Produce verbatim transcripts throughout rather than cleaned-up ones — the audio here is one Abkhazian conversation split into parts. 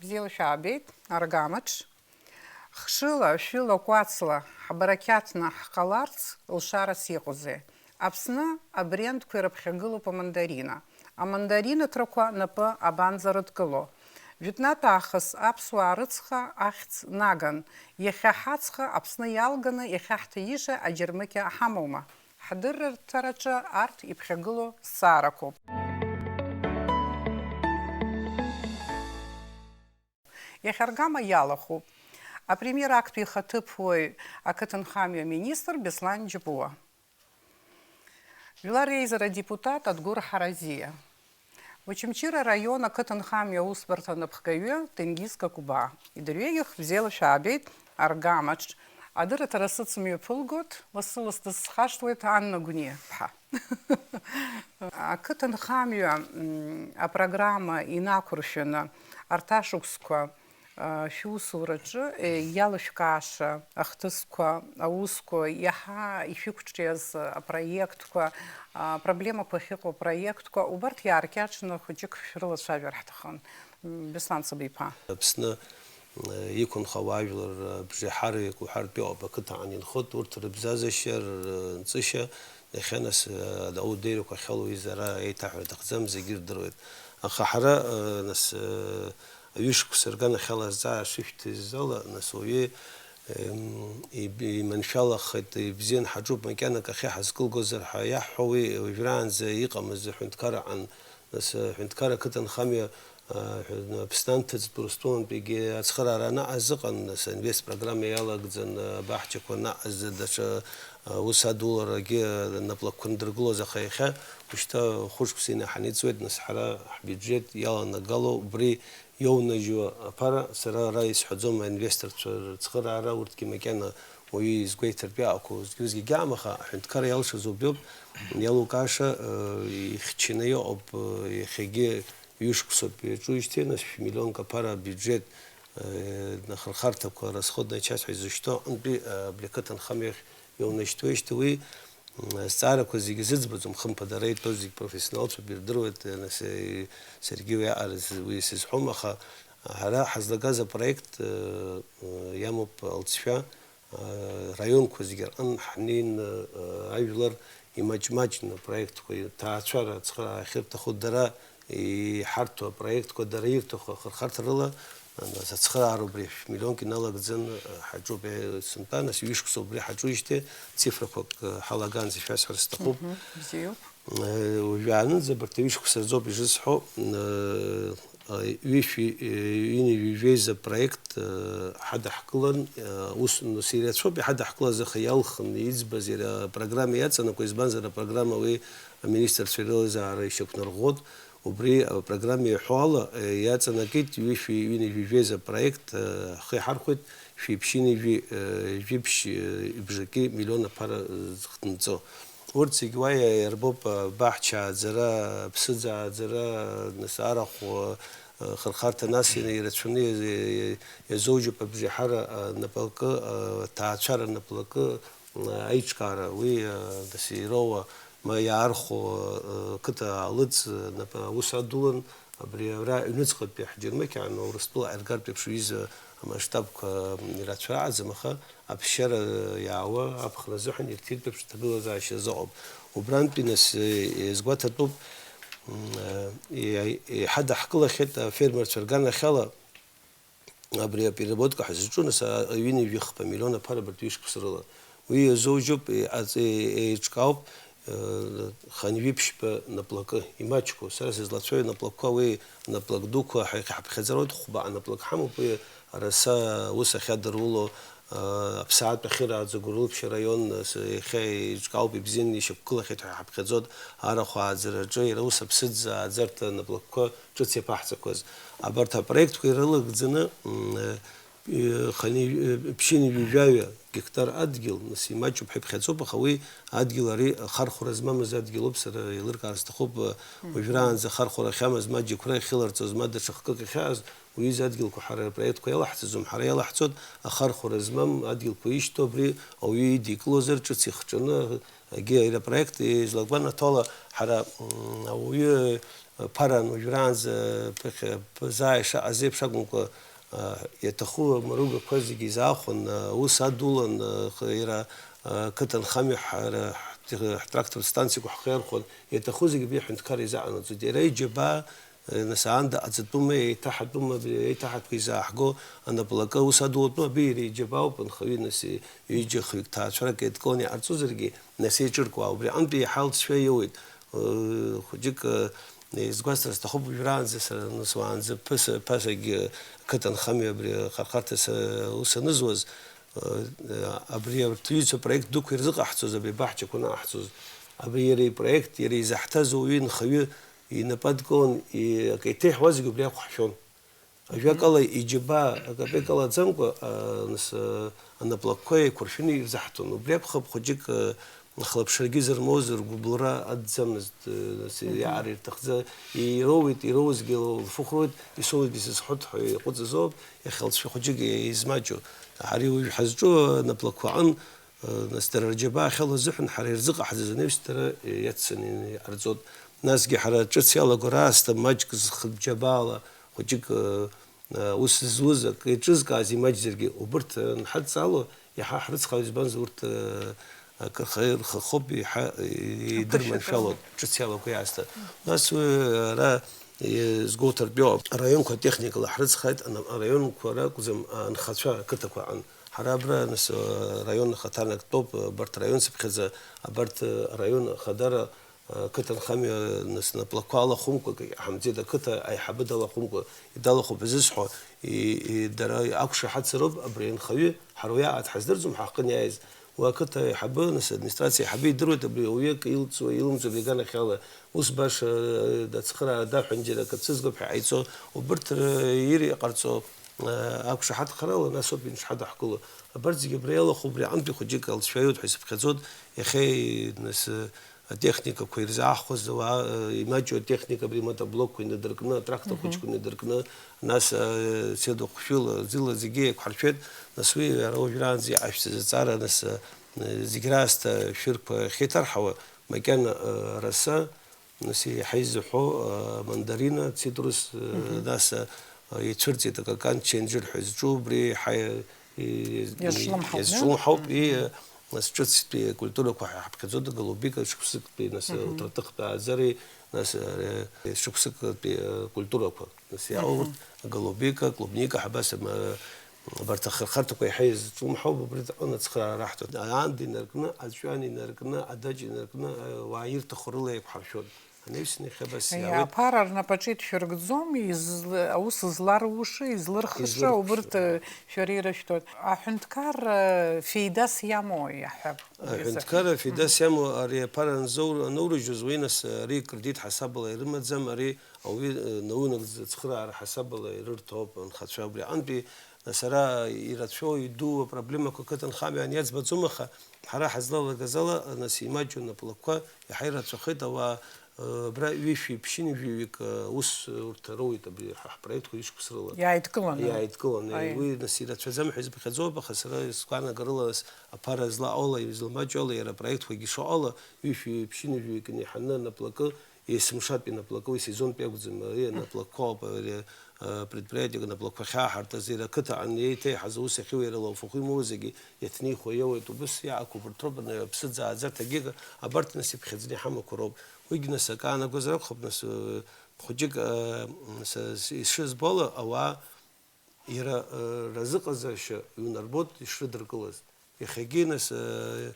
Бзиала шәаабеит, аргамаҿ. Хшыла, шәыла, кәацла, ҳбарақьаҭны ҳҟаларц лшарас иҟоузеи? Аԥсны абрендқәа ирыԥхьагылоуп амандарина. Амандаринаҭрақәа напы абанӡарыдкыло? Жәытәнатә аахыс аԥсуаа рыцха ахьӡ наган. Иахьа ҳаҵха Аԥсны иалганы иахьаҳҭаиша аџьармыкьа ҳамоума? Ҳдырраҭараҿы арҭ иԥхьагылоу зҵаарақәоуп. Иахьа аргама иалахәуп апремиер актәи ихаҭыԥуаҩ, ақыҭанхамҩа аминистр Беслан Џьапуа. Жәлар реизара адепутат Адгәыр Ҳаразиа. Очамчыра араион ақыҭанхамҩа аусбарҭа анапхгаҩы Тенгиз Какәбаа. Идырҩегьых бзиала шәаабеит аргамаҿ. Адырраҭара сыцымҩаԥылгоит, лассы-лассы дысхашҭуеит Анна Гәниа-ԥҳа. Ақыҭанхамҩа, м, апрограмма инақәыршәаны арҭ ашықәсқәа, а, шәусураҿы, е, иалышәкааша ахҭысқәа, аусқәа, иаҳа ишәықәҿиаз апроектқәа, апроблемақәа ахьыҟоу апроектқәа, убарҭ иааркьаҿны хәыҷык шәрылацәажәар ҳҭахын. М, Беслан Цыба-иԥа. Аԥсны, э, иқәынхауа ажәлар, э, бжеиҳараҩык уҳәартә иҟоуп, ақыҭа аан инхоит, урҭ рыбзазашьа, рынҵышьа, иахьа нас, э, аудеирақәа ахьалоу изы ара еиҭаҳәара аҭахӡам, зегьы ирдыруеит. Аха ҳара, э, нас, э, аҩышықәса рганахьала азҵаара шышәҭаз ала, нас уаҩы, эм, иб-, иманшәалахеит, ибзиан ҳаҿуп, макьанак ахьы ҳазкылгозар ҳәа иаҳҳәо уи уажәраанӡа иҟамызт, аҳәынҭқарра аҟан, нас, э, аҳәынҭқарра ақыҭанхамҩа, э, Аԥсны анҭыҵтә Урыстәылантәигьы ацхыраара анаҟаз ыҟан, нас, инвест программа иалагӡан, э, абаҳчақәа анаҟаз, даҽа, э, ус адуларагьы, э, наплакқәа ндыргылоз, аха иахьа ушьҭа хәышықәса инаҳаны иҵуеит, нас, ҳара ҳбиуџьет иаланагало убри иоунажьуа аԥара, сара ара исҳәаӡом аинвесторцәа рыцхыраара, урҭгьы макьана уаҩы изгәеиҭартә иаақәоу зегьы-зегьы агьаам, аха аҳәынҭқарра иалшаз убриоуп, иалукааша, э, ихьчаны иҟоуп, э, иахьагьы ҩышықәсоуп иаҿуижьҭеи, нас шә-миллионк аԥара абиуџьет, э, ахырхарҭақәа расходная часть ҳәа изышьҭоу аҟынтәи, э, абри ақыҭанхамҩахь иоунашьҭуеижьҭеи уи, м, азҵаарақәа зегьы зыӡбаӡом, хымԥада, ара итәоу зегь профессионалцәоуп, ирдыруеит, э, нас, э, саргьы уиаҟара з-, уи сызҳәом, аха ҳара ҳазлагаз апроект, э, э, иамоуп алҵшәа, э, раионқәа зегьы рҟын ҳнеины, э, ажәлар имаҷ-маҷны апроектқәа, ҭаацәара ацхыраара ахьырҭаху дара иҳарҭо апроектқәа, дара ирҭаху ахырхарҭа рыла, нас ацхыраара убри шә-миллионк иналагӡан, э, ҳаҿуп, э, сынтәа, нас ҩышықәса убри ҳаҿуижьҭеи цифрақәак, э, ҳалагаанӡа шәасҳәар сҭахуп. Мгм, бзиоуп. Э, уажәаанӡа абарҭ аҩышықәса рзоуп ижысҳәо, э, э, ҩышәи, э, ҩынҩажәи жәеиза проект, э, ҳадаҳкылан, э, ус, нас ирацәоуп иҳадаҳкылаз, аха иалхын иӡбаз иара апрограмма иаҵанакуа, избанзар, апрограмма уи аминистрцәа реилазаара ишьақәнарӷәӷәоит. Убри апрограмма иаҳәо ала, э, иаҵанакит ҩышәи ҩынҩажәи жәеиза проект, э, ҳхы иҳархәеит шәи ԥшьынҩажәи, э, жәиԥшь, э, бжаки миллион аԥара, э, зыхҭынҵо. Урҭ зегь уа иа-, иарбоуп, а, баҳча ааӡара, ԥсыӡ ааӡара, нас арахә, а, хырхарҭа, нас ина ирацәаны иа-, иа-, иа-, иазоужьуп абжеиҳара, а, напылакы, а, ҭаацәара напылакы, а, аиҿкаара, уи, а, нас ироуа, ма иаархәо, а, қыҭа алыҵ, а, нап-, аус адулан, Абри ара аҩныҵҟатәи ҳџьармыкьаан Урыстәыла аергартә еиԥш уиза амасштабқәа ирацәааӡам, аха аԥсшьара иаауа аԥхра азыҳәан ирҭиртә еиԥш аҭагылазаашьа азыҟоуп. Убрантәи нас, е-, иазгәаҭатәуп, м, е-, еиҳа даҳкылахьеит афермерцәа рганахьала, абри апереработка ҳзаҿу, нас, а-, ҩынҩажәи хԥа миллион аԥара абарҭ ҩышықәса рыла. Уи иазоужьуп, е-, аҵ-, е-, еиҿкаауп, э, хынҩажәи ԥшьба наплакы, имаҷқәоу. Сара сызлацәажәо наплакқәа, уи наплак дуқәа ҳа-, иахьа ҳаԥхьаӡароуит, хәба анаплак ҳамоуп, уи араса ус ахьадыруло, э, аԥсаатә ахьырааӡо Гәырылԥшьа араион, э, с-, иахьа еиҿкаауп, ибзианы ишьақәгылахьеит ҳәа ҳаԥхьаӡоит, арахә ааӡараҿы, иара ус аԥсыӡ ааӡарҭа наплакқәа ҿыц иаԥаҳҵақәаз. Абарҭ апроектқәа ирылагӡаны, м, э, Хани, ԥшьынҩажәаҩа гектар адгьыл, нас, имаҷуп ҳәа иԥхьаӡоуп, аха уи адгьыл ари ахархәара змамыз адгьылуп, сара еилыркаар сҭахуп, уажәраанӡа ахархәара ахьамаз, ма џьықәреи ахьыларҵоз, ма даҽа хкык ахьааз, уи изы адгьылқәа ҳара апроектқәа иалаҳҵаӡом, ҳара иалаҳҵоит ахархәара змам адгьылқәа ишьҭоу, абри ауаҩы идикылозар ҿыц ихҿаны, егьи ари апроект излагәанаҭо ала, ҳара, м, ауаҩы Ԥаран уажәраанӡа ԥыхьа заа ишаҟаз еиԥш акәымкәа, иаҭаху амаругақәа зегьы изаахәан, аус адулан, иара ақыҭанхамҩа ҳара ҳтрактортә станциақәа ҳхы иархәон, иаҭаху зегьы абри аҳәынҭқарра изаҟанаҵоит. Иара иџьабаа, нас аанда ҟаҵатәума, еиҭаҳатәума, абри аиҭаҳатәқәа изааҳго анаплакы аус адулатәу абри иара иџьабаауп, анхаҩы, нас ҩыџьа хҩык ҭаацәарак еидкыланы иҟарҵозаргьы, нас еиҿыркуа, убри аҟынтәи иаҳа алҵшәа иоуеит. Хәыҷык изгәасҭар сҭахуп, уажәраанӡа сара, нас уаанӡа ԥаса, ԥасагь ақыҭанхамҩа абри ахархарҭа са-, ус анызуаз, абри арҭ ҩызцәа проект дуқәа ирзыҟаҳҵоз, абри абаҳчақәа анаҟаҳҵоз, абри иара ипроект, иара изаҳҭаз ауаҩы инхаҩы инапы адкылан, и-, акы иҭеиҳауа зегь убри ақәҳшәон. Ажәакала, иџьабаа акапека лаӡамкәа, а, нас, а, анаплакқәа еиқәыршәаны ирзаҳҭон. Убри акәхап, хәыҷык, а, хлаԥшрагьы зырмоз, ргәыбылра адӡамызт, а, нас, иаара ирҭахӡа, ироуеит, ироузгьы лфыхәроит, исоуеит, исызҳәоит ҳәа иҟәыҵыз ауп, иахьа лҵшәа хәыҷык измаҷу. Ари уажә ҳазҿу анаплакқәа аҟын, Нас дара рџьабаа ахьалоу азыҳәан ҳара ирзыҟаҳҵаз анаҩс дара иаццаны иҟарҵоит. Насгьы ҳара ҿыц иалаго раасҭа маҷк зхы џьабаала хәыҷык, э, э, ус зуз акы еиҿызкааз имаҷзаргьы, убырҭ анҳадҵаало иаҳа ҳрыцхраауеит, избанзар урҭ, э, акы рхы-, рхахоуп, иаҳа, э, идырманшәалоит ҿыц иалаго иаасҭа. Нас уи ара, э, згәоуҭартәиу араионқәа атехникала ҳрыцхрааит, ана-, араионқәа ракәӡам, анхацәа ақыҭақәа аҟны. Ҳара абра, нас, араион ахаҭарнак тәоуп, абарҭ араион цыԥхьаӡа, абарҭ араион ахадара, ақыҭанхамҩа, нас, наплакқәа алахәымкәа, ҳамӡеит, ақыҭа аиҳабы далахәымкәа, далахәуп изысҳәо, и-, и-, дара ақәшаҳаҭзароуп, абри анхаҩы, ҳара уиаҟара дҳаздырӡом, ҳахҟын иааиз. Уи ақыҭа аиҳабы, нас, администрациа аиҳабы идыруеит, абри ауаҩы акы илҵуа, илымҵуа, абри аганахьала, ус баша, э, ацхыраара даҳәан, џьара акы дсызгап ҳәа иҟаиҵо, убырҭ р-, ир-, иҟарҵо, Ақәшаҳаҭхарала, нас ауп ианшҳадаҳкыло. Абарҭ зегьы абра иалахәу, убри аҟынтәи хәыҷык алҵшәа иоуеит ҳәа исыԥхьаӡоит. Иахьа, нас, атехникақәа ирзаахәаз, ауаа, имаҷу атехника, абри амотоблокқәа инадыркны, атрактор хәыҷқәа инадыркны, нас, седа хәшәыла, зила зегьы еиқәҳаршәеит. Нас уи ара уажәраанӡа иҟашәҵаз аҵара, нас, зегь раасҭа шәырқәа ахьеиҭарҳауа, макьана, раса, Нас иаҳа изыҳәо, а, мандарина, цитрус, а, нас, а, ицәырҵит акакан ченџьыр ҳәа изҿу, убри иаҳа и-, и-, Иазҿлымҳауп, иазҿлымҳауп, и, а, нас ҿыцтәи акультурақәа ҳа-, ҳаԥхьаӡоит, аголубика, шықәсыктәи, нас, уҭарҭыхтәи ааӡареи, нас, а, шықәсыктәи, а, культурақәа. Нас иаауа урҭ аголубика, клубника, ҳабас, ама, Абарҭ ахырхарҭақәа иаҳа изҿлымҳауп, убри аҟны ацхыраара раҳҭоит. Аанда инаркны, аҵәҩан инаркны, адаҷ инаркны, ауаа ирҭаху рыла еиқәҳаршәоит. Анаҩсан иахьа абас иаауеит. Аԥара рнапаҿы идшәыргӡом, изл-, аус зларушо, излырхыша, излырхыша, убырҭ, э, шәара ирышәҭоит. Аҳәынҭқарра, э, феидас иамоу иаҳҳәап. Аҳәынҭқарра феидас иамоу ари аԥара анзоур-, аноурыжьуаз уи нас, ари кредит ҳасабала ирымаӡам, ари ауаҩы, э, наунагӡа ацхыраара ҳасабала ирырҭоуп анхацәа. Убри аҟынтәи Нас ара ирацәоу, идуу апроблемақәа ақыҭанхамҩа ианиаӡбаӡом, аха ҳара ҳазлалагаз ала, нас имаҷу анаплакқәа иаҳа ирацәахеит, ауаа, э, абра ҩышәи ԥшьынҩажәаҩык, э, ус, э, урҭ роуеит абри ҳа ҳпроектқәа ишықәс рыла. Иааидкыланы. Иааидкыланы. Аиеи. Уи, нас, ирацәаӡам ҳәа изыԥхьаӡоуп, аха сара сгәаанагарыла, нас, аԥара злаҟоу ала, изламаҷу ала, иара апроектқәагьы шаҟала, ҩышәи ԥшьынҩажәаҩык инеиҳаны анаплакы, Есымшатәи анаплакы, уи сезонтәи акәӡам, ари анаплакқәа ауп, ари, а, предприатиак анаплакқәа ахьааҳартыз, иара ақыҭаҟны еиҭеиҳаз аус ахьиуа, иара лауфахәы имоу зегьы иаҭнихуа иоуеит, убыс иаақәуп, рҭоуп, аны аԥсыӡ ааӡарҭагьы, абарҭ нас иԥхьаӡаны иҳамақәа роуп. Уигь нас акы аанагозар акәхап, нас, э, хәыҷык, э, са, с-, ишызбо ала, ауаа иара, э, разыҟазаашьа иунарбоит ишрыдыркылаз. Иахьагьы, нас, э,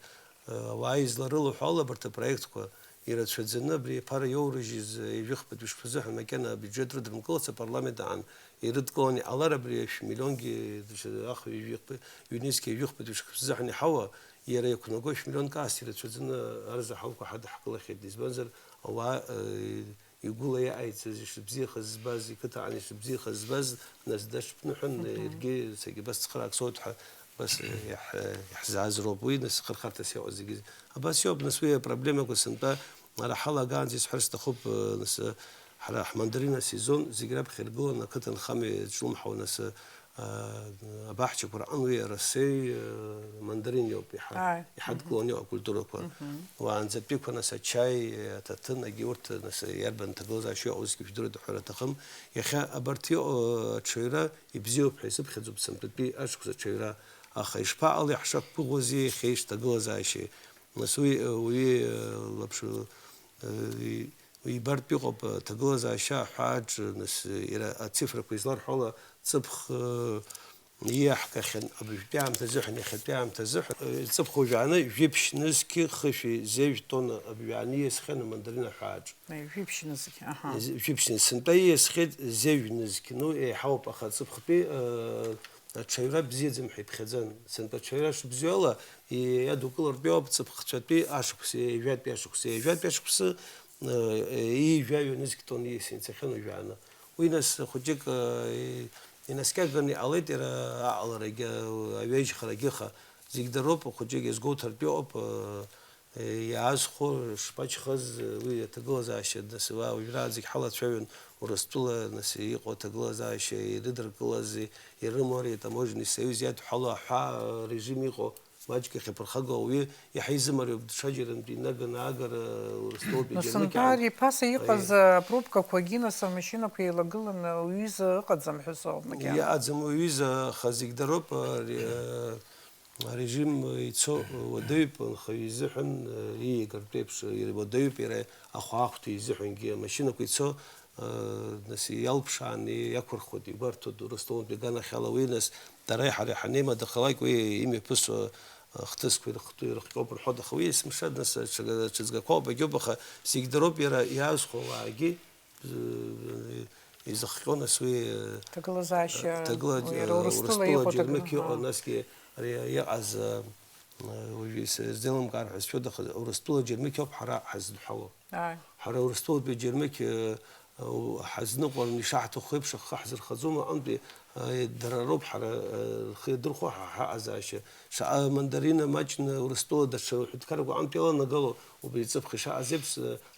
э, ауаа изларылаҳәо ала абарҭ апроектқәа ирацәаӡаны абри аԥара иоурыжьыз, э, ҩажәихԥатәи шықәса азыҳәан макьана абиуџьет рыдрымкылац апарламент аан ирыдкыланы иҟалар, абри шә-миллионгьы, ах, ҩажәихԥа-, ҩнызқьи ҩажәихԥатәи шықәса азыҳәан иҳауа, иара иақәнаго шә-миллионк аас ирацәаӡаны арзаҳалқәа ҳадаҳкылахьеит, избанзар, ауаа, э, Игәыла иааиӡаз, ишыбзиахаз збаз, иқыҭаҟны ишыбзиахаз збаз, нас дашԥныҳәан, иаргьы саргьы абас цхыраак соуеит ҳәа, абас иаҳ-, иаҳзааз роуп. Уи нас хырхарҭас иҟоу зегьы. Абас иоуп, нас уи апроблемақәа сынтәа ара ҳалагаанӡа исҳәар сҭахуп, нас ҳара ҳмандарина сезон зегь раԥхьа иргыланы ақыҭанхамҩа иаҿлымҳауа, нас Абаҳчақәа рҟын уи арасеи, мандарин иоуп иҳа-, Ааи. Иҳадкыланы иҟоу акультурақәа. Уаанӡатәиқәа, нас, ачаи, аҭаҭын, егьи урҭ, нас, иарбан ҭагылазаашьа иҟоу зегьы жәдыруеит ҳәара аҭахым. Иахьа абарҭ иҟоу аҽаҩра ибзиоуп ҳәа исыԥхьаӡоуп сынтәатәи ашықәс аҽаҩра. Аха ишԥаҟалеи, ҳшақәгәыӷуазеи иахьа ишҭагылазаашьеи? Нас уи, уи, лаԥш-, уи ибартә иҟоуп, аҭагылазаашьа аҳәааҿ, нас, иара ацифрақәа изларҳәо ала, ҵыԥх, ииаҳгахьан абыжәтәи аамҭа азыҳәан, иахьатәи аамҭа азыҳәан, ҵыԥх уажәааны жәиԥшь нызқьи хышәи зежә тонна абжәааны ииасхьан амандарин аҳәааҿ. Е, жәиԥшь нызқь, аҳа. З-, жәиԥшь ныз-, сынтәа ииасхьеит зежә нызқь. Ну, еиҳауп, аха ҵыԥхтәи, э, аҽаҩра бзиаӡам ҳәа иԥхьаӡан. Сынтәа аҽаҩра шыбзиоу ала, и-, иадукылартә иоуп ҵыԥхцәатәи ашықәс, ҩажәатәи ашықәс, ҩажәатәи ашықәсы, э, ҩажәа нызқь тонна ииасны ицахьан уажәааны. Уи нас хәыҷык, э, и-, инаскьаганы иҟалеит иара аҟаларагьы, аҩежьхарагьы, аха зегь дароуп, хәыҷык иазгәоуҭартә иҟоуп, э, Иаазхәо шԥачхаз уи аҭагылазаашьа, нас, уа уажәраанӡагь ҳалацәажәон Урыстәыла, нас, иҟоу аҭагылазаашьа ирыдыркылази, ирымоуи атаможенный союз иадҳәало аҳәаа режим иҟоу, маҷк иахьаԥырхагоу ауаҩы иаҳа изымариоуп, даҽаџьарантәи инаганы агара Урыстәылатәи Џьармыкьа сынтәа аан-, ари ԥаса иҟаз, аиеи, апробкақәагьы, нас, амашьынақәа еилагыланы уҩыза ыҟаӡам ҳәа соуп макьана. Иаҟаӡам уҩыза, аха зегь дароуп, ари, Арежим ицо уадаҩуп, анхаҩы изыҳәан, ииагартә еиԥш, уадаҩуп иара ахәаахәҭҩы изыҳәангьы. Амашьынақәа ицо, нас, иалԥшааны иақәырхуеит, игәарҭоит Урыстәылантәи аганахьала уи, нас, дара ҳара иҳанеимадахалак уи имҩаԥысуа хҭысқәа ирыхту-, ирыхҟьоуп рҳәоит, аха уи есымша, нас, аҽага-, аҽыҵгақәа убагьоуп, аха зегь дароуп иара иаазхәо ауаагьы, изыхҟьо, нас, уи, Ҭагылазаашьа, ҭагыла-, уи иара Урыстәыла Урыстәыла иҟоу џьармыкьа ҭагыла-, иҟоу, аҳа. Насгьы ари иҟаз, уажәы исзеилымкаар ҳәа сшәоит, аха Урыстәыла џьармыкьоуп ҳара ҳазыдҳәало. Ааи. Ҳара Урыстәылатәи џьармыкьа, ҳазныҟәараны ишаҳҭаху еиԥш ахы ҳзырхаӡом, аҟынтәи, дара роуп ҳара, рхы иадырхәо ҳа ҳаҟазаашьа. Шаҟа мандарина маҷны Урыстәыла даҽа ҳәынҭқаррак аҟынтә иаланагало, убри ҵыԥх ишаҟаз еиԥш,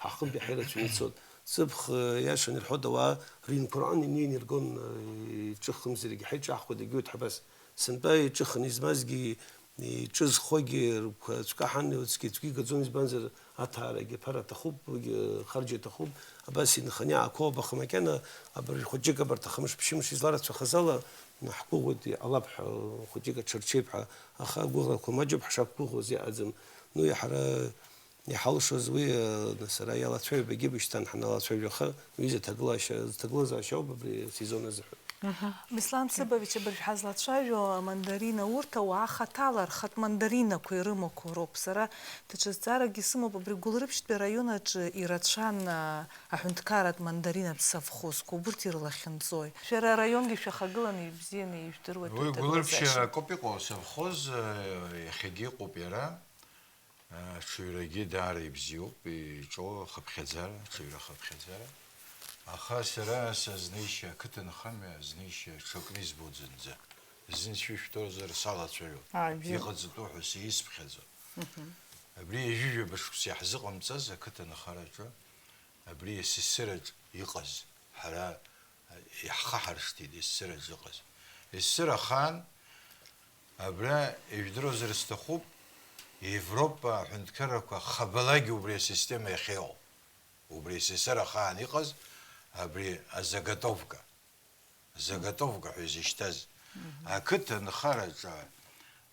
ҳахынтә иаҳа ирацәаны ицоит. Ҵыԥх, э, иашан ирҳәоит, ауаа рыҩнқәа рҟны инеины иргон, э, иҿыхымзаргьы, ҳа иҿаҳхуеит, егьиуеит ҳабас. Сынтәа иҿыханы измазгьы, иҿызхуагьы рыгәқәа цәкаҳан, уцқьа ицәгьы игаӡом, избанзар, аҭаарагьы аԥара аҭахуп, уигьы харџь аҭахуп. Абас инханы иаақәоуп, аха макьана абыржә хәыҷык абарҭ ахымш-ԥшьымш изларацәахаз ала, ҳгәыӷуеит, иҟалап ҳәа, хәыҷык аҽарчеип ҳәа, аха агәыӷрақәа маҷуп, ҳшақәгәыӷуаз иҟаӡам. Ну, иаҳара Иҳалшоз уи, э, сара иалацәажәогьы бышьҭан ҳаналацәажәаха, уи зыҭагылашьа-, зыҭагылазаашьа ауп абри асезон азыҳәан. Беслан Цыбович, абыржә ҳазлацәажәо амандарина, урҭ ауаа хаҭала рхатә мандаринақәа ирымақәоу роуп. Сара даҽа зҵааракгьы сымоуп, абри Гәылрыԥшьтәи араион аҿы ирацәан, а, аҳәынҭқарратә мандаринатә совхозқәа, убырҭ ирылахьынҵои? Шәара араионгьы шәахагыланы ибзианы ижәдыруеит. Уи Гәылрыԥшьа аҭагылазаашьа акоуп иҟоу асовхоз, э, иахьагьы ыҟоуп иара. Аҽаҩрагьы даара ибзиоуп, иҿоу ахыԥхьаӡара, аҽаҩра ахыԥхьаӡара. Аха сара сазнеишьа, ақыҭанхамҩа азнеишьа ҽакны избоит зынӡа. Зны сшәышәҭозар салацәажәон. Ааи, бзиа. Иҟаҵатәу ҳәа сеисԥхьаӡо. Мгм. Абри ҩажәижәаба шықәса иаҳзыҟамҵаз ақыҭанхараҿы, абри асессираҿ иҟаз, ҳара иаҳхаҳаршҭит есыра зыҟаз. Есыра ахаан абра, ижәдыруазар сҭахуп, Европа аҳәынҭқаррақәа хабалагьы убри асистема иахьеиҟоу. Убри есыра ахаан иҟаз абри азаготовка. Заготовка ҳәа изышьҭаз. Мгм. Ақыҭа нхараҿы,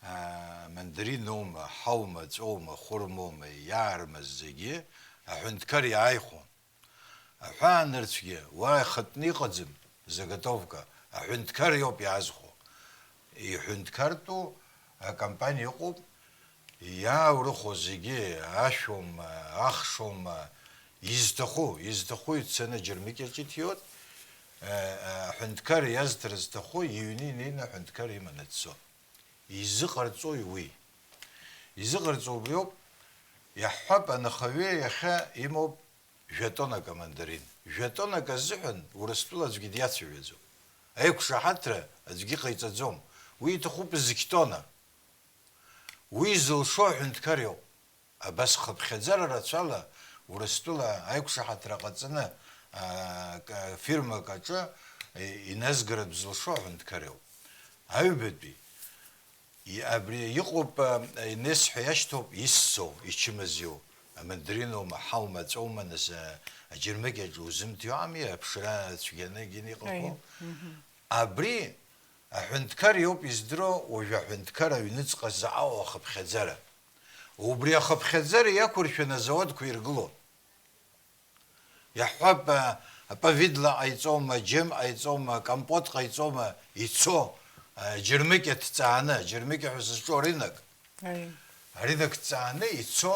аа, мандариноума, ҳаума, ҵәоума, хәырмоума, иаармаз зегьы аҳәынҭқар иааихәон. Аҳәаанырцәгьа уа ихатәны иҟаӡам, заготовка, аҳәынҭқар иоуп иаазхәо. Иҳәынҭқартәу акомпаниа ыҟоуп, иааурыхуа зегьы, ашәоума, ахшоума, изҭаху, изҭаху ицаны аџьармыкьаҿ иҭиуеит, э, э, аҳәынҭқар иазҭар зҭаху иҩны инеины аҳәынҭқар иманы дцо. Изыҟарҵои уи? Изыҟарҵо убриоуп, иаҳҳәап, анахаҩы иахьа имоуп Жәа тоннак амандарин. Жәа тоннак азыҳәан Урыстәыла аӡәгьы диацәажәаӡом. Аиқәшаҳаҭра аӡәгьы ҟаиҵаӡом. Уи иҭахуп зқь тонна. Уи зылшо аҳәынҭқар иоуп. Абас хыԥхьаӡара рацәала Урыстәыла аиқәшаҳаҭра ҟаҵаны, аа, к-, фирмак аҿы, и-, иназгаратә зылшо аҳәынҭқар иоуп. Аҩбатәи, и-, абри иҟоуп, а, Инес ҳәа иашьҭоуп, иссоу, ичымазиоу, амандариноума, ҳаума, аҵәоума, нас, а, аџьармыкьаҿ узымҭиуами, аԥшра цәгьаны егьин иҟақәоу. Аиеи, мгм. Абри аҳәынҭқар иоуп издыруа, уажә аҳәынҭқар аҩныҵҟа заҟа ахыԥхьаӡара. Убри ахыԥхьаӡара иақәыршәаны азауадқәа иргылон. Иаҳҳәап, а, аповидло ҟаиҵома, аџьым ҟаиҵома, акомпот ҟаиҵома, ицо, а, џьармыкьа ҭҵааны, џьармыкьа ҳәа сызҿу арынок. Аиеи. Арынок ҭҵааны ицо,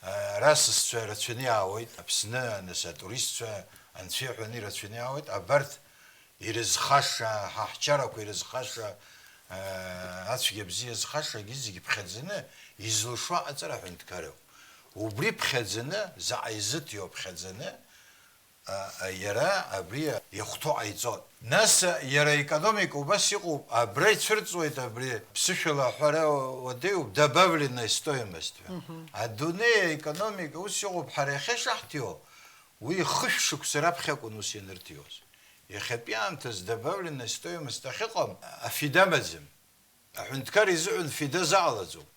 а, ара асасцәа рацәаны иаауеит, Аԥсны, нас, атуристцәа, анцәа иҳәаны ирацәаны иаауеит, абарҭ ирызхаша, ҳа ҳчарақәа ирызхаша, а, ацәгьа бзиа зхашагьы зегьы ԥхьаӡаны, изылшо аҟаҵара аҳәынҭқарроуп. Убри ԥхьаӡаны, заҟа изыҭиуа ԥхьаӡаны, а, а, иара абри иахәҭоу ҟаиҵон. Нас, а, иара аекономика убас иҟоуп, абра ицәырҵуеит абри, ԥсышәала аҳәара уадаҩуп, добавленная стоимость ҳәа. Мгм. Адунеи аекономика ус иҟоуп, ҳара иахьа ишаҳҭиуа, уи хышә шықәса раԥхьа акәын ус ианырҭиуаз. Иахьатәи аамҭаз добавленная стоимость ахьыҟам, афида амаӡам. Аҳәынҭқар изыҳәан фида заҟалаӡом.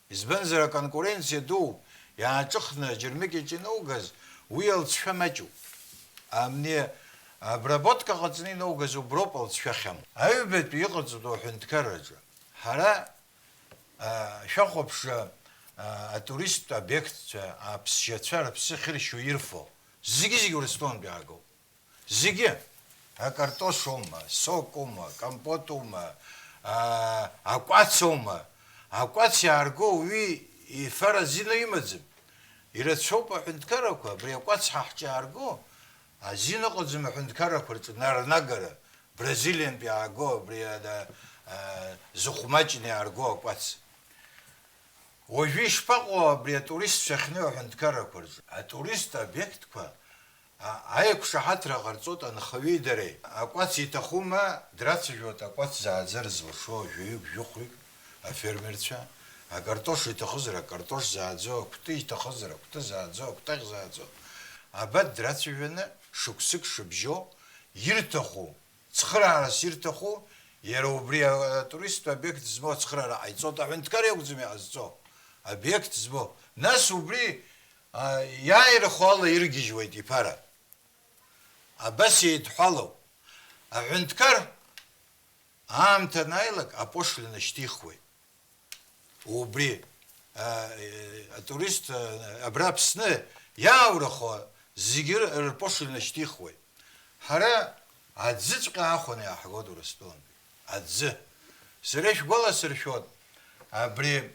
Избанзар, аконкуренциа дууп, иааҿыхны аџьармыкьаҿ инаугаз, уи алҵшәа маҷуп. Амни обработка ҟаҵаны инаугаз уброуп алҵшәа ахьамоу. Аҩбатәи иҟаҵатәу аҳәынҭқарраҿы, ҳара, а, шәахәаԥшра, а, атуристтә обиектцәа, аԥсшьацәа рыԥсы ахьыршьо ирфо, зегьы-зегьы Урыстәылантәи иаагоуп. Зегьы, акартошоума, сокума, компотума, аа, акәацоума, акәац иаарго уи ифара азина имаӡам. Ирацәоуп аҳәынҭқаррақәа, абри акәац ҳа ҳҿы иаарго, азин ыҟаӡам аҳәынҭқаррақәа рҿы нарнагара, Бразилиантә иааго, абри, а, а, зыхәмаҷны иаарго акәац. Уажәы ишԥаҟоу абри атуристцәа ахьнеиуа аҳәынҭқаррақәа рҿы? Атурист обиектқәа А-, аиқәшаҳаҭра ҟарҵоит анхаҩи дареи. Акәац иҭахума, драцәажәоит акәац зааӡар зылшо жәаҩык, жәохәҩык афермерцәа. Акартош иҭахызар, акартош зааӡо, акәты иҭахызар, акәты зааӡо, акәтаӷь зааӡо. Абат драцәажәаны, шықәсык шыбжьо, ирҭаху, цхыраарас ирҭаху, иара убри атуристтә обиект змоу ацхыраара ҟаиҵоит, аҳәынҭқар иакәӡам иҟазҵо, обиект змоу. Нас убри А, иааирхәо ала иргьежьуеит иԥара. Абас еидҳәалоуп. Аҳәынҭқар аамҭа анааилак апошлина шьҭихуеит. Убри, а, э, атурист, а, абра Аԥсны иааурахо зегьы р-, рпошлина шьҭихуеит. Ҳара аӡыҵәҟьа аахәаны иааҳгоит Урыстәылантәи. Аӡы. Сара ишәгәаласыршәоит, абри,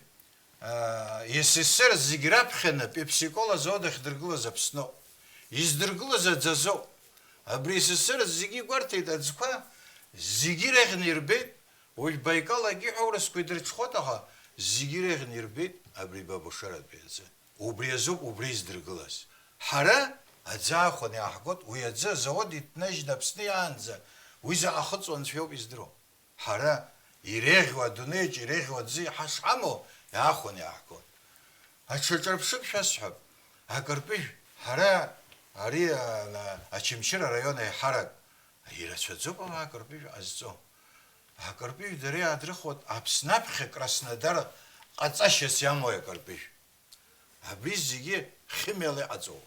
а, С С С Р зегь раԥхьаны Пепси-Кола азавод ахьдыргылаз Аԥсноуп. Издыргылаз аӡазоуп. Абри С С С Р зегьы игәарҭеит аӡқәа, зегьы иреиӷьны ирбеит, уажә Байкал агьи ҳәа аурысқәа идырҽхәоит, аха зегьы иреиӷьны ирбеит абри Бабушаратәи аӡы. Убри азоуп убри издыргылаз. Ҳара аӡы аахәаны иааҳгоит, уи аӡы азавод иҭнажьны Аԥсны иаанӡа уи заҟа хыҵуа анцәа иоуп издыруа. Ҳара иреиӷьу, адунеиаҿ иреиӷьу аӡы иаҳа шҳамоу иаахәаны иааҳгоит. Аҽаҿырԥшып шәасҳәап, акырпыжә, ҳара ари, а, Очамчыра араион аиҳарак, ирацәаӡоуп ауаа акырпыжә ҟазҵо. Акырпыжә дара иаадрыхуеит Аԥсны аԥхьа Краснодар ҟаҵашьас иамоу акырпыжә. Абри зегьы химиала иҟаҵоуп.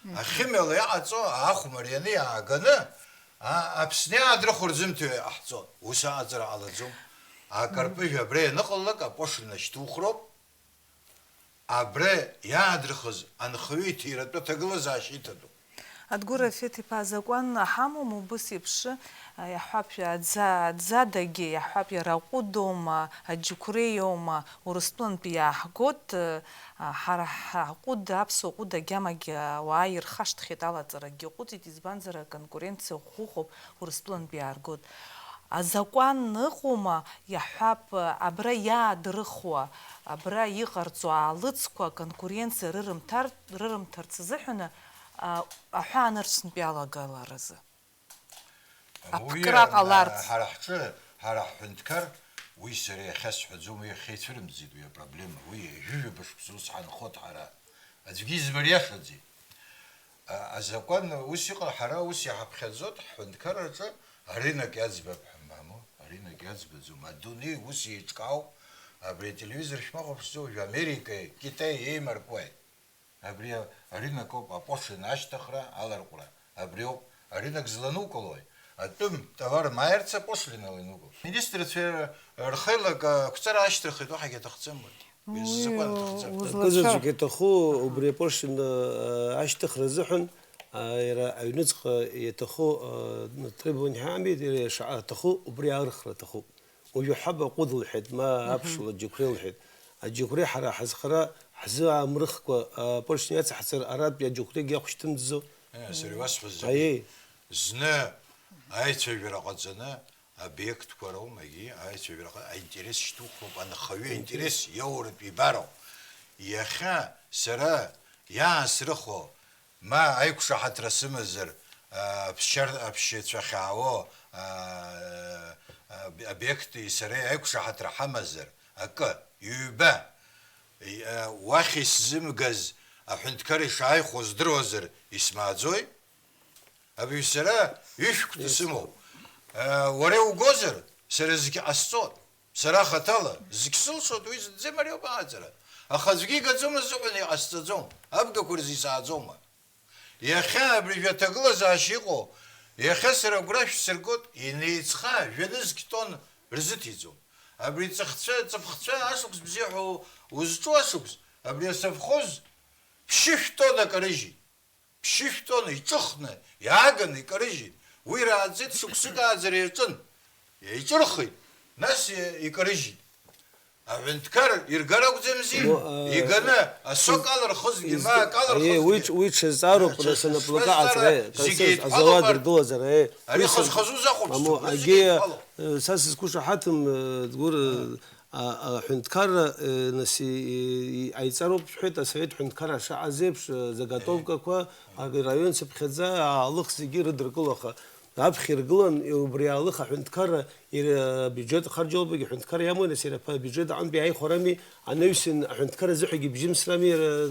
Мгм. Ахимиала иҟаҵо аахә марианы иааганы, а-, Аԥсны иаадрыхәо рзымҭо иҟаҳҵоит. Ус аҟаҵара ҟалаӡом. Акарпыжә абра ианыҟалалак апошлина шьҭухроуп. Абра иаадрыхыз анхаҩы иҭиратәы аҭагылазаашьа иҭатәуп. Адгәыр Рафеҭ-иԥа, азакәан ҳамоума убыс еиԥш, а, иаҳҳәап, аӡа-, аӡадагьы, иаҳҳәап, иара аҟәыдоума, аџьықәреиоума, Урыстәылантәи иааҳгоит, а, ҳара ҳаҟәыд, аԥсуа ҟәыд агьамагьы ауаа ирхашҭхьеит, алаҵаракгьы ҟәыҵит, избанзар, аконкуренциа ӷәӷәоуп, Урыстәылантәи иааргоит. Азакәан ыҟоума, иаҳҳәап, абра иаадрыхуа, абра иҟарҵо аалыҵқәа аконкуренциа рырымҭар-, рырымҭарц азыҳәаны, а, аҳәаанырцәынтә иалагаларазы? Уи, Аԥкра а, ҟаларц. Ҳара ҳҿы, ҳара ҳҳәынҭқар, уи сара иахьа сҳәаӡом, уи иахьа ицәырымҵит уи апроблема, уи ҩажәа шықәса ус ҳанхоит ҳара. Аӡәгьы измыриашаӡеит. А, азакәан ус иҟоу, ҳара ус иҳаԥхьаӡоит, ҳҳәынҭқарраҿы аринок иаӡбап ҳәа, мамоу, Инагь иаӡбаӡом. Адунеи ус еиҿкаауп. Абри ателевизор шәмахәаԥшӡо, уажәы Америкеи Китаи еимаркуеит. Абри арынок ауп апошлина ашьҭыхра, аларҟәра. Абри ауп арынок зланукылои? Атәым товар мааирц апошлинала инукыл. Министрцәа рхеилак ақәҵара ашьҭырхит, уаҳагьы аҭахӡам уи. Уи азакәан аҭахӡам. Акызаҵәык иаҭаху убри апошлина, а, ашьҭыхра азыҳәан, а, иара аҩныҵҟа иаҭаху, а, требование ҳамеит, иара ишаҭаху убри архра аҭахуп. Уажәы ҳаб аҟәыд лҳәеит, ма аԥшәма аџьықәреи лҳәеит. Аџьықәреи ҳара ҳазхара ҳзы аамрыхкәа, апошлина иацаҳҵар, аратәи аџьықәреигьы иахәшьҭымҵӡо. Э, сара иуасҳәаз зегьы. Аиеи. Зны аицәажәара ҟаҵаны, обиектқәа роумагьы аицәажәара ҟа-, аинтерес шьҭухроуп, анхаҩы аинтерес иоуртә ибароуп. Иахьа сара иаасрыхәо, ма аиқәшаҳаҭра сымазар, а, аԥсшьар-, аԥсшьацәа хьаауо, а, а, обиекти сареи аиқәшаҳаҭра ҳамазар, акы, ҩба, и-, а, уахь исзымгаз аҳәынҭқар ишааихәо здыруазар исмааӡои? Абри сара ҩышәкәты сымоуп. А, уара иугозар, сара зегь ҟасҵоит. Сара хаҭала зегь сылшоит, уи зынӡа имариоуп аҟаҵара. Аха аӡәгьы игаӡом азыҳәан иҟасҵаӡом, абгақәа рзы исааӡома? Иахьа абри жәаҭагылазаашьа иҟоу, иахьа сара агәра шәсыргоит, инеиҵха жәанызқь тонн рзыҭиӡом. Абри ҵыхцәа, ҵыԥхцәа ашықәс бзиа ҳәа узҿу ашықәс, абри асовхоз ԥшьышә тоннак арыжьит. Ԥшьышә тонна иҿыхны, иааганы икарыжьит. Уи рааӡеит, шықәсык ааӡара иаҿын. Еиҿырхит, нас и-, икарыжьит. Аҳәынҭқар иргар акәӡамзи? Мо, а, иганы, асок алырхызгьы, ма акы алырхызгьы. Уи ҽ-, уи ҽазҵаароуп, нас анаплакы ааҵра, зегьы еидҳәалоуп, азауад ргылазар, ари хаз-хазу захәаԥшӡом, зегьы еидҳәалоуп. Э, са сызқәышаҳаҭым, э, Дгәыр, э, А, аҳәынҭқарра, э, нас, и-, и-, иҟаиҵароуп, шәҳәеит, асовет ҳәынҭқарра шаҟаз еиԥш, э, заготовкақәа, араион цыԥхьаӡа аалых зегьы рыдыркылаха. Аԥхьа иргылан, убри аалых аҳәынҭқарра ир-, абиуџьет харџьалбагьы аҳәынҭқарра иамои, нас иара ԥа-, абиуџьет аҟынтәи аиӷьхарами, анаҩсан аҳәынҭқарра азыҳәагьы бжьымсрами, иара,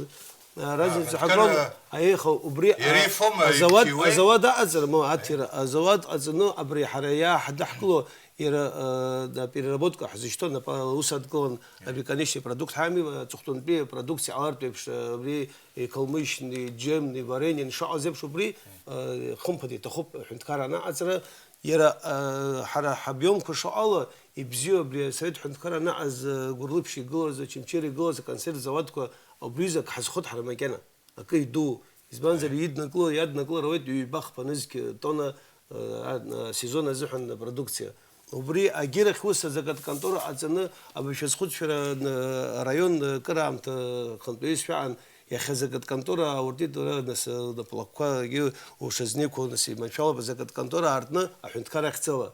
а, разница ҳагәам, аиеха, убри, а, иара ифома, азауад, иқьиуеи? Азауад аҟаҵара, ма, аҭира, азауад ҟаҵаны абри ҳара иааҳадаҳкыло, иара, э, апереработка ҳзышьҭоу, нап аус адкылан, абри конечный продукт ҳами, аҵыхәтәантәи апродукциа ҟалартә еиԥш, э, абри, э, калмычный, джемный, варенье, ишаҟаз еиԥш убри, э, хымԥада иҭахуп аҳәынҭқарра анаҟаҵара, иара, э, ҳара ҳобиомқәа шаҟала ибзиоу абри асовет ҳәынҭқарра анаҟаз, э, Гәырлыԥшь игылаз, Очамчыра игылаз аконсерв зауадқәа убри изы ак ҳазхоит ҳара макьана. Акы идуу, избанзар, иднакыло, иаднакылар ауеит ҩба-хԥа нызқь тонна, э, а, а, сезон азыҳәан апродукциа. Убри агьырахь ус азакатконтора ҟаҵаны, абыржә азхәыцшәара, н-, араион, э, кыраамҭа хантәаҩыс шәаан, иахьа азакатконтора ауртит, уара, нас, э, лнаплакқәагьы ушазнеиқәо, нас, иманшәалоуп азакатконтора аартны аҳәынҭқар ахьӡала.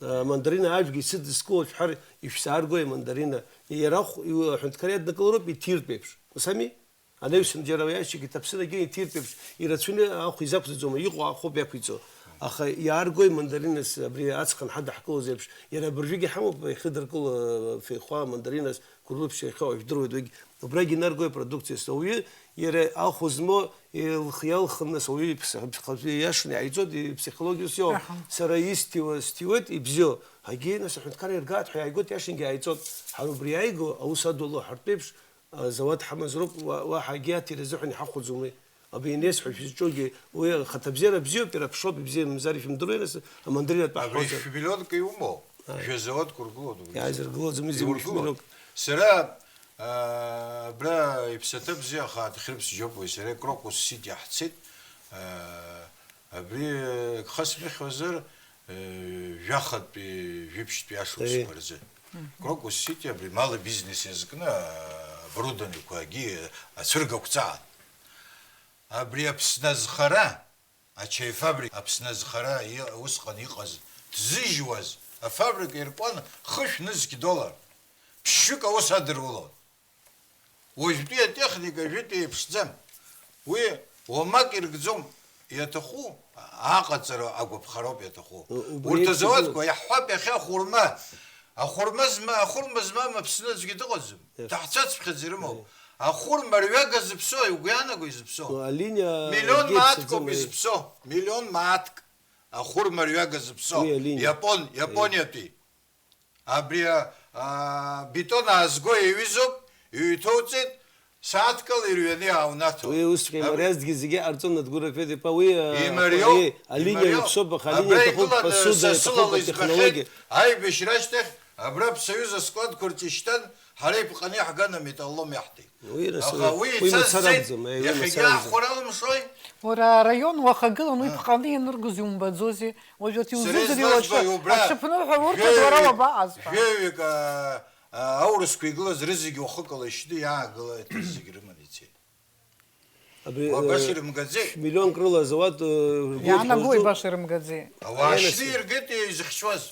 Э, мандарина ажәгьы исыдыскыло шәҳәар, ишәзааргои амандарина? Иара ахә-, иу-, аҳәынҭқар иаднакылароуп, иҭиртә еиԥш. Ус ами? Анаҩсан џьара уи аишьагьы ҭаԥсырагьы иҭиртә еиԥш, ирацәаны ахә изақәӡаӡом, иҟоу ахәоуп иақәиҵо. Аха иааргои мандаринас абри аҵх анҳадаҳкылоз еиԥш, иара абыржәгьы иҳамоуп иахьыдыркыло, феихәа, мандаринас, Гәырлыԥшь иахьа уажә дыруеит уигь. Убрагь инаргои апродукциас ауаҩы, иара ахә змоу илх-, иалхыннас ауаҩы иԥс-, иԥсхазы ииашаны иааиҵоит, ипсихологиа ус иоуп. Аҳа. Сара исҭиуа сҭиуеит, ибзиоу. Ҳагьы нас аҳәынҭқар иргааит ҳәа иааигоит, иашангьы иааиҵоит. Ҳара убри иааиго аус адуло ҳартәеиԥш, а, зауад ҳамазароуп, уа-, уаҳа акгьы аҭира азыҳәан иҳахәаӡом уи. Абри ианеисҳәо шәызҿугьы, уи ахаҭабзиара бзиоуп, иара аԥшроуп, ибзиа мамзар ишәымдыруеи, нас амандарина атәы ҳҳәозар. Абри шәмиллионка иумоу? Ааи. Жәа-заводк ургылоит убри. Иааизыргылаӡом, изы Иургылоит. Шәмиллионк. Сара, а, абра иԥсаҭа бзиа ахаатә хьрыԥс џьопуи сареи Крокус Сити ҳцеит. А, абри, гха смыхьуазар, э, жәахатәи, жәиԥшьтәи ашықәсқәа Ааи. Рзы. Мгм. Крокус Сити абри малы бизнес иазкны, а, оборудованиеқәагьы ацәыргақәҵаан. Абри Аԥсны азхара, ачаи фабрика Аԥсны азхара и-, усҟан иҟаз, ҭзыжьуаз, афабрика иркуан хышә нызқь доллар. Ԥшьҩык аус адырулон. Уажәтәи атехника ажәытә еиԥшӡам. Уи уамак иркӡом, иаҭаху аҟаҵара агәаԥхароуп иаҭаху. У-, убри Урҭ еиԥш азауадқәа, иҟоу. Иаҳҳәап, иахьа ахәырма. Ахәырма зма-, ахәырма змам Аԥсны аӡәгьы дыҟаӡам. Иаҳ-, Даҳцәацԥхьаӡа ирымоуп. Иаҳ-, Ахәырма рҩага зыԥсоу, угәы иаанаго изыԥсоу? Ну, алиниа Миллион акгьы мааҭк ауп ицаӡам, изыԥсоу. Миллион мааҭк. Ахәырма рҩага зыԥсоу. Уи алиниа. Иапон-, Иапониатәи. абри, а, бетон аазго иаҩызоуп, иҩҭоуҵеит, сааҭк ала ирҩаны иааунаҭо. Уи усҵәҟьа Аб- имариазҭгьы зегьы ҟарҵон, Адгәыр Рафеҭ-иԥа, уи, а, имариоу, уи алиниа имариоу. Иаԥсоуп, аха алиниа Абра аҭахуп игыланы посуда, са сылала иаҭахуп избахьеит, технологиа. Аибашьра ашьҭахь абра Аԥсоиуз аскладқәа рҿы ишьҭан, ҳара ипҟаны иаҳган аметаллом иаҳҭеит. Уи, нас, Аха уи, уи мацара ицазҵеит, акәӡам, аи, уи иахьагьы мацара акәӡам. Аахәара алымшои? Уара араион уахагылан уи А. ԥҟаны ианыргоз иумбаӡози? Уажәы ат Сара иузыӡырҩуашьа излазбо убра аҽыԥныҳәа урҭ жәаҩык, уара уабаҟаз ҳәа. Жәаҩык, а, а, аурысқәа игылаз рызегь уахыкала ишьны иаагыла, еиҭа зегь рыманы ицеит. Абри, Уа баша э, ирымгаӡеи? Миллионк рыла азауад, э, ргәы Иаанагои иҭҟьоз баша ирымгаӡеи? Ауаа Аианаси. Шьны иргеит изыхьчоз.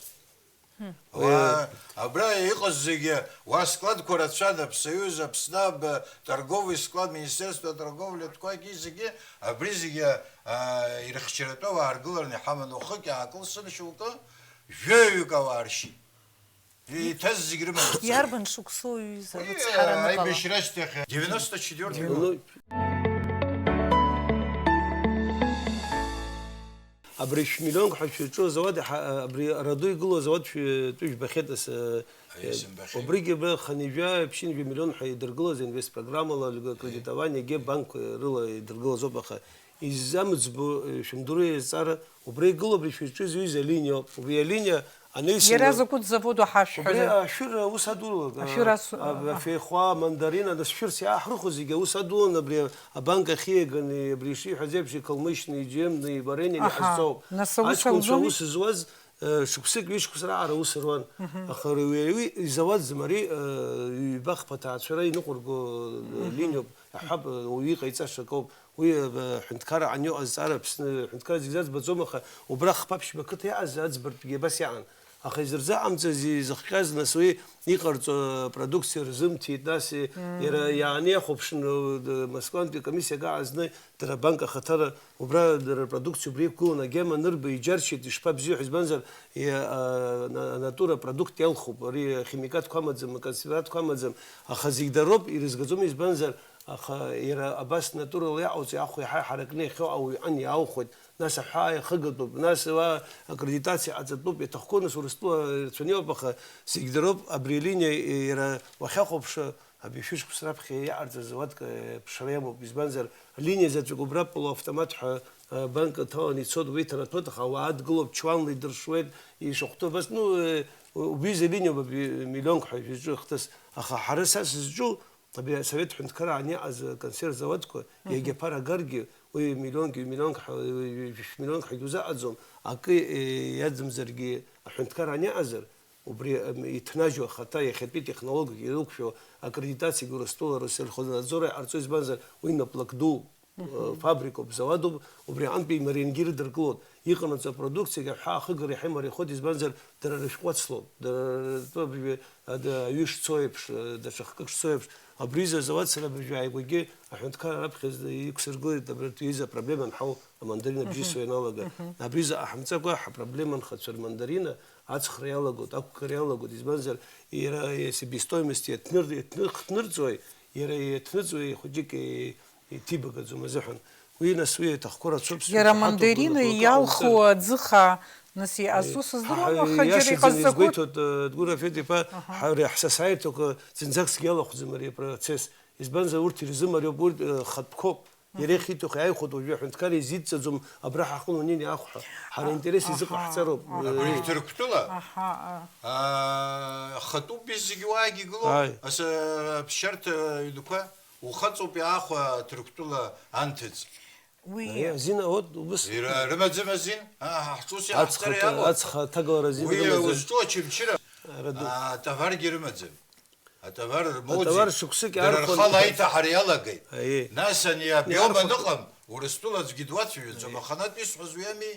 Уа, абра иҟаз зегьы, уа складқәа рацәан, Аԥсоиуз, Аԥсны аб, торговый склад, Министерство торговли, таквагьы зегьы, абри зегьы, а, ирыхьчаратәы ауаа ргылараны иҳаман, уахык иаакылсын шьоукы, жәаҩык ауаа ршьит. Иҭаз зегь рыман. Иарбан шықәсоу, ҩыза, Уи, рыцҳара а, аныҟала? Аибашьра ашьҭахь, девяносто четвёртый год. Ну, Абри шәмиллионк ҳәа шәырҿу азауад, ҳа-, абри араду игылоу азауад шәтәы жәбахьеит, ас, э, Аиа, э, сымбахьеит. Убригьы б-, хынҩажәа, ԥшьынҩажәа миллион ҳәа идыргылоз инвестпрограммала, лгы-, Аиа. Кредитованиагьы банк, э, рыла идыргылаз ауп, аха изамыӡбо, э, шәымдыруеи азҵаара, убра игылоу абри шәырҿу зҩыз алиниа ауп. Убри алиниа анаҩсаны Иара закәытә заводу ҳашәҳәозар? Убри ашәыр аус адулага, Ашәыр ас-, а, а, афеихәа, амандарина, нас шәырс иааҳрыхәо зегьы аус адулан абри Абанк ахьиаганы, абри ишиҳәаз еиԥш, икалмышьни, иџьемни, иварениани Аҳа. Ҟазҵоуп. Нас аус Аҷкәынцәа алгоми? Аус зуаз, э, шықәсык, ҩышықәса раҟара аус руан. Мгм. Аха уи, уи изауадӡам, ари, э, ҩба-хԥа ҭаацәара иныҟәырго, э, Мгм. Линиоуп. Аҳәап, э, уаҩы иҟаиҵаша акоуп. Уи, э, ҳәынҭқарра аниоу азҵаара Аԥсны ҳәынҭқарра зегь зазбаӡом, аха убра хԥа-ԥшьба қыҭа иааз аӡбартәгьы абас иаан. Аха изырзыҟамҵаз, изыхҟьаз, нас уи иҟарҵо апродукциа рзымҭеит, нас и-, Мм. иара иааны иахәаԥшны, д-, Москвантәи акомиссиак аҟазны, дара абанк ахаҭара, убра дара рпродукциа убра иқәгыланы агьама анырба иџьаршьеит, ишԥабзиоу ҳәа, избанзар, и-, а, на-, анатура апродукт иалхуп, ари ахимикатқәа амаӡам, аконсервантқәа амаӡам, аха зегь дароуп, ирызгаӡом, избанзар, аха иара абас натурала иаҟауҵо, иаахәо иаҳа иҳаракны иахьоу ауаҩ ан иааухәоит. Нас аҳәаа иахыгатәуп, нас уа акредитациа ҟаҵатәуп, иаҭахқәоу нас Урыстәыла ирацәаны иҟоуп, аха зегь дыроуп, абри алиниа иара уахьахәаԥшуа, абри шәышықәса раԥхьа иҟарҵаз ауатка ԥшра иамоуп, избанзар, алиниа заҵәык убра полуавтомат ҳәа, а, банк аҭаланы ицоит, уи ҭанаҭәоит, аха ауаа адгылоуп, чуанла идыршуеит, ишахәҭоу абас, ну, э, убри изы алиниоуп абри миллионк ҳәа шәызҿу ахҭыс, аха ҳара са сызҿу, Абри асовет ҳәынҭқарра аниаҟаз аконсерв заводқәа, Мгм. Иагьа ԥара агаргьы, уи миллионк, ҩ-миллионк ҳәа, ҩ-, ҩ-, ҩ-, миллионк ҳәагьы узаҟаӡом, акы, э, иаӡымзаргьы аҳәынҭқарра аниаҟазар, убри, ам, иҭнажьу ахаҭа иахьатәи технологиак ирықәшәо акредитациагьы Урыстәыла Россельхознадзор иҟарҵо, избанзар, уи наплак дууп. Мгм. Фабрикоуп, заводуп, убри аҟынтәи имариангьы ирыдыркылоит. Иҟанаҵо апродукциагьы аҳәаа ахыгара иаҳа имариахоит, избанзар, дара рышәҟәы ацлоуп, дара ртәы абыржәы, ада, аҩы шцо еиԥш, даҽа хкык шцо еиԥш, абри изы азауад сара абыржәы ааигәагьы аҳәынҭқарра раԥхьа иқәсыргылеит, абыржәы изы апроблема анҳау амандарина бжьысуа Мгм. ианалага. Мгм. Абри изы аҳамҵакәа ҳапроблема анхацәа рмандарина ацхра иалагоит, ақәгара иалагоит, избанзар, иара себестоимость иаҭныр-, иаҭнырхҭнырҵуеи, иара иаҭныҵуеи хәыҷык, Иҭибагаӡом азыҳәан. Уи, нас, уи аҭахқәа рацәоуп, Иара сшаҳаҭуп, мандарина лнапы иалху аҟоумҵар. Аӡы хаа, нас, иҟазҵо Аи, сыздыруам, ҳа-, аха џьара иашаӡаны иҟазҵақәоу. Изгәеиҭоит, э, Дгәыр Рафеҭ-иԥа, Аҳа. ҳа-, ари ҳсасааирҭақәа зынӡаск иалахәӡам ари апроцесс. Избанзар, урҭ ирзымариоуп, урҭ, э, хатәқәоуп. Иара Мгм. иахьиҭаху иааихәоит уажәы аҳәынҭқар изидҵаӡом, абра ҳаҟны унеин иаахәҳәа. Ҳара Аҳа, интересс изы аҳа, ҟаҳҵароуп. аҳа. Абри Ҭырқәтәыла, Аҳа, а. аа, хатәуп зегьы уаагьы игылоу, Аи. ас-, аԥсшьарҭа ҩнқәа. Ухаҵоуп иаахәа Ҭырқәтәыла анҭыҵ. Уи Ари азин, вот, убыс. Ира-, рымаӡам азин? Аа, ҳҿус Ацха, иаҳҵар иамоуп. Ацха аҭагалара азин Уи рымаӡам. Узҿу Очамчыра, Ара ду. аа, товаргьы рымаӡам. Атовар рмоуӡеит. Атовар шықәсык Дара иаархәаны рхала иҭа-, иҭаҳар иалагеит. Аиеи. Нас ани абиом Иаархәаны. Аныҟам, Урыстәыла аӡәгьы дуацәажәаӡом, Аиеи. Аха анатә исҳәаз уи ами.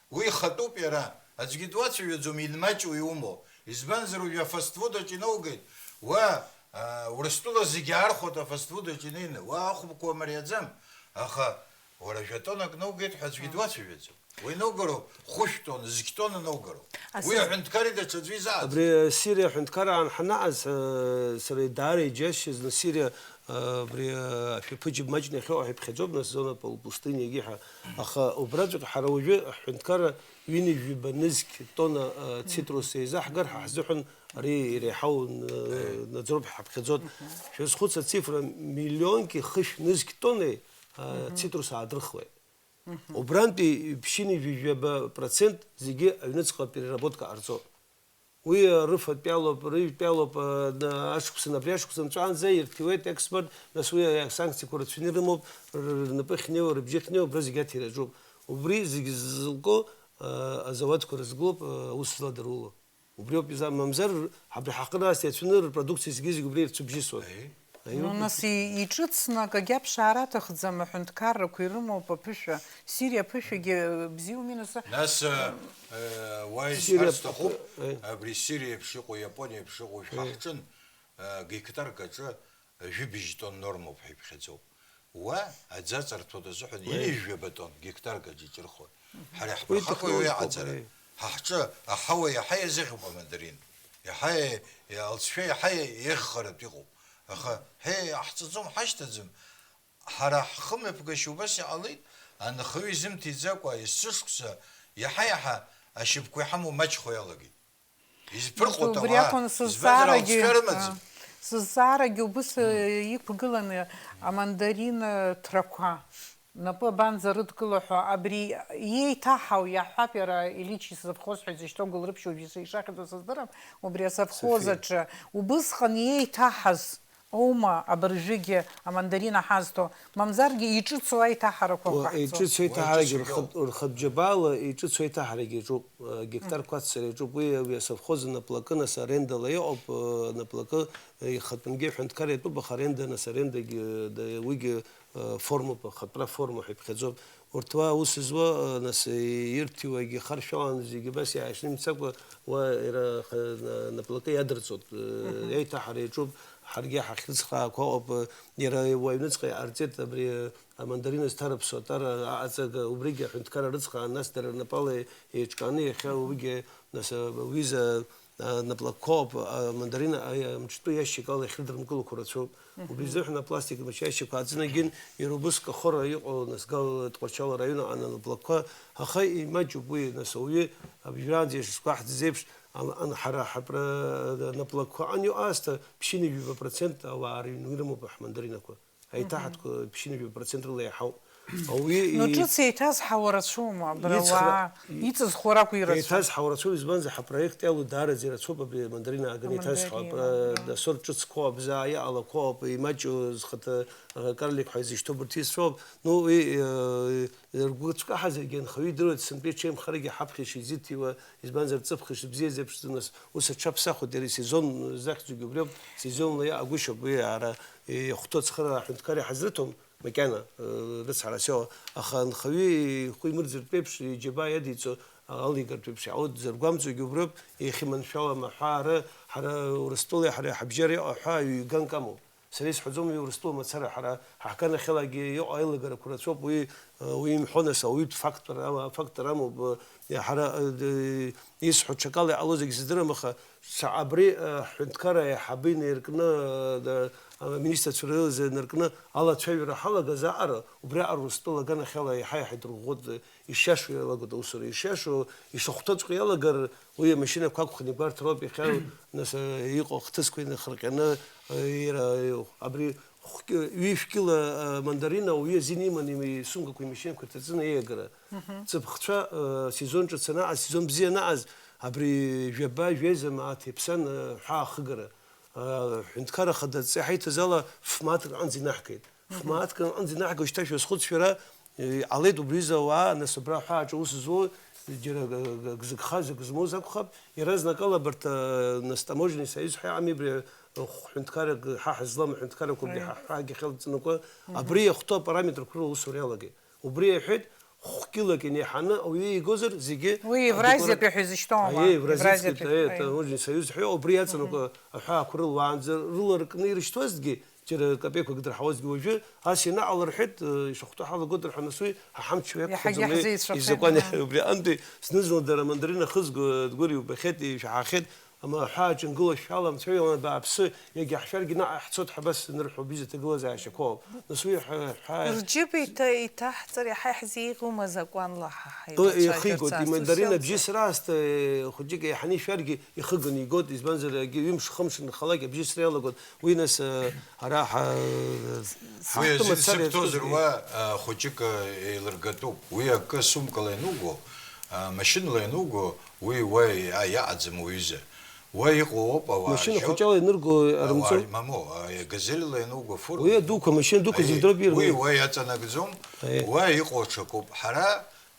Уи ихатәуп иара. Аӡәгьы дуацәажәаӡом, инмаҷу иумоу. Избанзар, уажәы афастфуд аҿы иноугеит. Уа, а, Урыстәыла зегьы аархәоит афастфуд аҿы инеины. Уа ахәбқәа мариаӡам. Аха уара жәа тоннак ноугеит ҳәа аӡәгьы дуацәажәаӡом. Уи ноугароуп, хәышә тонна, зқь тонна ноугароуп. Ас- Уи аҳәынҭқарреи даҽаӡәы изааӡом. Абри, э, Сириа аҳәынҭқарра аан ҳанаҟаз, э, сара даара иџьасшьаз, зны Сириа, э, абри, э, ашәаԥыџьаԥ маҷны иахьоуҳәа иԥхьаӡоуп, нас зона пол-, пустыниагьы ҳәа. Аха убраҵәҟьа ҳара уажәы аҳәынҭқарра ҩынҩажәаба нызқь тонна, э, цитрус еизаҳгар, ҳа ҳзыҳәан ари иреиҳау н-, наӡароуп ҳаԥхьаӡоит. Шәазхәыц, ацифра миллионки хышә нызқь тоннеи, э, цитрус аадырхуеит. Убрантәи ԥшьынҩажәаба процент зегьы аҩныҵҟа переработка ҟарҵо. Уи рыфатәиалоуп, рыжәтәиалоуп, э, на-, ашықәсан, абри ашықәсан нҵәаанӡа ирҭиуеит экспорт, нас уи асанкциақәа рацәаны ирымоуп, р-, р-, рнапы ахьнеиуа, рыбжьы ахьнеиуа, убра зегь аҭира аҿуп. Убри зегь зылку, э, азауадқәа рызгылоуп, э, аус зладыруло. Убриоуп иза-, мамзар, абри ҳаҟны ас иацәаны рпродукциа зегьы-зегь убри ирцәыбжьысуан. Аиеи. Аиеи. Ну, нас и-, иҿыцны акагьы аԥшаара аҭахӡам, аҳәынҭқаррақәа ирымоуп аԥышәа. Сириа аԥышәагьы, э, бзиоуми, нас, Нас, э, э, уа Сириа исҳәар сҭахуп, п-, э. Абри Сириа еиԥш иҟоу, Иапониа еиԥш иҟоу Э. шәаҳҿын, э, гектарк аҿы жәибжь тонн нормоуп ҳәа иԥхьаӡоуп. Уа аӡы аҵарҭәоит азыҳәан Уи. ҩажәаба тонн гектарк аҿы иҿырхуан. Ҳара Уи иаҳԥырхагоу уи технологиоуп, аҟаҵара. Уи. Ҳа ҳҿы аҳауа иаҳа иазыӷьуп амандарин. Иаҳа, иа-, алҵшәа иаҳа иа-, иеиӷьхаратә иҟоуп. Аха, ҳе, иаҳҵаӡом, ҳашьҭаӡам. Ҳара ҳхымҩаԥгашьа убас иҟалеит, анхаҩы изымҭиӡакәа есышықәса иаҳа-иаҳа ашьапқәа иҳамоу маҷхо иалагеит. Изԥырҟоит Убри ауаа, акәын избанзар, сызҵаарагьы, алҵшәа рымаӡам. Сызҵаарагьы убыс, э, иқәгыланы амандарин, э, ҭрақәа напы абанӡа рыдкыло ҳәа, абри иеиҭаҳау иаҳҳәап, иара Иличи совхоз ҳәа изышьҭоу гәылрыԥшь уажәы ишахьӡу сыздырам, убри асовхоз София. аҿы убысҟан иеиҭаҳаз аума абыржәгьы амандарина ҳазҭо, мамзаргьы иҿыцу аиҭаҳарақәа Уа, ҳаҳҵо. Иҿыцу Уа, аиҭаҳарагьы иҿыцу рхатә, рхатә џьабаала иҿыцу аиҭаҳарагьы иаҿуп, э, гектар Мгм. Кәаццара иаҿуп, уи, уи асовхоз анаплакы, нас арендала иҟоуп, э, анаплакы, э, ихатәынгьы аҳәынҭқар иатәуп, аха аренда, нас арендагьы, э, да, уигьы, э, формоуп, ахатәра форма ҳәа иԥхьаӡоуп. Урҭ уа аус зуа, э, нас, э, ирҭиуагьы харшәаланы зегьы абас иааишьны имцакәа, уа иара х-, на-, наплакы иадырҵоит, э, Мгм. еиҭаҳара иаҿуп, ҳаргьы ҳахьрыцхраақәа ыҟоуп, э, иара уаҩныҵҟа иҟарҵеит абри, э, амандарина зҭарыԥсо атара аҟаҵага, убригьы аҳәынҭқарра рыцхраан, нас дара рнапала еиҿкааны иахьа уигьы, нас, э, уиза, а, наплакқәоуп, а, мандарина, а, мҿтәы иашьак ала иахьрыдырмкылақәо рацәоуп. Мгм. Убри азыҳәан апластик мчы иашьақәа ааӡынагьын, иара убыс Кахора иҟоу, нас, Гал Тҟәарчал араион аҟны анаплакқәа, аха имаҷуп уи, нас, ауаҩы абжьараанӡа ишазгәаҳҭаз еиԥш, ан-, ан-, ҳара ҳапра-, наплакқәа ан иҟоу аасҭа ԥшьынҩажәаба процент ауаа рыҩны ирымоуп ҳмандаринақәа. Аиҭаҳатәқәа ԥшьынҩажәаба процент рыла иаҳауп. Ауаҩы Ну, и-, ҿыц еиҭазҳауа рацәоума, абра ицхра-, уаа, и-, иҵызхуа ракәу ирацәоу? Еиҭазҳауа рацәоуп, избанзар, ҳапроект иалоу даараӡа ирацәоуп абри амандарина аганахьазҳауа, Амандарина, апра-, да. асорт ҿыцқәоуп, абзаа иҟалақәоуп, имаҷу зхаҭа, а, карлик ҳәа изышьҭоу абарҭ ицәоуп. Ну, уи, э, ргәы цәкаҳазаргьы анхаҩы идыруеит, сынтәа иҽеимхарагьы ҳаԥхьа ишизиҭиуа, избанзар, ҵыԥх ишыбзиаз еиԥш, нас, ус аҽаԥсахуеит, иара сезон захьӡугьы убриоуп, сезонла иаҟагәышьоуп, уи ара, ихәҭоу ацхыраара аҳәынҭқар иҳазрыҭом, макьана, э, рыцҳарас иоуа, аха анхаҩы ихәы имырӡыртә еиԥш, иџьабаа иадиҵо алигартә еиԥш иаауеит, дзыргәамҵуагьы убриоуп, иахьыманшәалам аҳәаара, ҳара Урыстәылеи ҳареи ҳабжьара иҟоу аҳәаа ҩ-ганк амоуп. Сара исҳәаӡом уи Урыстәыла мацара, ҳара ҳганахьалагьы иҟоу аилагарақәа рацәоуп, уи, э, уи имҳәо, нас, ауаҩытә фактор ама-, фактор амоуп, э, ҳара, э, д-, исҳәо ҽакала иҟало зегь сыздырам, аха Ца-, абри, э, ҳҳәынҭқарра аиҳабы инаиркны, э, д-, аминистрцәа рзы инаркны алацәажәара ҳалагаз аҟара, убри аҟара Урыстәыла аганахьала иаҳа-иаҳа идырӷәӷәоит, э, ишиашоу иалагоит аусура, ишиашоу, ишахәҭоуҵәҟьа иалагар, уи амашьынақәа ақәхны игәарҭароуп, иахьа, нас, э, иҟоу ахҭысқәа инахырҟьаны, э, ира-, абри хәки-, ҩышә кьыла, э, мандарина ауаҩы азин иманы исумкақәа, имашьынақәа ирҭаҵаны аиагара. Мгм. Ҵыԥхцәа, э, сезон ҿыц анаҟаз, сезон бзиа анаҟаз, абри жәаба, жәеиза мааҭ иаԥсан, э, ҳәаа ахыгара. Э, ҳәынҭқарра хада адҵа иҳаиҭаз ала, ф-мааҭк аҟынӡа инаҳгеит. Мгм. Ф-мааҭк аҟынӡа инаҳго шьҭа шәазхәыц шәара, э, иҟалеит убри аҩыза ауаа, нас абра аҳәааҿы аус зуоу, џьара г-, г-, г-, зыгха, зыгзмоуз акәхап, иаразнакала абарҭ, э, нас таможенный союз ҳәа иҟами, абри, э, хә-, ҳәынҭқаррак, ҳа ҳазлам аҳәынҭқаррақәа абри Аиеи. ҳа ҳҳәаагьы ахьалҵанакуа, Мгм. абри иахәҭоу апараметрқәа рыла аусура иалагеит. Убри иҳәеит, хә-кьылак инеиҳаны ауаҩы игозар, зегьы Уи адеклара-, Евразиатәи ҳәа изышьҭоу ауаа. Аиеи, Евразиатәи, Евразиатәи, аиеи, ҳәа. Таможенный союз ҳәа, убри иаҵанакуа Мгм. аҳәаақәа рыла уаанӡа рыларкны ирышьҭуазҭгьы, џьара капеиқәак дырҳауазҭгьы уажәы, ас ианаҟаларҳәеит, э, ишахәҭоу ҳалагоит рҳәан, нас уи ҳа ҳамч Иаҳагьы иақәхаӡом, уи ҳзеицәахеит, изакәан аха. Убри аҟынтәи зны-зынла дара амандарина ахызго дгәыр иубахьеит, ишәаҳахьеит, Ама аҳәаа ҿынгыло шәала, анцәа иалан бааԥсы, иагьаҳшәаргьы наҟ ҳцоит ҳәа абас нырҳәо бзиа ҭагылазаашьақәоуп. Нас уи ҳәа, ҳәа Рџьыба иҭа-, иҭаҳҵар иаҳа иаҳзеиӷьума азакәанла ҳа Ы, ҳаилацәажәарц ихигоит, аасҭа имандарина ус иалҵуа? Бжьысра аасҭа, э, хәыҷык еиҳаны ишәаргьы ихыганы игоит, избанзар, егьи ҩымш-хымш нхалак абжьысра иалагоит, уи нас, э, ара ҳа-, Уи ҳаҳтәы азин мацара сыбҭозар, иазкызгьы. Уа, а, хәыҷык, а, еилыргатәуп. Уи акы сумкала иануго, а, машьынала иануго, уи уа иа-, иаҟаӡам уҩыза. Уа иҟоу ауп ауаа Машьына ржьо-, хәыҷала ианырго ауаа арымҵо? Р-, мамоу, а, газельла иануго, фур-, Уи адуқәа, машьына дуқәа Аиеи, зегь дроуп уи ирымоу. Уа иаҵанакӡом, Аиеи. Уа иҟоу аҽакоуп. Ҳара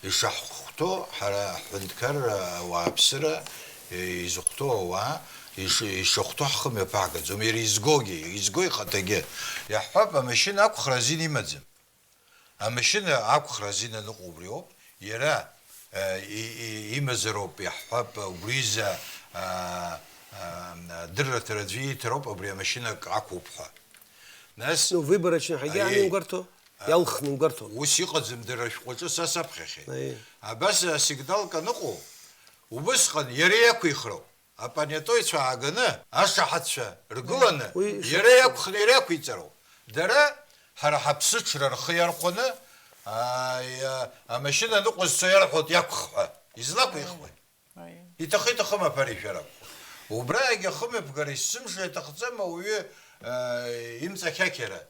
ишаҳхәҭоу, ҳара ҳҳәынҭқарра ауааԥсыра, е, изыхәҭоу ауаа, иш-, ишахәҭоу ҳхы мҩаԥаҳгаӡом. Иара изгогьы, изго ихаҭагьы. Иаҳҳәап, амашьына ақәхра азин имаӡам. Амашьына ақәхра азин аныҟоу убриоуп. Иара, э, и-, и-, имазароуп, иаҳҳәап, убризы, а, а, адырраҭара аӡәы ииҭароуп, абри амашьына ак ақәуп ҳәа. Нас Ну, выборочно ҳәагьы Аиеи. Аанымгәарҭо, А, иалхны имгәарҭо. Ус иҟаӡам, дара шәҟәаҿы са саԥхьахьеит. Аиеи. Абас асигналк аныҟоу, убысҟан иара иақәихроуп. Апонятоицәа ааганы, ашаҳаҭцәа ргыланы, Уи иара ишахәҭоу. Иақәхны иара иақәиҵароуп. Дара, ҳара ҳаԥсыҽра рхы иархәаны, а, иа-, амашьына ныҟәызцо иарҳәоит иақәх ҳәа. Излақәихуеи? Аиеи. Иҭахы-иҭахым аԥара ишәара. Убраагьы ахымҩаԥгара есымша иаҭахӡам ауаҩы, а, имҵахьақьара.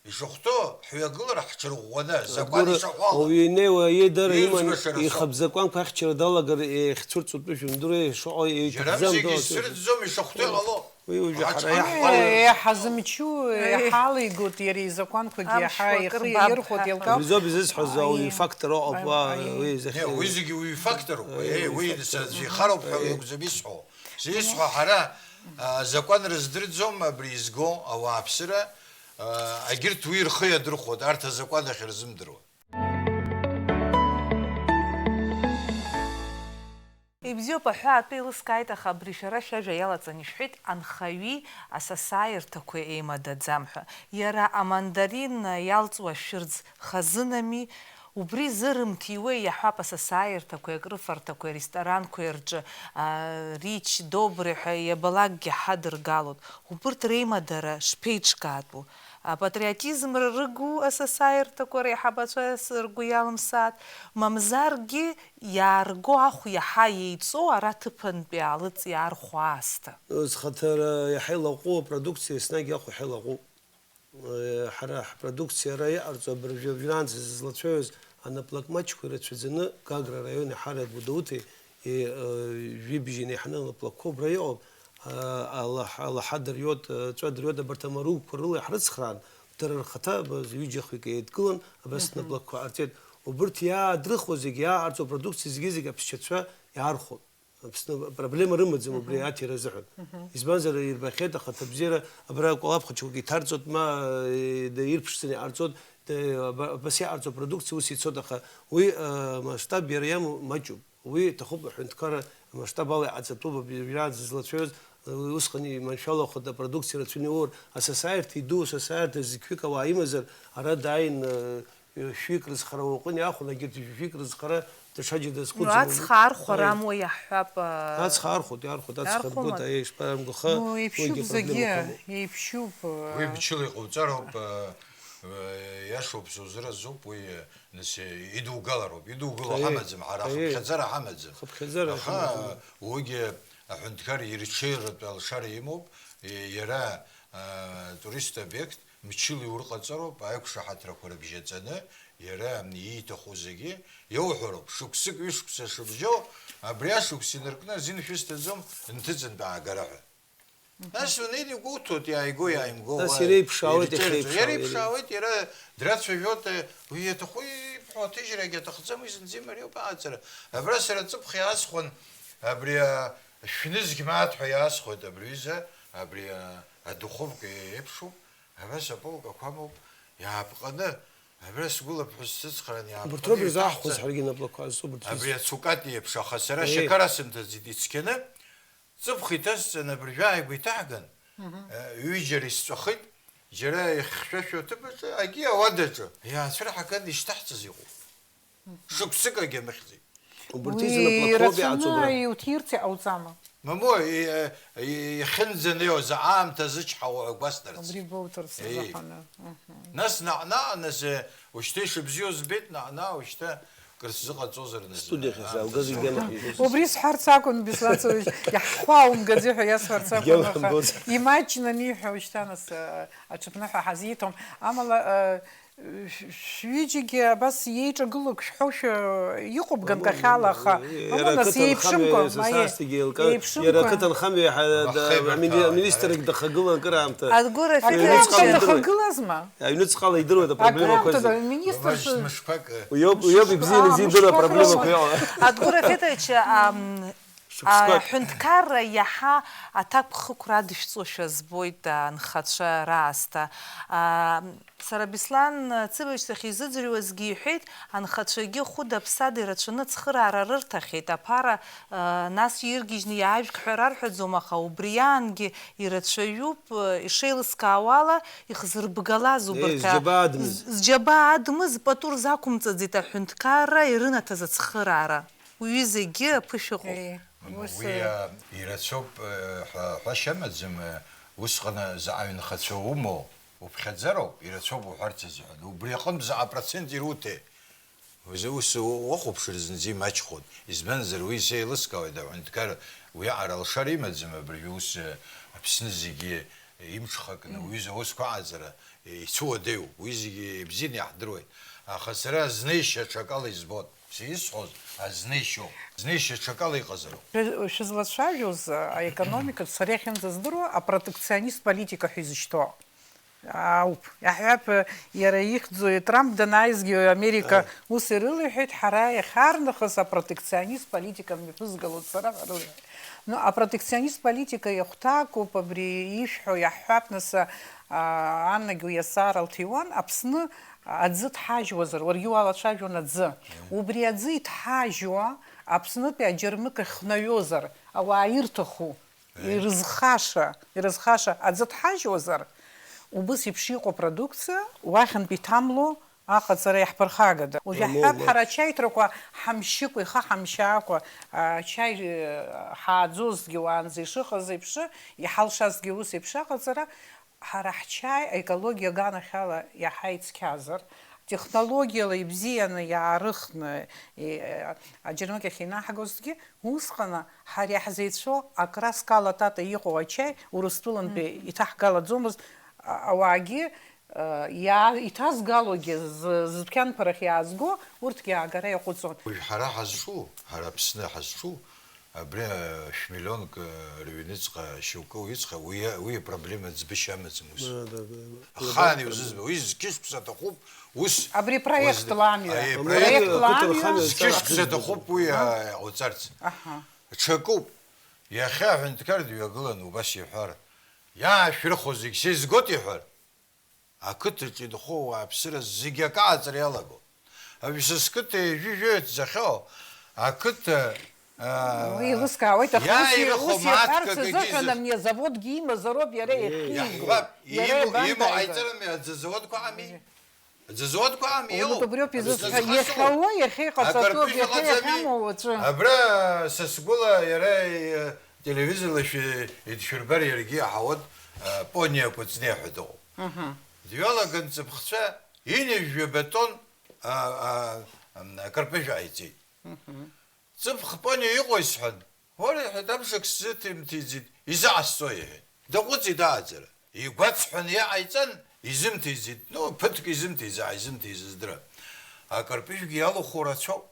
Ишахәҭоу ҳҩагылара ҳҽырӷәӷәаны, закәан Агәыр ишаҳәо ала. Ауаҩы инеиуа иеидара Иҩӡба иманы шәара шәоуп. Ихатә закәанқәа ахьчара далагар, еихьцәырҵуа тәы жәындыруеи шаҟа Џьарам еиҭахӡам зегьы ҳәа. Исцәырҵӡом, ишахәҭоу иҟало. Уи уажәы Аха ҳара ҳчҳара иаҳҳәо. Еиҳа ҳазмчу, еиҳа ҳалигоит иара изакәанқәагьы, Амшқәа иаҳа акыр ихы баб иаирхәоит, ҳәа. Илкаф. Абри азоуп изысҳәаз, Аиеи. Ауаҩы фактор ыҟоуп, Аиеи. Уи Не, зыхьӡ-, уи зегьы уи фактор ыҟоуп. Аиеи, Еи, уи уи фактор. Аӡәы ихароуп ҳәа Аиеи. Иакәӡам исҳәо. Сизҳәо ҳара, а, закәан рыздырӡом абри изго ауааԥсыра, а, агьырҭ уи рхы иадырхәоит, арҭ азакәан ахьырзымдыруа. Ибзиоуп, аҳәаатәы еилыскааит, аха абри шәара шәажәа иалаҵан ишәҳәеит, анхаҩи асасааирҭақәеи еимадаӡам ҳәа. Иара амандарин иалҵуа шәырӡ хазынами, убри зырымҭиуеи, иаҳҳәап, асасааирҭақәеи акрыфарҭақәеи аресторанқәеи рҿы, а, Рич, Добре ҳәа иабалакгьы ҳадыргалоит. Убырҭ реимадара шԥеиҿкаатәу? Апатриотизм рыгу асасааирҭақәа реиҳабацәа ргәы иалымсааит, мамзаргьы иаарго ахә иаҳа еиҵоу ара ҭыԥантәи аалыҵ иаархәо аасҭа. Зхаҭара иаҳа илаҟәу апродукциа еснагь ахә иаҳа илаҟәуп. Ҳара ҳпродукциа ара иҟарҵо абыржәы уажәраанӡа зызлацәажәоз анаплак маҷқәа ирацәаӡаны Гагра араион иҳарак Гәдоуҭеи, е, э, жәибжь инеиҳаны анаплакқәа убра иҟоуп. А, алаҳ-, алаҳа дырҩоит, э, ҵәа дырҩоит, абарҭ амаругқәа рыла иаҳрыцхраан, дара рхаҭа абас ҩыџьа-хҩык еидкылан, абас Мгм. Наплакқәа ҟарҵеит. Убырҭ иаадырхуа зегь, иааҟарҵо апродукциа зегьы-зегь аԥсшьацәа иаархәоит. Аԥсны проблема рымаӡам убри Мгм. аҭира азыҳәан. Мгм. Избанзар, ирбахьеит ахаҭабзиара, абра акәалаԥхачқәагьы иҭарҵоит, ма, э, да, ирԥшӡаны иҟарҵоит, да, аба-, абас иҟарҵо апродукциа ус ицоит, аха уи, э, амасштаб иара иамоу маҷуп. Уи иҭахуп аҳәынҭқарра амасштаб ала иҟаҵатәуп, абри уажәраанӡа злацәажәоз, э, усҟан иманшәалахоит апродукциа рацәаны иоур, асасааирҭа иду, асасааирҭа зқьҩык ауаа имазар, ара дааин, э, Шәҩык рызхара уаҟәын иаахәаны, егьырҭ жәаҩык рызхара даҽаџьара Ну, дазхәыцӡом. Ацха архәара Аиеи. Амуа иаҳҳәап, а, Ацха архәоит, иархәоит, ацха архәама? Ргоит, аиеи, ишԥарымгәаха, Ну, еиԥшуп уигьы зегьы, проблемақәа амоуп. Еиԥшуп. Уи мчыла иҟауҵароуп, а, а, иашоуп, сузыразуп, уи, а, нас, а, идугалароуп. Идугыло Аиеи. Ҳамаӡам, ҳара Аиеи. Хыԥхьаӡара ҳамаӡам. Хыԥхьаӡара Аха, ҳамаӡам. Уигьы аҳәынҭқар ирҽеиратә алшара имоуп, и-, иара, а, туристтә обиект, Мчыла иурҟаҵароуп, аиқәшаҳаҭрақәа рыбжьаҵаны, иара ииҭаху зегьы иауҳәароуп, шықәсык, ҩышықәса шыбжьоу, абри ашықәс инаркны азин шәысҭаӡом, нҭыҵынтә аагара ҳәа. Нас унеины игәоуҭоит, иааиго, иааимго, Нас уа иреиԥшаауеит, ирҿырҵо. Иахьеиԥшаау, Иреиԥшаауеит, иара драцәажәоит, уи иаҭаху ибҳәо аҭыжьрагьы аҭахӡам, уи зынӡа имариоуп аҟаҵара. Абра сара ҵыԥх иаасхәан, абри, а, шәнызқь мааҭ ҳәа иаасхәоит абри ҩыза, абри, а, адуховка еиԥшуп. Абас аполкақәа амоуп, иаапҟаны, абра сгәылаԥҳәыс сыцхраан, Убырҭ роуп иаапҟаны ирзаҳхәаз иҭаҳҵа-, ҳаргьы наплакқәа азҵо убырҭ Абри рзы. Ацукати еиԥш, аха сара Еи. Шьақар асымҭаӡеит, ицқьаны, ҵыԥх иҭасҵан, абыржәы ааигәа иҭаҳган, Мгм. э, ҩыџьара исҵәахит, џьара ихьшәашәо аҭыԥаҿы, агьи ауадаҿы, иаацәырҳаган ишьҭаҳҵаз иҟоуп. Шықәсыкагьы амыхьӡеит. Убырҭ Уи рзы наплакқәоуп рацәаны иаҵоу абра. Иуҭирц иҟауҵама? Мамоу, и-, и-, ихьынӡанеиуаз аамҭа зычҳауа ҳәа гәасҭарц. Убри боуҭарц Еи. азыҳәаны. Мгм. Нас наҟ-наҟ, нас, э, ушьҭа ишыбзиоу збеит, наҟ-наҟ ушьҭа кыр сзыҟаҵозар, нас, Студиахь аамҭа сааугаз зычҳауа. Егьанаҳижьыз. Убри сҳәарц акәын, Беслан Цоевич, иаҳхәааумкаӡеи ҳәа иасҳәарц акәын, Егьа аха уҳамбоз. Имаҷны аниҳәа, ушьҭа, нас, э, аҽыԥныҳәа ҳазиҭом. Амала, э, Шә-, шәҩыџьагьы абас иеиҿагылоуп шәҳәошәа иҟоуп ганкахьала, аха, Иара мамоу, нас, ақыҭанхамҩа еиԥшымкәа, ма, сасааигьы еилкаан, иара еиԥшымкәа. Ақыҭанхамҩа ҳа-, да-, Ахеибарҭәаала, амини-, аминистр ҳареи. дахагылан акыраамҭа. Адгәыр Акыраамҭа афеҭович. Акыраамҭа дахагылазма? Аҩныҵҟала идыруеит апроблемақәа Акыраамҭа зегьы. Министр Мыш-, ш-, мышқәак, э, Уи ауп, уи ауп ибзианы изидыруа мышқәак апроблемақәа рыла. Иҟоу. Адгәыр афеҭович, ам, Шықәсқәак. Аҳәынҭқарра иаҳа аҭакԥхықәра адышәҵошәа збоит анхацәа раасҭа. А, сара Беслан Цыбович сахьизыӡырҩуазгьы иҳәеит, анхацәагьы хәыда-ԥсада ирацәаны ацхыраара рырҭахьеит, аԥара, а, нас иргьежьны иаажәг ҳәа рарҳәаӡом, аха убри аангьы ирацәаҩуп, а, ишеилыскаауала, ихзырбгалаз Еи, убарҭ а-, зџьабаа адмыз. з-, зџьабаа адмыз пату рзақәымҵаӡеит аҳәынҭқарра ирынаҭаз ацхыраара. Уи зегьы аԥышәа ыҟоуп. Ус, Уи, э, а, ирацәоуп, э, ҳәа ҳәашьа амаӡам, э, усҟан заҟа аҩнхацәа умоу, уԥхьаӡароуп, ирацәоуп уҳәарц азыҳәан. Убри аҟынтә заҟа процент ируҭеи? Ус, ус уахәаԥшыр зынӡа имаҷхон. Избанзар, уи сеилыскаауеит, аҳәынҭқар уиаҟара алшара имаӡам, абыржәы ус, э, Аԥсны зегьы имҽхакны, уи аусқәа аҟаҵара, э, ицәыуадаҩуп. Уи зегьы ибзианы иаҳдыруеит. Аха сара азнеишьа аҽакала избоит. Сизҳәоз азнеишьоуп. Знеишьа аҽакала иҟазароуп. Шәы-, шәызлацәажәоз, аекономикаҿ сара иахьынӡаздыруа апротекционист политика ҳәа изышьҭоу ауп. Иаҳҳәап, иара ихьӡу Трамп данааизгьы Америка Ааи. ус ирылеиҳәеит, ҳара иахьарнахыс апротекционист политика мҩаԥызгалоит сара ҳәа рылеиҳәеит. Ну, апротекционист политика иахәҭакуп абри ишәҳәо, иаҳҳәап, нас, а, Аннагьы уи азҵаара лҭиуан, Аԥсны аӡы ҭҳажьуазар, уаргьы уалацәажәон аӡы. Убри аӡы иҭҳажьуа Аԥснытәи аџьармыкьа хнаҩозар, ауаа ирҭаху, Еи. ирызхаша, ирызхаша аӡы ҭҳажьуазар, убыс еиԥш иҟоу апродукциа уахьынтә иҭамло аҟаҵара иаҳԥырхагада? Уажә Амоума. иаҳҳәап, ҳара ачаиҭрақәа ҳамшьыкәа, ихы ҳамшьаакәа, ачаи, э, ҳааӡозгьы уаанӡа ишыҟаз еиԥш, иҳалшазгьы ус еиԥш аҟаҵара, Ҳара ҳчаи аекологиа аганахьала иаҳа ицқьазар, технологиала ибзианы иаарыхны, и-, аџьармыкьахь инаҳгозгьы, усҟан ҳара иаҳзеицәоу акраскала тата иҟоу ачаи Урыстәылантәи иҭаҳгалаӡомызт, а-, ауаагьы, а, иаа-, иҭазгалогьы, зы-, зыдәқьанқәа рахь иаазго, урҭгьы аагара иаҟәыҵуан. Уажә ҳара ҳазҿу, ҳара Аԥсны ҳазҿу, Абри, э, шә-миллионк, э, рыҩныҵҟа шьоукы уицҟа, уи, уи апроблема ӡбышьа амаӡам ус. Да, да, да, да. Ахаан иузызба, уи зқьышықәса аҭахуп, ус Абри проект уаз-, ламҩа. Аи, Амала Проект ақыҭанхамҩа ламҩа. Зқьышықәса аҭахуп уи, а, иҟауҵарц. Аҳа. Ҽакуп. Иахьа аҳәынҭқар дҩагылан, убас иҳәар, иаашәрыхо зегь сеизгоит иҳәар. Ақыҭаҿы инхо ауааԥсыра зегьы акы аҵара иалагон. Абжьсасқыҭа ҩажәи жәаҩа ҭӡахьоу ақыҭа, аа, Уи еилыскаауеит, аха ус, иааирыхо ус иҳәарц мааҭк акгьы азыҳәан изы- ами азаводгьы имазароуп иара иахьиго. Иаҳҳәап, Иара имоу, имоу ибандаҩзар? Аиҵарами аӡазаводқәа ами? Аӡазаводқәа ами Уи иоуп. Убриоуп изызҳәа, Аӡазахасоу. Иахьауа, иахьа иҟаҵатәу, Акарпыжә иахьа ыҟаӡами? Иахьамоу уаҵәы. Абра са сгәыла иара, э, телевизорла шәи-, идшәырбар иаргьы иаҳауан, э, Пониа Кәыҵниа ҳәа дыҟоуп. Дҩалаган ҵыԥхцәа ҩынҩажәа батон, а, а, ам, акарпыжә ааиҵеит. Ҵыԥх Пониа иҟои сҳәан, уара, иҳәеит, абжак сзыҭимҭиӡеит, изыҟасҵои, иҳәеит. Даҟәыҵит ааӡара. Игәацҳәаны иҟаиҵан, изымҭиӡеит. Ну, ԥыҭк изымҭиӡа, изымҭиӡа здырам. Акарпыжәгьы иалахәу рацәоуп.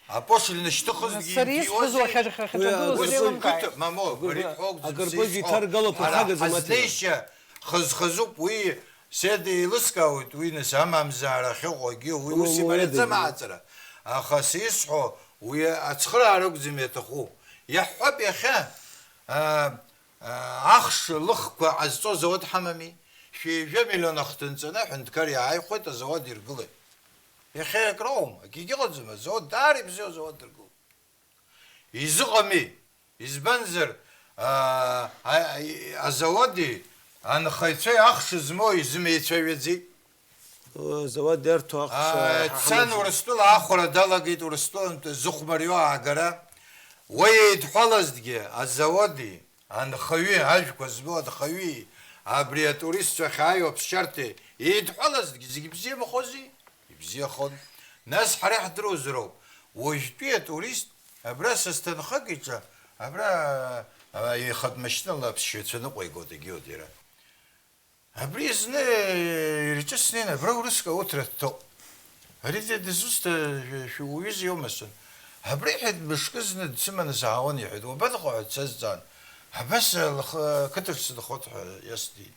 Апошли нышьҭыхызгьы Сара исҳәаз инҭиуазеи? Уи уахьахьхьаҭагылоу акырпыжә среилымкааит. Иқыҭа-, мамоу, Гәыргәырҩа, бареи шәоугӡам акырпыжә сзеисҳәо. Иҭаргало Ҳара ԥырхагаз имаҷым. Ҳазнеишьа хыз-хызуп, уи седа еилыскаауеит, уи нас амамзаара ахьыҟоу агьы, уи Уи ус уи имариаӡам уи аҵара. Аха сисҳәо, уи ацхыраара акәӡам иаҭаху. Иаҳҳәап иахьа, а, Ахш лыхқәа ҟазҵо азауад ҳамами? Шәи ҩажәа миллион ахҭынҵаны аҳәынҭқар иааихәеит, азауад иргылеит. Иахьа акроума, акгьы ыҟаӡам, азауад даара ибзиоу азауад дыргылоит. Изыҟами? Избанзар, аа, а-, а-, азауади анхаҩцәеи ахш змоу изымеицәажәаӡеит. Зауад иарҭо ахш Аа, дцан ҳаҳамаӡам. Урыстәыла ахәара далагеит, Урыстәылантәи зыхә мариоу аагара. Уи еидҳәалазҭгьы азауади, анхаҩи, ажәқәа змоу анхаҩи, абри атуристцәа ахьааиуа аԥсшьарҭеи еидҳәалазҭгьы зегь бзиамхози? Ибзиахон. Нас ҳара иаҳдыруазароуп, уажәтәи атурист абра са сҭынхак иҿы, абра, а, ихатә машьынала аԥсшьаҩцәа ныҟәигоит, егьиуеит иара. Абри зны ирҿыцнеин, абра урыск ауҭра дҭоуп. Ари дызусҭа, шәуаҩызеи иоума сын? Абра иҳәеит, мышкы зны дсыманы саауан, иҳәеит, уабанхо ҳәа дсазҵаан, абас лхы ақыҭаҿ сынхоит ҳәа иасҭеит.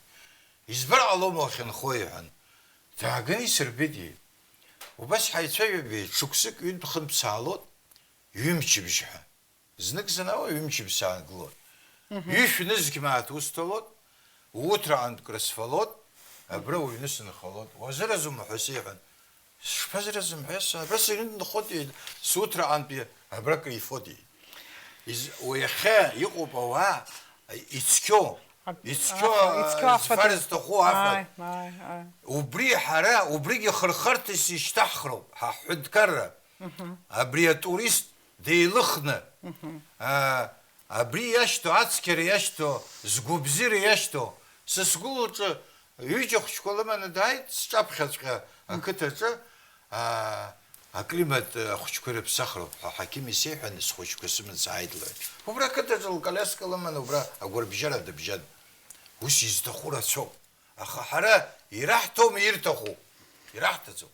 Избар ҟалома уахьынхо, иҳәан. Дааганы исырбеит, иҳәеит. Убас ҳаицәажәап, иҳәеит, шықәсык ҩынтә-хынтә саалоит, ҩымчыбжь ҳәа. Знык-зынла ҩымчыбжь саангылоит. Ҩышә-нызқь мааҭ усҭалоит, уҭраҟынтә крысфалоит, абра уҩны сынхалоит. Уазыразума ҳәа сеиҳәан, сышԥазыразым ҳәа, абра сыҩны дынхоит, иҳәеит, суҭраҟынтәи абра крифоит, иҳәеит. Из-, уи иахьа иҟоуп ауаа ицқьоу, ицқьоу, ицқьоу афатә зфар зҭаху афатә. Ааи, ааи, ааи. Убри ҳара, убригьы хырхарҭас ишьҭаҳхроуп ҳа ҳҳәынҭқарра. Абри атурист деилыхны, а, абри иашьҭоу, ацқьара иашьҭоу, згәабзиара иашьҭоу, са сгәылаҿы ҩыџьа хәыҷқәа лыманы дааит, сҿаԥхьаҵәҟьа ақыҭаҿы, а, аклимат ахәыҷқәа ирыԥсахроуп ҳәа ҳақьым исеиҳәаны, схәыҷқәа сыман сааит лҳәеит. Убра ақыҭаҿы лколиаска лыманы убра агәарбжьара дыбжьан. Ус изҭаху рацәоуп. Аха ҳара ираҳҭом ирҭаху, ираҳҭаӡом.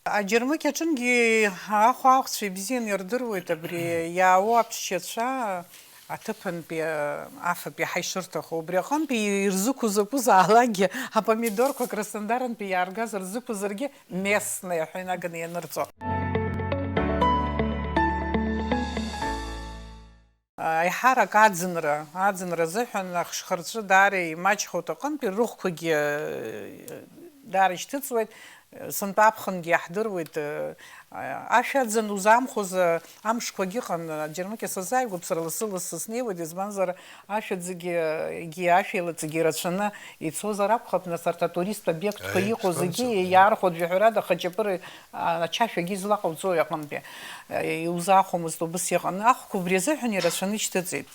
Аџьармыкьа аҿынгьы ахәаахәцәа ибзианы ирдыруеит абри иаауа аԥсшьацәа аҭыԥантәи, афатәи ҳаишырҭаху. Убри аҟынтәи ирзықәу закәызаалакгьы, апомидорқәа Краснодарантәи иааргазар рзықәызаргьы, местные ҳәа инаганы ианырҵо. Аиҳарак аӡынра, аӡынра азыҳәан ахшхырҵәы даара имаҷхоит аҟынтәи, рыхәқәагьы, э, даара ишьҭыҵуеит, э, сынтәа аԥхынгьы иаҳдыруеит, э, ашә аӡын узаамхәоз, э, амшқәагьы ыҟан, э, Џьармыкьа сазааигәоуп, сара лассы-лассы снеиуеит, избанзар, ашә аӡыгьы, э, егьи ашә еилаҵагьы ирацәаны ицозар акәхап, нас арҭ атуристтә обиектқәа иҟоу зегьы иаархәоит, жәаҳәарада, Хаҷапыра ачашәагьы излаҟауҵои аҟынтәи? Иузаахәомызт, убыс иҟан. Ахәқәа убри азыҳәан ирацәаны ишьҭыҵит.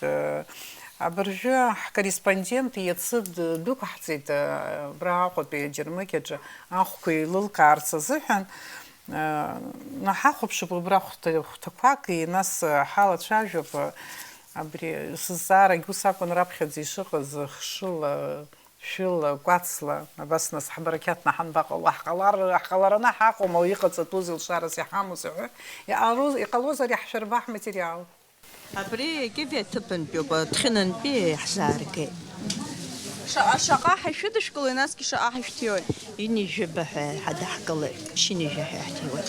Абыржәы ҳкорреспондент иацы д-, дәықәаҳҵеит, абра Аҟәатәи аџьармыкьаҿы ахәқәа еилылкаарц азыҳәан. Наҳахәаԥшып убра хәҭа-, хәҭақәаки, нас ҳалацәажәап. Абри сызҵаарагь ус акәын раԥхьаӡа ишыҟаз, хшыла, шәыла, кәацла, абас нас ҳбарақьаҭны ҳанбаҟало, ҳҟалар-, ҳҟалараны ҳаҟоума, иҟаҵатәузеи, лшарас иҳамоузеи ҳәа, иҟалоз-, иҟалозар иаҳшәырба ҳматериал. Абри Киви аҭыԥантәиуп, Ҭхьынантәи иаҳзааргеит. Шаҟа, шаҟа ҳаишәыдышәкылои, насгьы шаҟа ҳаишәҭиуеи? Ҩынҩажәаба ҳәа ҳадаҳкылеит, ԥшьынҩажәа ҳәа иаҳҭиуеит.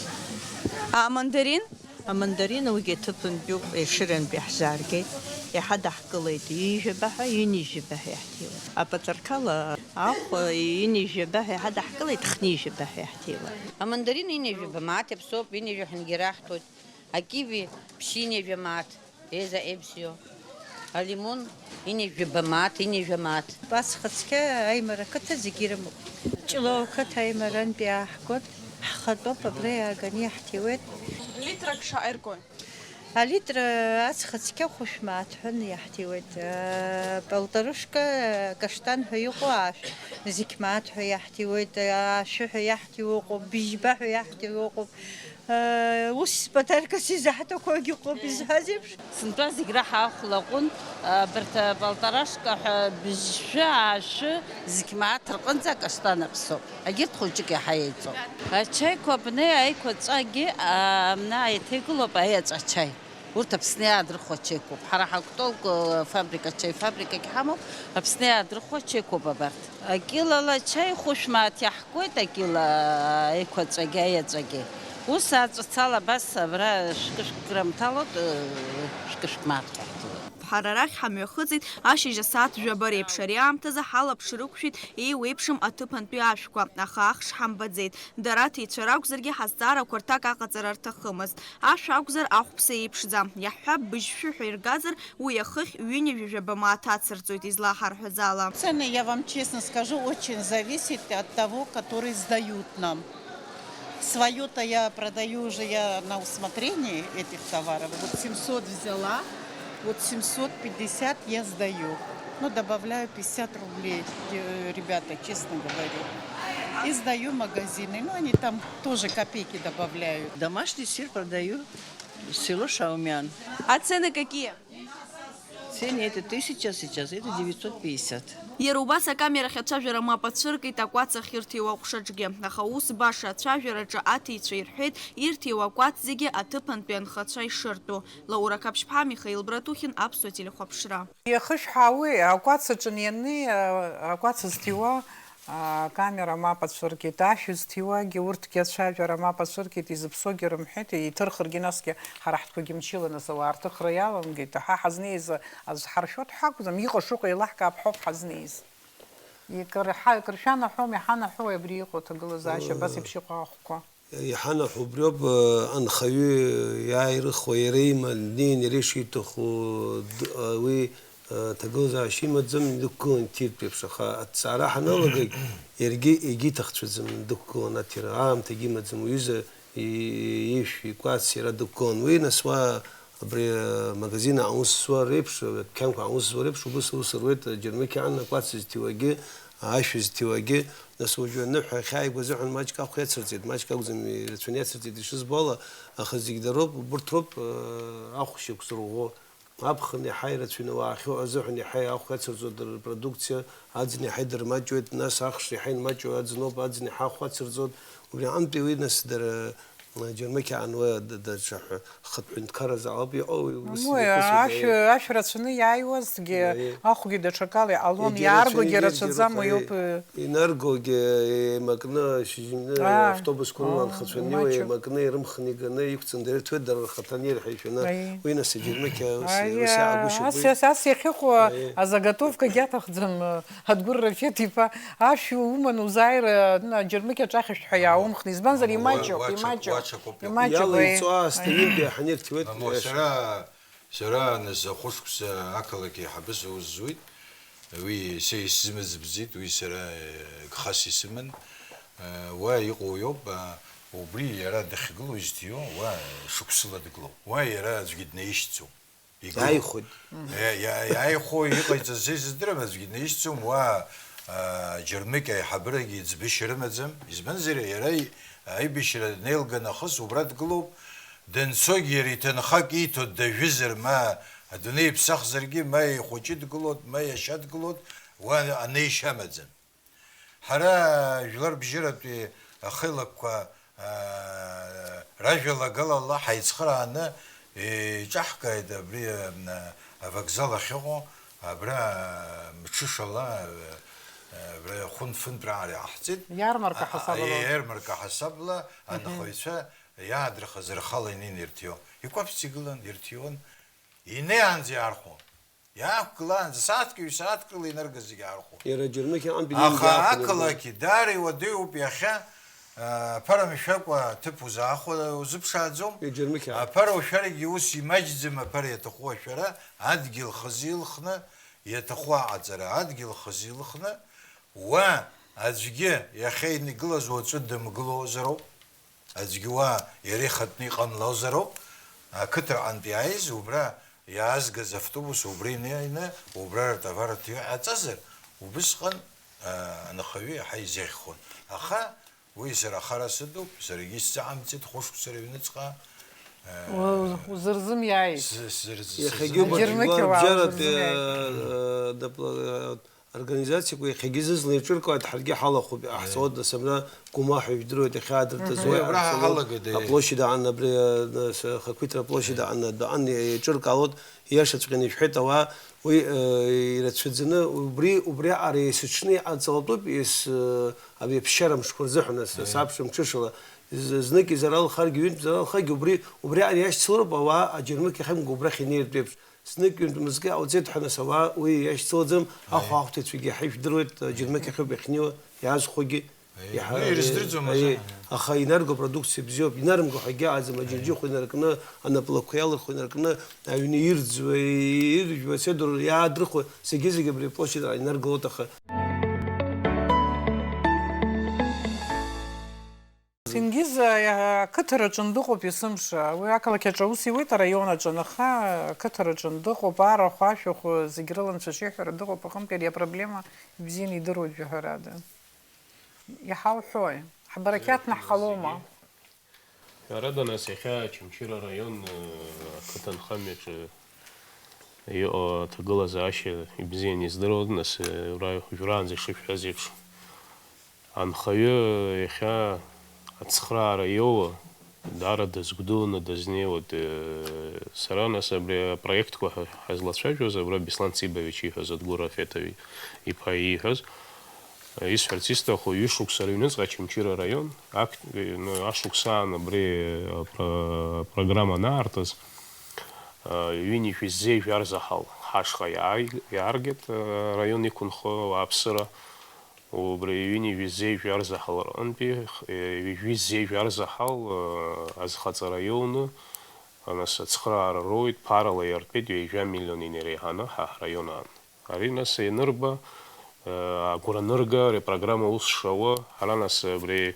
А амандарин? Амандарин уигьы аҭыԥантәиуп, Ешырантәи иаҳзааргеит, иҳадаҳкылеит, ҩынҩажәаба ҳәа, ҩынҩажәаба ҳәа иаҳҭиуеит. Апатарқал ахә ҩынҩажәаба ҳәа иҳадаҳкылеит, хынҩажәаба ҳәа иаҳҭиуеит. Амандарин ҩынҩажәаба мааҭ иаԥсоуп, ҩынҩажәа ҳәангьы ираҳҭоит, акиви ԥшьынҩажәа мааҭ, еиза еиԥшьоу. Алимон, ҩынҩажәаба мааҭ, ҩынҩажәа мааҭ. Ацха цқьа Аимара ақыҭа зегьы ирымоуп. Ҷлоу ақыҭа Аимарантәи иааҳгоит, ҳхатәоуп, абра иааганы иаҳҭиуеит. Литрак шаҟа иргои? Алитр ацха цқьа хәышә мааҭ ҳәа иаҳҭиуеит. Полторушка каштан ҳәа иҟоу ашә, зқь мааҭ ҳәа иаҳҭиуеит, ашәы ҳәа иаҳҭиуа ыҟоуп, быжьба ҳәа иаҳҭиуа ыҟоуп. Ус подаркас изаҳҭақәагьы ыҟоуп, изҳәаз еиԥш. Сынтәа зегь раҳа ахә лаҟәын, абарҭ полторашка ҳәа быжьшәы, аашәы, зқь мааҭ рҟынӡа акаштан аԥсоуп. Егьырҭ хәыҷык иаҳа еиҵоуп. Ачаиқәа абни аиқәаҵәагьы, а, амна еиҭеигылоуп аиаҵә ачаи. Урҭ Аԥсны иаадырхуа ачаиқәоуп. Ҳара ҳактәоуп, э, фабрика, ачаи фабрикагь ҳамоуп. Аԥсны иаадырхуа ачаиқәоуп абарҭ. Акилала ачаи хәышә мааҭ иаҳкуеит, акила, аиқәаҵәагьы, аиаҵәагьы. Ус аҵәыцала абас абра шәкы-шәкы грамм ҭалоит, э, шәкы-шәкы мааҭ ҳәа ҳҭоуп. Ҳара арахь ҳамҩахыҵит ашьыжь асааҭ жәаба реиԥш. Ари аамҭазы ҳалаԥш рықәшәеит еиуеиԥшым аҭыԥантәи ашәқәа, аха ахш ҳамбаӡеит. Дара аҭиҩцәа ракәзаргьы ҳазҵаарақәа рҭак аҟаҵара рҭахымызт. Ашә акәзар, ахәԥса еиԥшӡам. Иаҳҳәап, быжьшәы ҳәа иргазар, уи ахыхь ҩынҩажәа жәаба мааҭ ацырҵоит, излаҳарҳәаз ала. Цены, я вам честно скажу, очень зависит от того, который сдают нам. Своё-то я продаю уже, я на усмотрение этих товаров. Вот семьсот взяла, Вот семьсот пятьдесят я сдаю. Ну, добавляю пятьдесят рублей, э, ребята, честно говорю. И сдаю магазины. Ну, они там тоже копейки добавляют. Домашний сыр продаю. Село Шаумян. А цены какие? Цены это тысяча сейчас, это девятьсот пятьдесят. Иара убас акамерахь ацәажәара мап ацәыркит акәац ахьырҭиуа аҟәшаҿгьы. Аха ус баша ацәажәараҿы аҭиҩцәа ирҳәеит, ирҭиуа акәац зегьы аҭыԥантәи анхацәа ишыртәу. Лаура Қаԥшьԥҳа, Михаил Братухин, Аԥсуа телехәаԥшра. Иахышәҳәаауеи, акәац аҿы ианнеи, а, акәац зҭиуа, а, акамера мап ацәыркит, ашә зҭиуагьы, урҭгьы ацәажәара мап ацәыркит, изыԥсоугьы рымҳәеит, иҭырхыргьы насгьы ҳара ҳтәқәагьы мчыла нас ауаа рҭыхра иаламгеит, ҳа ҳазнеиз аӡә ҳаршәоит ҳәа акәӡам, иҟоу шыҟоу еилаҳкаап ҳәоуп ҳазнеиз. Икыр-, ҳа-, икыршәанаҳәома, иҳанаҳәоуи абри иҟоу аҭагылазаашьа, абас еиԥш иҟоу ахәқәа? Иҳанаҳәо убриоуп, анхаҩы иааирыхуа иара има днеин иара ишиҭаху д-, уи, аҭагылазаашьа имаӡам, идықәгылан иҭиртә еиԥш, аха аҭҵаара ҳаналагагь иаргьы егьиҭахцәаӡам дықәгылан аҭира, аамҭагьы имаӡам, уҩыза и-, ишә, икәац иара дықәгылан. Уи нас уа Абри амагазин аус зуа реиԥш, адәқьанқәа аус зуа реиԥш, убыс аус руеит, аџьармыкьа аан акәац зҭиуагьы, ашә зҭиуагьы, нас уажәы аныҳәа ахьааигәа азыҳәан маҷк ахә иацырҵеит, маҷк акәӡам, ирацәаны иацырҵеит ишызбо ала, аха зегь дароуп, убырҭ роуп, э, ахә шьақәзырӷәӷәо. Аԥхын иаҳа ирацәаны ауаа ахьыҟоу азыҳәан иаҳа ахә иацырҵоит дара рпродукциа, аӡын иаҳа идырмаҷуеит, нас ахш иаҳа инмаҷу аӡыноуп, аӡын иаҳа ахә ацырҵоит, убри аҟынтәи уи нас дара Џьармыкьа аан уа д-, даҽа ҳәа, хатә ҳәынҭқарразаалоуп иҟоу, уи ус Уи, имҩаԥысуеит, ашә, аиеи. Ашә рацәаны иааиуазҭгьы, Аиеи. Ахәгьы даҽакала иҟалон, Егьи иааргогьы рацәаны, егьи рацәаӡам, рацәаны, уи ауп, аиеи. Инаргогьы еимакны, шьыжьымны Аа, автобусқәа рыла аа, анхацәа аннеиуа, имаҷуп. Еимакны, ирымхны иганы, иқәҵаны дара ирҭоит, дара рхаҭа анирҳәа ишәаны, Аиеи. Уи нас аџьармыкьа ус, Аиеи, ус иаагәышьоуп ас, уи. Ас, ас иахьыҟоу Аиеи. Азаготовкагьы аҭахӡам, Адгәыр Рафеҭ-иԥа, ашә уман узааира, н-, аџьармыкьа ҿахьышәҭҳәа иааумхны, избанзар, Уа-, имаҷуп, уача-, имаҷуп, уача копиа. Имаҷуп, Иала еи. Иҵуа астаҩынтәи иаҳа ирҭиуеит, Мамоу, иаша. Сара, сара нас ахәышықәса ақалақь еиҳабыс аус зуеит. Уи са исзымыӡбӡеит, уи сара, э, гхас исыман. Э, уа иҟоу иоуп, а, убри иара дахьгылоу изҭиуа, уа шықәсыла дгылоуп. Уа иара аӡәгьы днаишьцәоуп. Игылоуп. Иааихәоит. Иа-, иа-, иааихәо иҟаиҵаз сыздырам, аӡәгьы днаишьцәом, уа, а, џьармыкьа аиҳабырагьы иӡбышьа рымаӡам. Избанзар, иара и-, аибашьра днеилга нахыс убра дгылоуп. Данцогьы иара иҭынхак ииҭо дажәызар, ма адунеи иԥсахзаргьы, ма ихәыҷы дгылоит, ма иашьа дгылоит, уа анеишьа амаӡам. Ҳара жәлар бжьыратәи ахеилакқәа, аа, ражәалагалала ҳаицхырааны иҿаҳкааит абри, а, авокзал ахьыҟоу, абра, а, мҽышала, а, абра хәын-фынтә раара иаҳҵеит. Иармарка А, а, ҳасабала. Иармарка ҳасабла Мгм. анхаҩцәа иаадырхыз рхала инеины ирҭиуан. Икәаԥц игылан, ирҭиуан. Инеиаанӡа иаархон. Иаақәгылаанӡа, сааҭк, ҩ-сааҭк рыла инаргаз зегьы аархәон. Иара аџьармыкьа аҟынтәи Аха иаахон, ақалақь даара иуадаҩуп иахьа, а, аԥара мшәакәа аҭыԥ узаахәо узыԥшааӡом. Иаџьармыкьа. Аԥара ушәарагьы ус имаҷӡам, аԥара иаҭаху ашәара, адгьыл хазы илхны, иаҭаху аҟаҵара, адгьыл хазы илхны, уа аӡәгьы иахьа игылаз уаҵәы дымгылозароуп. Аӡәгьы уа иара ихатәны иҟамлозароуп, ақыҭаҟынтә иааиз, убра иаазгаз автобус убра инеины, убра ртовар ҭиҟаҵазар, убысҟан, а, анхаҩы иаҳа изеиӷьхон. Аха уи сара ахара сыдуп, саргьы исзаҳамҵеит хәышықәса рыҩныҵҟа, а, Уа-, узырзымиааит. С-, сырз-, Иахьагьы сырзымиааит. Убарҭ Аџьармыкьа жәлар уаа ртәы, узырзымиааит. э, э, организациақәа иахьагьы зызла еиҿыркаауеит, ҳаргьы ҳалахәуп, иаҳҵоит, Мгм. нас абра Гәымаҳәа ижәдыруеит, иахьаадыртыз Мгм. уи Абра ҳарцалоит, ҳалагоит, э. Аплощадь аан, абри, э, нас, э, Хақәиҭра аплощадь Э. аан, адәы аан еиҿыркаауеит, ииашаҵәҟьаны ишәҳәеит, ауаа уи, э, ирацәаӡаны, убри, убри аҟара есыҽны иҟаҵалатәуп, ес-, э, абри аԥсшьара мшқәа рзыҳәан, ас, Э. сабша мҽышала, з-, знык изаралхаргьы, ҩынтә заралхаргьы, убри, убри аҟара иашьцылароуп ауаа аџьармыкьа ахьамгәа убрахь инеиртә еиԥш. Знык ҩынтә мызкы иҟауҵеит ҳәа, нас ауаа уи иашьцылаӡам, Аиеи. Ахәаахәҭыҩцәагьы иаҳа ижәдыруеит, аџьармыкьа ахьоуп иахьнеиуа, иаазхәогьы, Аиеи. Иаҳа-, Ну, ирыздырӡом аиеи, азыҳәан. Аха инарго продукциа бзиоуп, инарымго ҳәагьы аӡам, Аиеи. Аџьынџьыхәа инаркны, анаплакқәа иалырхуа инаркны, аҩны ирӡуа, иржәуа, ацедура иаадырхуа, зегьы-зегьы абри аплощадь аҟны инаргалоит, аха. Ҭенгиз, а, ақыҭараҿын дыҟоуп есымша. Уи ақалақь аҿы аус иуеит араион аҿы, аха ақыҭараҿын дыҟоуп, арахә, ашәахә зегь рыла анцәа шиҳәара дыҟоуп, аҟынтәи ари апроблема ибзианы идыруеит жәаҳәарада. Иҳауҳәои? Ҳбарақьаҭны ҳҟалома? Ҳәарада, нас, иахьа Очамчыра араион, э, ақыҭанхамҩаҿы иҟоу аҭагылазаашьа ибзианы издыруан, нас, э, уара уажәраанӡа ишышәҳәаз еиԥш, анхаҩы иахьа ацхраара иоуа, даара дазгәдуаны дазнеиуеит. Э, сара, нас, абри апроектқәа ҳа-, ҳазлацәажәоз, абра Беслан Цибович ииҳәаз, Адгәыр Рафеҭ иԥа ииҳәаз, э, исҳәарц исҭаху, ҩышықәса рыҩныҵҟа Очамчыра араион, акт-, э, ну, ашықәсаан абри, э, апро-, апрограмма анаартыз, э, ҩынҩажәи зеижә арзаҳал ҳашҟа иааи-, иааргеит, э, араион иқәынхо ауааԥсыра. Убри ҩынҩажәи зеижә арзаҳал рҟынтәи, ҩажәи зеижә арзаҳал, э, азхаҵара иоуны, нас, ацхыраара роуеит, ԥарала иартәеит ҩажәа миллион инереиҳаны ҳа ҳраион аан. Ари, нас, ианырба, э, агәра анырга, ари апрограмма ус шауа, ҳара, нас, абри,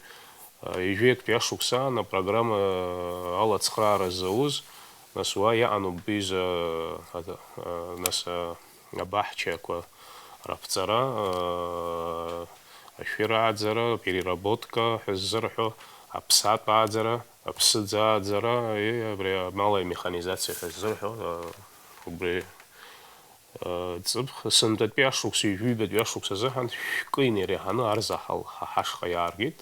э, ҩажәи актәи ашықәс аан апрограмма, э, ала ацхыраара зауз, нас, уа иаҟаноуп биза, э, ада-, э, нас, э, абаҳчақәа раԥҵара, э, ашәыр ааӡара, переработка ҳәа ззырҳәо, аԥсаатә ааӡара, аԥсыӡ ааӡара, и, абри амалаҩ механизациа ҳәа ззырҳәо, э, убри, э, ҵыԥх, сынтәатәи ашықәс, ҩажәибатәи ашықәс азыҳәан шәкы инеиреиҳаны арзаҳал ҳа ҳашҟа иааргеит.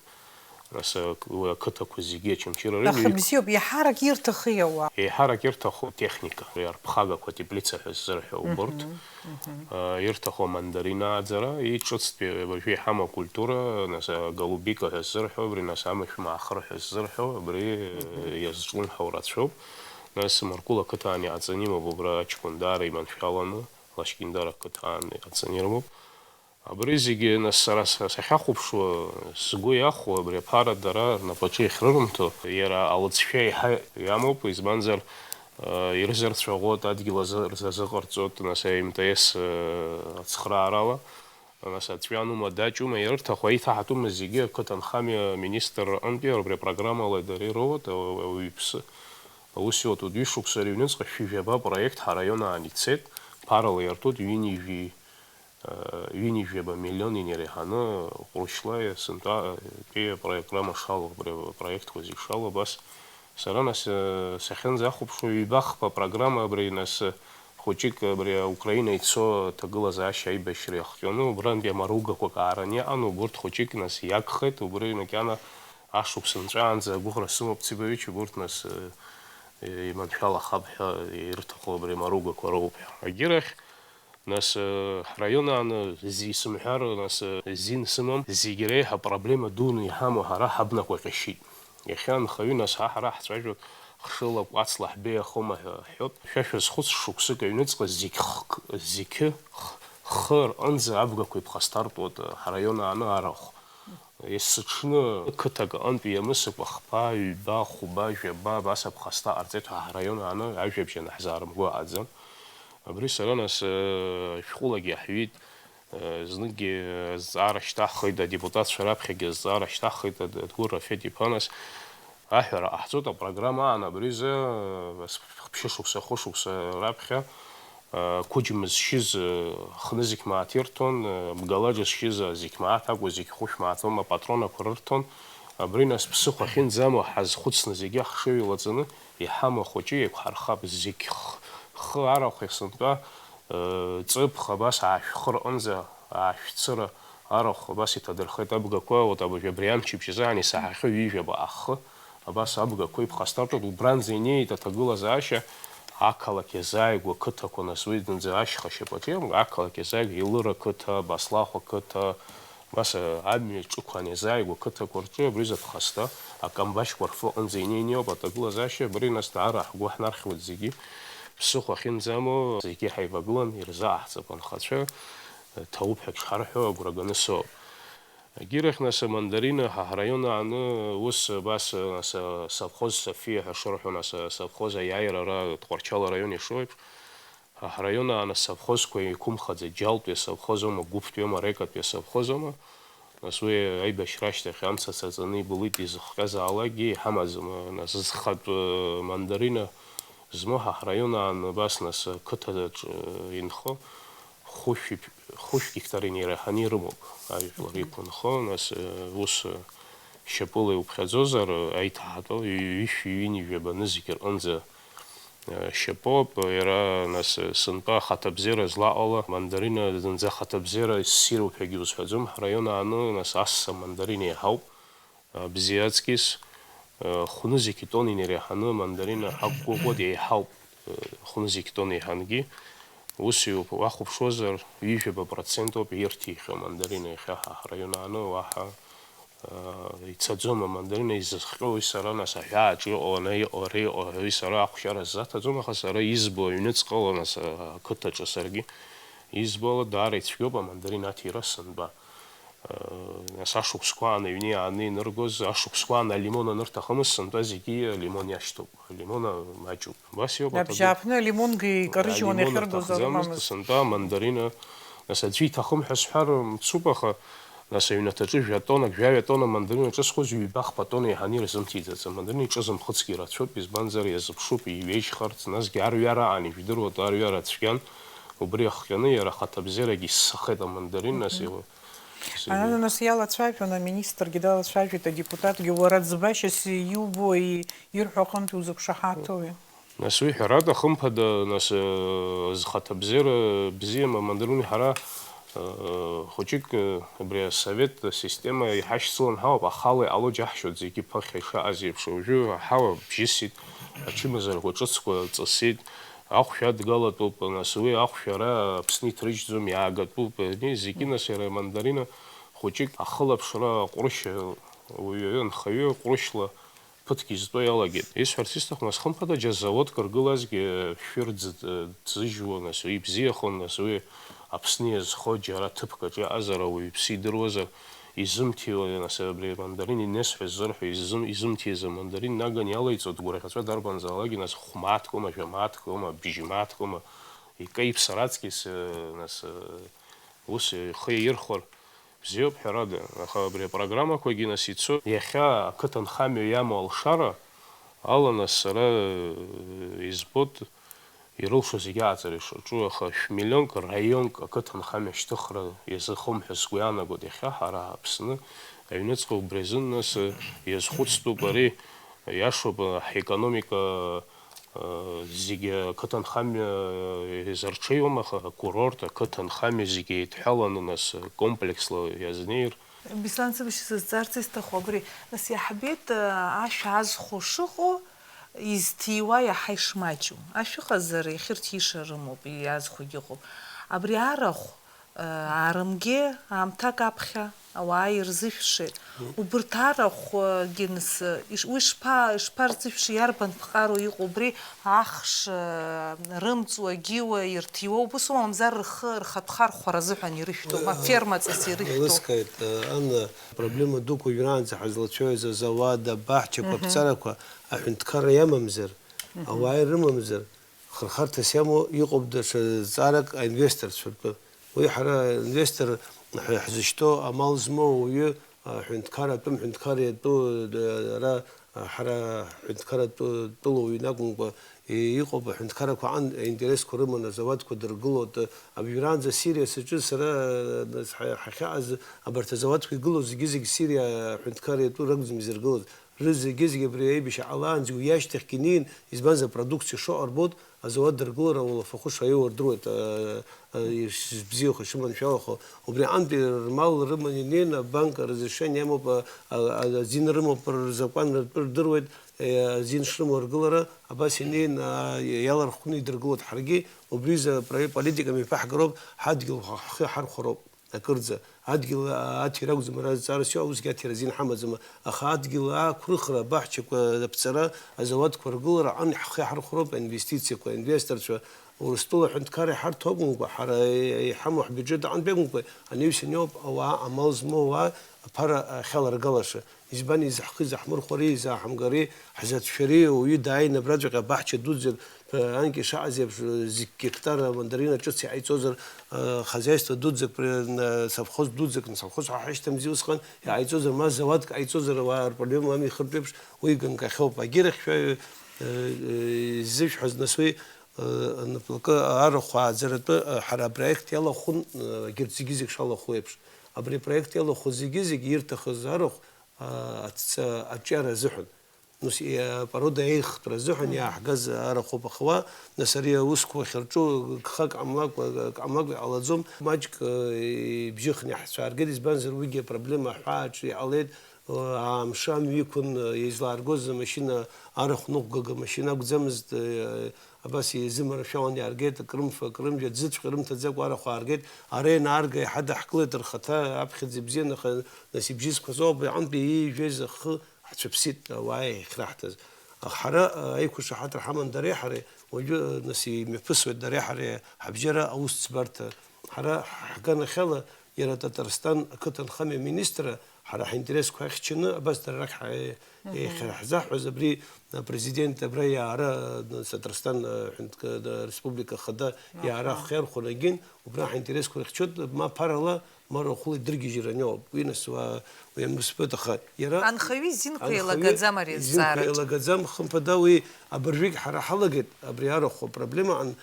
Нас, э, уи ақыҭақәа зегьы Очамчыра рыҩ-, Аха бзиоуп, иаҳарак ирҭахи ауаа? Еиҳарак ирҭаху техника, арԥхагақәа, теплица ҳәа ззырҳәо убырҭ, Мгм, мгм. э, ирҭаху амандарин ааӡара, и ҿыцтәи уажәы иҳамоу акультура, нас, э, голубика ҳәа ззырҳәо, абри, нас, амышә маахыр ҳәа ззырҳәо, абри, э, Мгм. иазҿлымҳау рацәоуп. Нас Маркул ақыҭан иааҵаны имоуп убра аҷкәын даара иманшәаланы, Лашькьындара ақыҭан иааҵаны ирымоуп. Абри зегьы, нас, сара са-, сахьахәаԥшуа, сгәы иахәо, абри аԥара дара рнапаҿы иахьрырымҭо, иара алыҵшәа еиҳа иамоуп, избанзар, э, ирзырцәаӷәоит, адгьыл азы-, рзазыҟарҵоит, нас, а М Т С, э, ацхраарала, нас, аҵәҩанума, даҷума, ирырҭаху, аиҭаҳатәума зегьы ақыҭанхамҩа аминистр рҟынтәи абри апрограммала дара ироуа, ауаҩԥсы аус иоуа, ҩышықәса рыҩныҵҟа шәи жәаба проект ҳараион аан ицеит, ԥарала иартуеит, ҩынҩажәи ҩынҩажәаба миллион инеиреиҳаны ҟәрышьла сынтәатәи апрограмма шалоу, абри апроектқәа зегь шалоу, абас сара, нас, сахьынӡахәаԥшуа, ҩба-хԥа программа абри, нас, хәыҷык абри Украина ицо аҭагылазаашьа аибашьра иахҟьоны, убрантәи амаругақәак аараны иҟан, убырҭ хәыҷык, нас, иагхеит, убри макьана ашықәс нҵәаанӡа агәыӷра сымоуп, Цибович, убырҭ, нас, иманшәалахап ҳәа ирҭаху абри амаругақәа роуп ҳәа. Агьырахь, Нас, э, ҳраион ааны зи сымҳәар, нас, э, зин сымам, зегь реиҳа проблема дуны иҳамоу ҳара ҳабнақәа ҟьашьит. Иахьа анхаҩы, нас, ҳа ҳара ҳцәажәоит, хшыла, кәацла ҳбеиахома ҳәа ҳҳәоит. Шәа шәазхәыц, шықәсык аҩныҵҟа зегь хк-, зегь х-, хы рҟынӡа абгақәа иԥхасҭартәуеит, э, ҳраион ааны арахә. Есыҽны қыҭак аҟынтә иамысыкәа хԥа, ҩба, хәба, жәаба, абас аԥхасҭа ҟарҵеит ҳәа ҳраион ааны ажәабжь анаҳзаарымго аӡам. Абри сара, нас, э, шәҟәылагьы иаҳҩит, э, зныкгьы азҵаара шьҭаҳхит, адепутатцәа раԥхьагьы азҵаара шьҭаҳхит, Адгәыр Рафеҭ-иԥа, нас, аҳәара ҟаҳҵоит апрограмма аан абри изы, э, ԥшьышықәса, хәышықәса раԥхьа, Қәыџьма зшьыз хнызқь мааҭ ирҭон, Бгалаџ зшьыз азқь мааҭ акәу, зқь хәышә мааҭ аума, апатронақәа рырҭон. Абри нас ԥсыхәа ахьынӡамоу ҳазхәыцны зегьы ахшыҩ илаҵаны иҳамоу ахәыҷы еиқәҳархап, зқь х-, хы арахә иахсынтәа, ҵыԥх абас аашәхы рҟынӡа, аашәцыра арахә абас иҭадырхеит абгақәа, вот абыржә абри амчыбжь азыҳәан исаҳахьоу ҩажәаба ахы. Абас абгақәа иԥхасҭартәуп, убранӡа инеит аҭагылазаашьа, ақалақь иазааигәоу ақыҭақәа, нас уи зынӡа ашьха шьапаҿы иамоу, ақалақь иазааигәоу Елыр ақыҭа, Баслахә ақыҭа, абас, а, амҩа ҿықәан иазааигәоу ақыҭақәа рҿы абри заԥхасҭа акамбашьқәа рфы аҟынӡа инеины иоуп аҭагылазаашьа, абри нас даара ҳгәы ҳнархьуеит зегьы, ԥсыхәа ахьынӡамоу, зегьы ҳаивагылан, ирзааҳҵап анхацәа, ҭоуп ҳәа ишҳарҳәо агәра ганы соуп. Агьырахь, нас, амандарина ҳа ҳраион ааны ус абас, нас, асовхоз Софиа ҳәа шырҳәо, нас, асовхоз аиааира ара Тҟәарчал араион ишоу еиԥш, ҳа ҳраион ааны асовхозқәа еиқәымхаӡеит, Џьалтәи асовхоз аума, Гәыԥтәи аума, Рекатәи асовхоз аума, Нас уи аибашьра ашьҭахь амца цаҵаны ибылит, изыхҟьазаалакгьы иҳамаӡам. Нас зхатә мандарина змоу ҳа ҳраион аан абас, нас ақыҭаҿы инхо хәышә, хәышә гектар инеираҳаны ирымоуп ажәлар иқәынхо, нас ус шьапыла иуԥхьаӡозар, аиҭаҳатәы ҩышәи ҩынҩажәи нызқь рҟынӡа шьапоуп, иара, нас, сынтәа ахаҭабзиара злаҟало, мандарина зынӡа ахаҭабзиара ссируп ҳәагьы узҳәаӡом, ҳраион ааны, нас, асса мандарина еиҳауп, бзиа аҵкьыс, хәнызқь тонна инареиҳаны мандарина ҳақәгәыӷуеит, еиҳауп, хәнызқь тонна еиҳангьы. Ус иуп, уахәаԥшуазар, ҩажәаба процент ауп ирҭихьоу амандарина иахьа ҳа ҳраион ааны, уаҳа, аа, ицаӡом амандарина изызхҟьо уи сара, нас, аҳәааҿы иҟоу, ана иҟоу, ара иҟоу ҳәа уи сара ахәшьара сзаҭаӡом, аха сара избо аҩныҵҟала, нас, ақыҭаҿы саргьы избо ала даара ицәгьоуп амандарина аҭира сынтәа. Нас ашықәсқәа аан аҩны иааны иныргоз, ашықәсқәа аан алимон анырҭахымыз, сынтәа зегьы алимон иашьҭоуп, алимон маҷуп. Абас иоуп аҭагәы. Абжьааԥны алимонгьы икарыжьуан, алимон иахьыргоз аҭахӡамызт, армамызт. Сынтәа амандарина, нас, аӡәы иҭахым ҳәа сҳәар мцуп, аха, нас, аҩнаҭаҿы жәа тоннак, жәаҩа тонна амандарина ҿызхуаз ҩба-хԥа тонна еиҳаны ирзымҭиӡац. Амандарина иҿызымхыцгьы рацәоуп, избанзар, иазыԥшуп иҩежьхарц, насгьы арҩара аан, ижәдыруа, арҩара цәгьан, убри ахҟьаны иара ахаҭабзиарагьы иссахеит амандарина, нас, Мгм. Ана, Сергеи. Нас иалацәажәон, аминистргьы далацәажәеит, адепутатгьы, уара ӡбашьас иубо, и-, ирҳәо аҟынтә иузықәшаҳаҭуи? Нас уи ҳәарада, хымԥада, нас, э, зхаҭабзиара бзиам амандарини ҳара, э, хәыҷык, э, абри асовет асистема иҳашьцылан ҳауп, ахала иҟало џьаҳшьоит зегьы ԥыхьа ишаҟаз еиԥш. Уажәы аҳауа бжьысит, ачымазарақәа ҿыцқәа ҵысит, ахәшә адгалатәуп, нас уи ахәшә ара Аԥсны иҭрыжьӡом, иаагатәуп, ани зегьы, нас, иара амандарина хәыҷык ахылаԥшра аҟәрышь, уаҩы анхаҩы ҟәрышьла ԥыҭк изтәо иалагеит. Исҳәарц исҭаху, нас, хымԥада, џьа заводк ргылазгьы шәыр ӡ-, ӡыжьуа, нас, уи ибзиахон, нас, уи Аԥсны иазхо џьара ҭыԥк аҿы иаҟазар, ауаҩԥсы идыруазар, изымҭиуа, нас, абри амандарин инесҳәа ззырҳәо, изым-, изымҭиз амандарин наган иалаиҵо, дгәырӷьаҵәа дарбанзаалакгьы, нас, хә-мааҭк аума, жәа-мааҭк аума, бжь-мааҭк аума, икаиԥсар аҵкьыс, нас, ус ихы иаирхәар, бзиоуп, ҳәарада, аха абри апрограммақәагьы, нас, ицо, иахьа ақыҭанхамҩа иамоу алшара ала, нас, сара, э, избоит, ирылшо зегьы ааҵара ишаҿу, аха шә-миллионк раионк ақыҭанхамҩа ашьҭыхра иазыхом ҳәа сгәы иаанагоит иахьа ҳара Аԥсны аҩныҵҟа. Убри азын, нас, э, иазхәыцтәуп ари, иашоуп, э, ҳекономика, э, зегьы ақыҭанхамҩа, э, изырҽеиуам, аха акурорт, ақыҭанхамҩа зегьы еидҳәаланы, нас, э, комплексла иазнеир. Беслан Цыбашь, сызҵаарц исҭаху абри, нас, иаҳбеит, э, ашә азхәо шыҟоу, изҭиуа иаҳа ишмаҷу. Ашә ыҟазар, иахьырҭиша рымоуп, иазхәагьы ыҟоуп. Абри арахә, э, аарымгьы аамҭак аԥхьа ауаа ирзышәшеит. Мгм. Убырҭ арахәгьы, нас, иш-, уи шԥа-, ишԥарзышәши, иарбан ԥҟароу иҟоу убри? Ахш, э, рымҵуа, гиуа, ирҭиуа, убыс ума, мамзар рхы, рхатә хархәара азыҳәан ирышәҭоу, ма фермаҵас ирышәҭоу? Еилыскааит, э, Анна, проблема дуқәа уажәраанӡа ҳазлацәажәоз, азауад, абаҳчақәа, Мгм. аԥҵарақәа, аҳәынҭқарра иамамзар, Мгм. ауаа ирымамзар, хырхарҭас иамоу иҟоуп даҽа зҵаарак, аинвесторцәа ртәы. Уи ҳара инвестор ҳәа ҳзышьҭоу амал змоу ауаҩы, аҳәынҭқар атәым, ҳәынҭқар иатәу, д-, ара, ҳара ҳҳәынҭқар атәы-, тәылауаҩ акәымкәа, и-, иҟоуп, аҳәынҭқаррақәа аҟынтә аинтересқәа рыманы азауадқәа дыргылоит. Абжьаранӡа Сириа саҿы сара, нас, ҳа-, ҳахьаҟаз абарҭ азауадқәа игылоу зегьы-зегь Сириа аҳәынҭқар иатәу ракәӡам изыргылоз. Рызегьы-зегьы абри аибашьра ҟалаанӡа уи иашьҭахьгьы инеин, избанзар, апродукциа шыҟоу рбоит, азауад дыргылара ауалафахәы шаиоу рдыруеит, а, а, ишбзиахо, ишыманшәалахо. Убри аҟынтәи рмал рыманы инеин, абанк аразрешение амоуп, а, а, а, азин рымоуп, рзакәан ртәы рдыруеит, э, азин шрымоу ргылара, абас инеин, а, иалархәны идыргылоит. Ҳаргьы убри изы апро-, политика мҩаԥаҳгароуп, ҳадгьыл ҳхы ҳархәароуп. Акырӡа, адгьыл аҭира акәӡам ара зҵаарас иоуа, усгьы аҭира азин ҳамаӡам, аха адгьыл аақәрыхра, абаҳчақәа аԥҵара, азауадқәа ргылара аҟынтә ҳхы иаҳархәроуп аинвестициақәа, аинвесторцәа, Урыстәыла аҳәынҭқарра иҳарҭо акәымкәа, ҳара иҳамоу ҳбиуџьет аҟынтәи акәымкәа, анаҩсан иоуп ауаа, амал змоу ауаа аԥара ахьаларгалаша. Избан изаҳхи, изаҳмырхәари, изаҳамгари, ҳзацәшәари, ауаҩы дааины абраҵәҟьа абаҳча дуӡӡак, анкьа ишаҟаз еиԥш, зқь гектар амандарина ҿыц иҟаиҵозар, хозяйство дуӡӡак, совхоз дуӡӡак, совхоз ҳәа ҳашьҭамзи усҟан, иҟаиҵозар, ма зауадк ҟаиҵозар, ауаа рпроблема ами ихыртә еиԥш, уи ганкахьоуп. Агьырахьшәаҩ, иззышәҳәаз нас уи, наплакы арахә ааӡаратәы, ҳара апроект иалахәын, егьырҭ зегьы-зегь шалахәу еиԥш. Абри апроект иалахәу зегьы-зегь ирҭахыз арахә, аҵ-, аҿиара азыҳәан. Нас, апорода еихтра азыҳәан иааҳгаз арахәоуп, аха уа, нас, ари аусқәа ахьырҿу гхак ҟамлакәа, ак ҟамлакәа иҟалаӡом. Маҷк, ибжьы хны иаҳцәааргеит, избанзар, уигьы апроблема аҳәааҿы иҟалеит, амш амҩа иқәын, излааргоз амашьына арахә ныҟәгага машьына акәӡамызт, абас изыманшәалан иааргеит, акрымфа, акрымжәа, дзыцәҟьа рымҭаӡакәа арахә ааргеит, ара ианаарга иҳадаҳкылеит рхаҭа аԥхьаӡа ибзиан, аха нас ибжьызқәаз ауп, аҟынтәи иижәыз ахы ҳцәыԥсит, ауаа иахьраҳҭаз. Аха ҳара, аиқәшаҳаҭра ҳаман дареи ҳареи, уажәы, нас, имҩаԥысуеит дареи ҳареи ҳабжьара аусӡбарҭа. Ҳара ҳганахьала иара Татарстан ақыҭанхамҩа аминистрра ҳара ҳинтересқәа ахьчаны, абас дара рахь ҳа-, Мгм. еихьаҳзаҳҳәаз абри, а, президент абра иаара, а, Татарстан, а, ҳәынҭк-, а, республика хада иаара Аха. ахы иархәаны агьын, убра ҳинтересқәа рыхьчоит, ма ԥарала, ма рахәыла идыргьежьыр аниоуп. Уи нас уа-, уи анбысԥыт, аха иара Анхаҩы изинқәа анхаҩы еилагаӡам ари изинқәа азҵаараҿы. еилагаӡам, хымԥада, уи абыржәгь ҳара ҳалагеит абри арахә апроблема аан,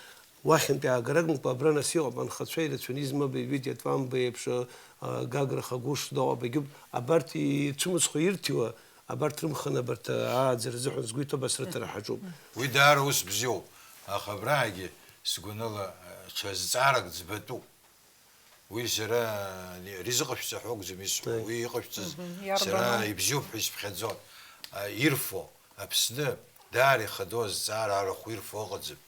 уахьынтәи аагаракымкәа абра нас иҟоуп, анхацәа ирацәаны измоу абри Витиа Твамба еиԥш, а, Гагра Хагәышда, абагьы, абарҭ ицәымыцхәы ирҭиуа, абарҭ рымханы абарҭ ааӡара азыҳәан сгәы иҭоуп, абас рыҭара ҳаҿуп. Уи даара ус бзиоуп, аха абраҟагьы сгәаныла, а, ҽа зҵаарак ӡбатәуп. Уи сара ари зыҟашәҵа ҳәа акәӡам исҳәо, Аи. уи иҟашәҵаз Мгм, сара иарбану? ибзиоуп ҳәа исԥхьаӡон. А, ирфо, Аԥсны даара ихадоу азҵаара арахә ирфо ыҟаӡам.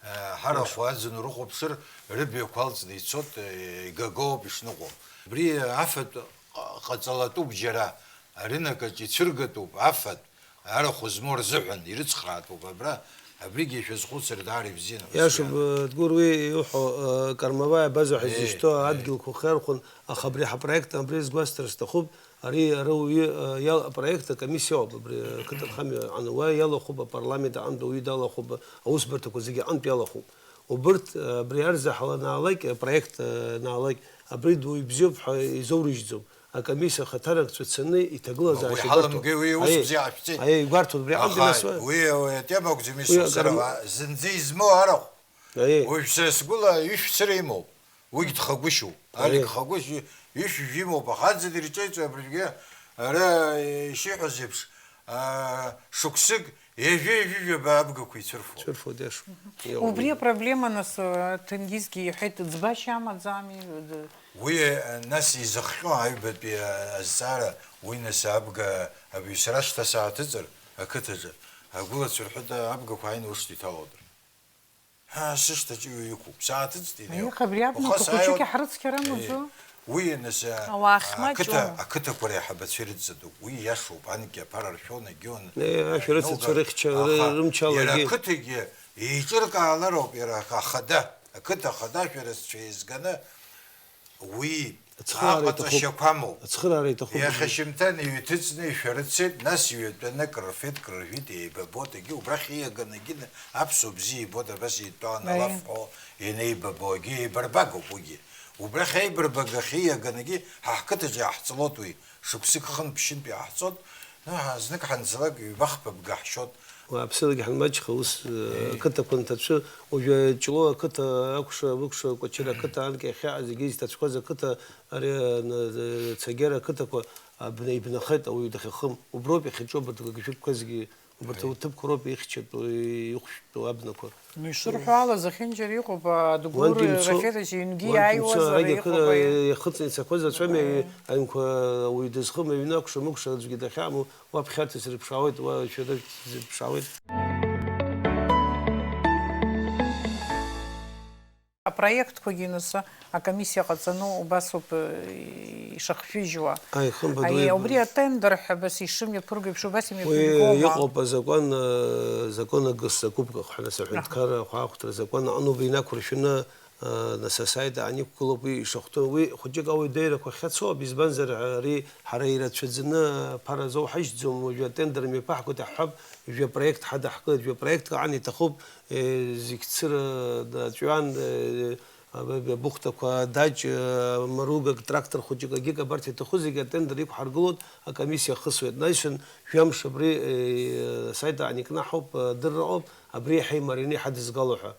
А, ҳарахә аӡын урыхәаԥшыр, рыбаҩқәа алҵны ицоит, э, игагоуп ишныҟәо. Абри афатә ҟа-, ҟаҵалатәуп џьара, арынакаҿ ицәыргатәуп афатә, арахә змоу рзыҳәан ирыцхраатәуп абра, абригьы шәазхәыцыр даара ибзиан ҳәа Иашоуп, сгәы иаанагоит. э, Дгәыр, уи иуҳәо, э, Кармаваиа абаза ҳәа Е, изышьҭоу е. адгьылқәа хырхәон, аха абри ҳапроект абри згәасҭар сҭахуп, ари ара уаҩы, э, иал-, апроект акомиссиа ауп, абри, э, ақыҭанхамҩа аҟны уа иалахәуп, апарламент аҟынтә ауаҩы далахәуп, аусбарҭақәа зегьы аҟынтә иалахәуп. Убырҭ, э, абри арзаҳал анаалак, апроект, э, анаалак, абри дуаҩ бзиоуп ҳәа изоурыжьӡом. Акомиссиа ахаҭарнакцәа цаны иҭагылазаашьа Уи игәарҭон. ҳаламгеи, уи аус Аиеи, бзиа ҳашәҵеи. Аиеи, игәарҭон, убри аҟынтәи Аха нас уа-, уи, уи атема акәӡам уи исҳәо, сара акарма- ла-, зынӡа измоу арахә. Аиеи. Уажә сара сгәыла ишә цыра имоуп. Уигь дхагәышьоуп. Аиеи. Алик Хагәышь ишә-, ишәжә имоуп, аха аӡын ирҿеиҵоит абыржәгьы, ара ишиҳәаз еиԥш, аа, шықәсык Ҩажәи ҩажәи жәаба абгақәа ицәырфо. Цәырфо, диашоуп. Иҟоуп. Убри апроблема, нас, э, Ҭенгизгьы иҳәеит, ӡбашьа амаӡами? Уи, э, нас изыхҟьо аҩбатәи, э, азҵаара, уи, нас, абга, абаҩсра шьҭа сааҭыҵыр, ақыҭаҿы, агәылацәа рҳәоит, абгақәа ааины урҭ иҭалодыр. Ҳа, сышҭаҿы иҩы иқәуп, сааҭыҵит инеиуа. Аиеи, абри абнақәа Уаха хәыҷык сааиуа, иҳарыцқьаран, э, уаӡәы? Уи, нас, а, Ауаа а, ақыҭа, ахьмаҷу? ақыҭақәа реиҳабацәа ирыдҵа дууп. Уи иашоуп, анкьа аԥара ршәон, егьион. Э, ашәарыцацәа Аха рыхьча-, ры-, рымчалагьы. Иара ақыҭагьы еиҿыркаалароуп, иара ахада, ақыҭа ахада ашәарыццәа еизганы, Уи Ацхыраара иҭахуп. Аҟаҵашьақәа амоуп. Ацхыраара иҭахуп. Иахьа шьымҭан иҩҭыҵны ишәарыцеит, нас иҩатәаны акрырфеит, крыржәит, еибабоит, егьи убрахь ииаганы, егьи аԥсуа бзиа ибоит, абас иттәааны Аиеи. Алафҳәо ианеибабо, егьи еибарбагоуп уигьы. Убрахь аибарбагахь ииаганагьы ҳа ҳқыҭаҿы иааҳҵалоит уи, шықәсык хынтә-ԥшьынтә иааҳҵоит, ну, ҳа знык ҳанцалак ҩба-хԥа бга ҳшьот. Уааԥсылагьы ҳанмаҷха, ус, э, Еи. ақыҭақәа нҭацәы, уажәы Ҷлоу ақыҭа, акәша, мыкәша, Кәачыра ақыҭа, анкьа иахьа зегьы изҭацәқәаз ақыҭа, ари, э, н-, э, Цагьара ақыҭақәа, абна ибнахеит, ауаҩы дахьахым. Уброуп иахьаҿу абарҭ агыжәытәқәа зегьы, убарҭ Еи. ауҭыԥқәа роуп ихьчатәу, ихәшәтәу абнақәа. Ну, ишырҳәо ала, зехьынџьара иҟоуп, а, Дгәыр Уантәи имцо, Рафеҭ иҩнгьы уантәи имцо, иааиуазар арагьы акы-, иҟоуп, аиеи. иахыҵны ицақәаз ацәамҩа, Еи. аҩнқәа, ауаҩы дызхым, аҩны акәша-мыкәша аӡәгьы дахьамоу, уаԥхьарҭас ирыԥшаауеит, уа шәара шәзырԥшаауеит. проектқәагьы нас акомиссиа ҟаҵаны убас ауп, э, ишахжәыжьуа. Ааи, хымԥада, уи Аи, абри атендер ҳәа абас ишымҩаԥырго еиԥш, убас уи имҩаԥыргома? Иҟоуп азакәан, э, закон агыс закупках ҳәа, нас, аҳәынҭқарра ахәаахәҭра азакәан аҟны убри инақәыршәаны, э, нас асайт аан иқәгылоуп, уи ишахәҭоу, уи хәыҷык ауадаҩрақәа ахьацоуп, избанзар, ари ҳара ирацәаӡаны аԥара азоуҳашьҭӡом, уажәы атендер мҩаԥаҳгоит ҳҳәап, жәа проект ҳадаҳкылеит, жәа проектк аан иҭахуп, э, зегь цыра, э, ҵәҩан, э, Аб-, аб-, абыхәҭақәа, адаҷ, э, маругак, трактор хәыҷык, агьык, абарҭ иаҭаху зегьы атендер иқәҳаргылоит, акомиссиа ахысуеит. Наҩсан жәамш абри, э, асайт аан икнаҳауп, э, адырра ыҟоуп, абри иаҳа имарианы иҳадызгало ҳәа.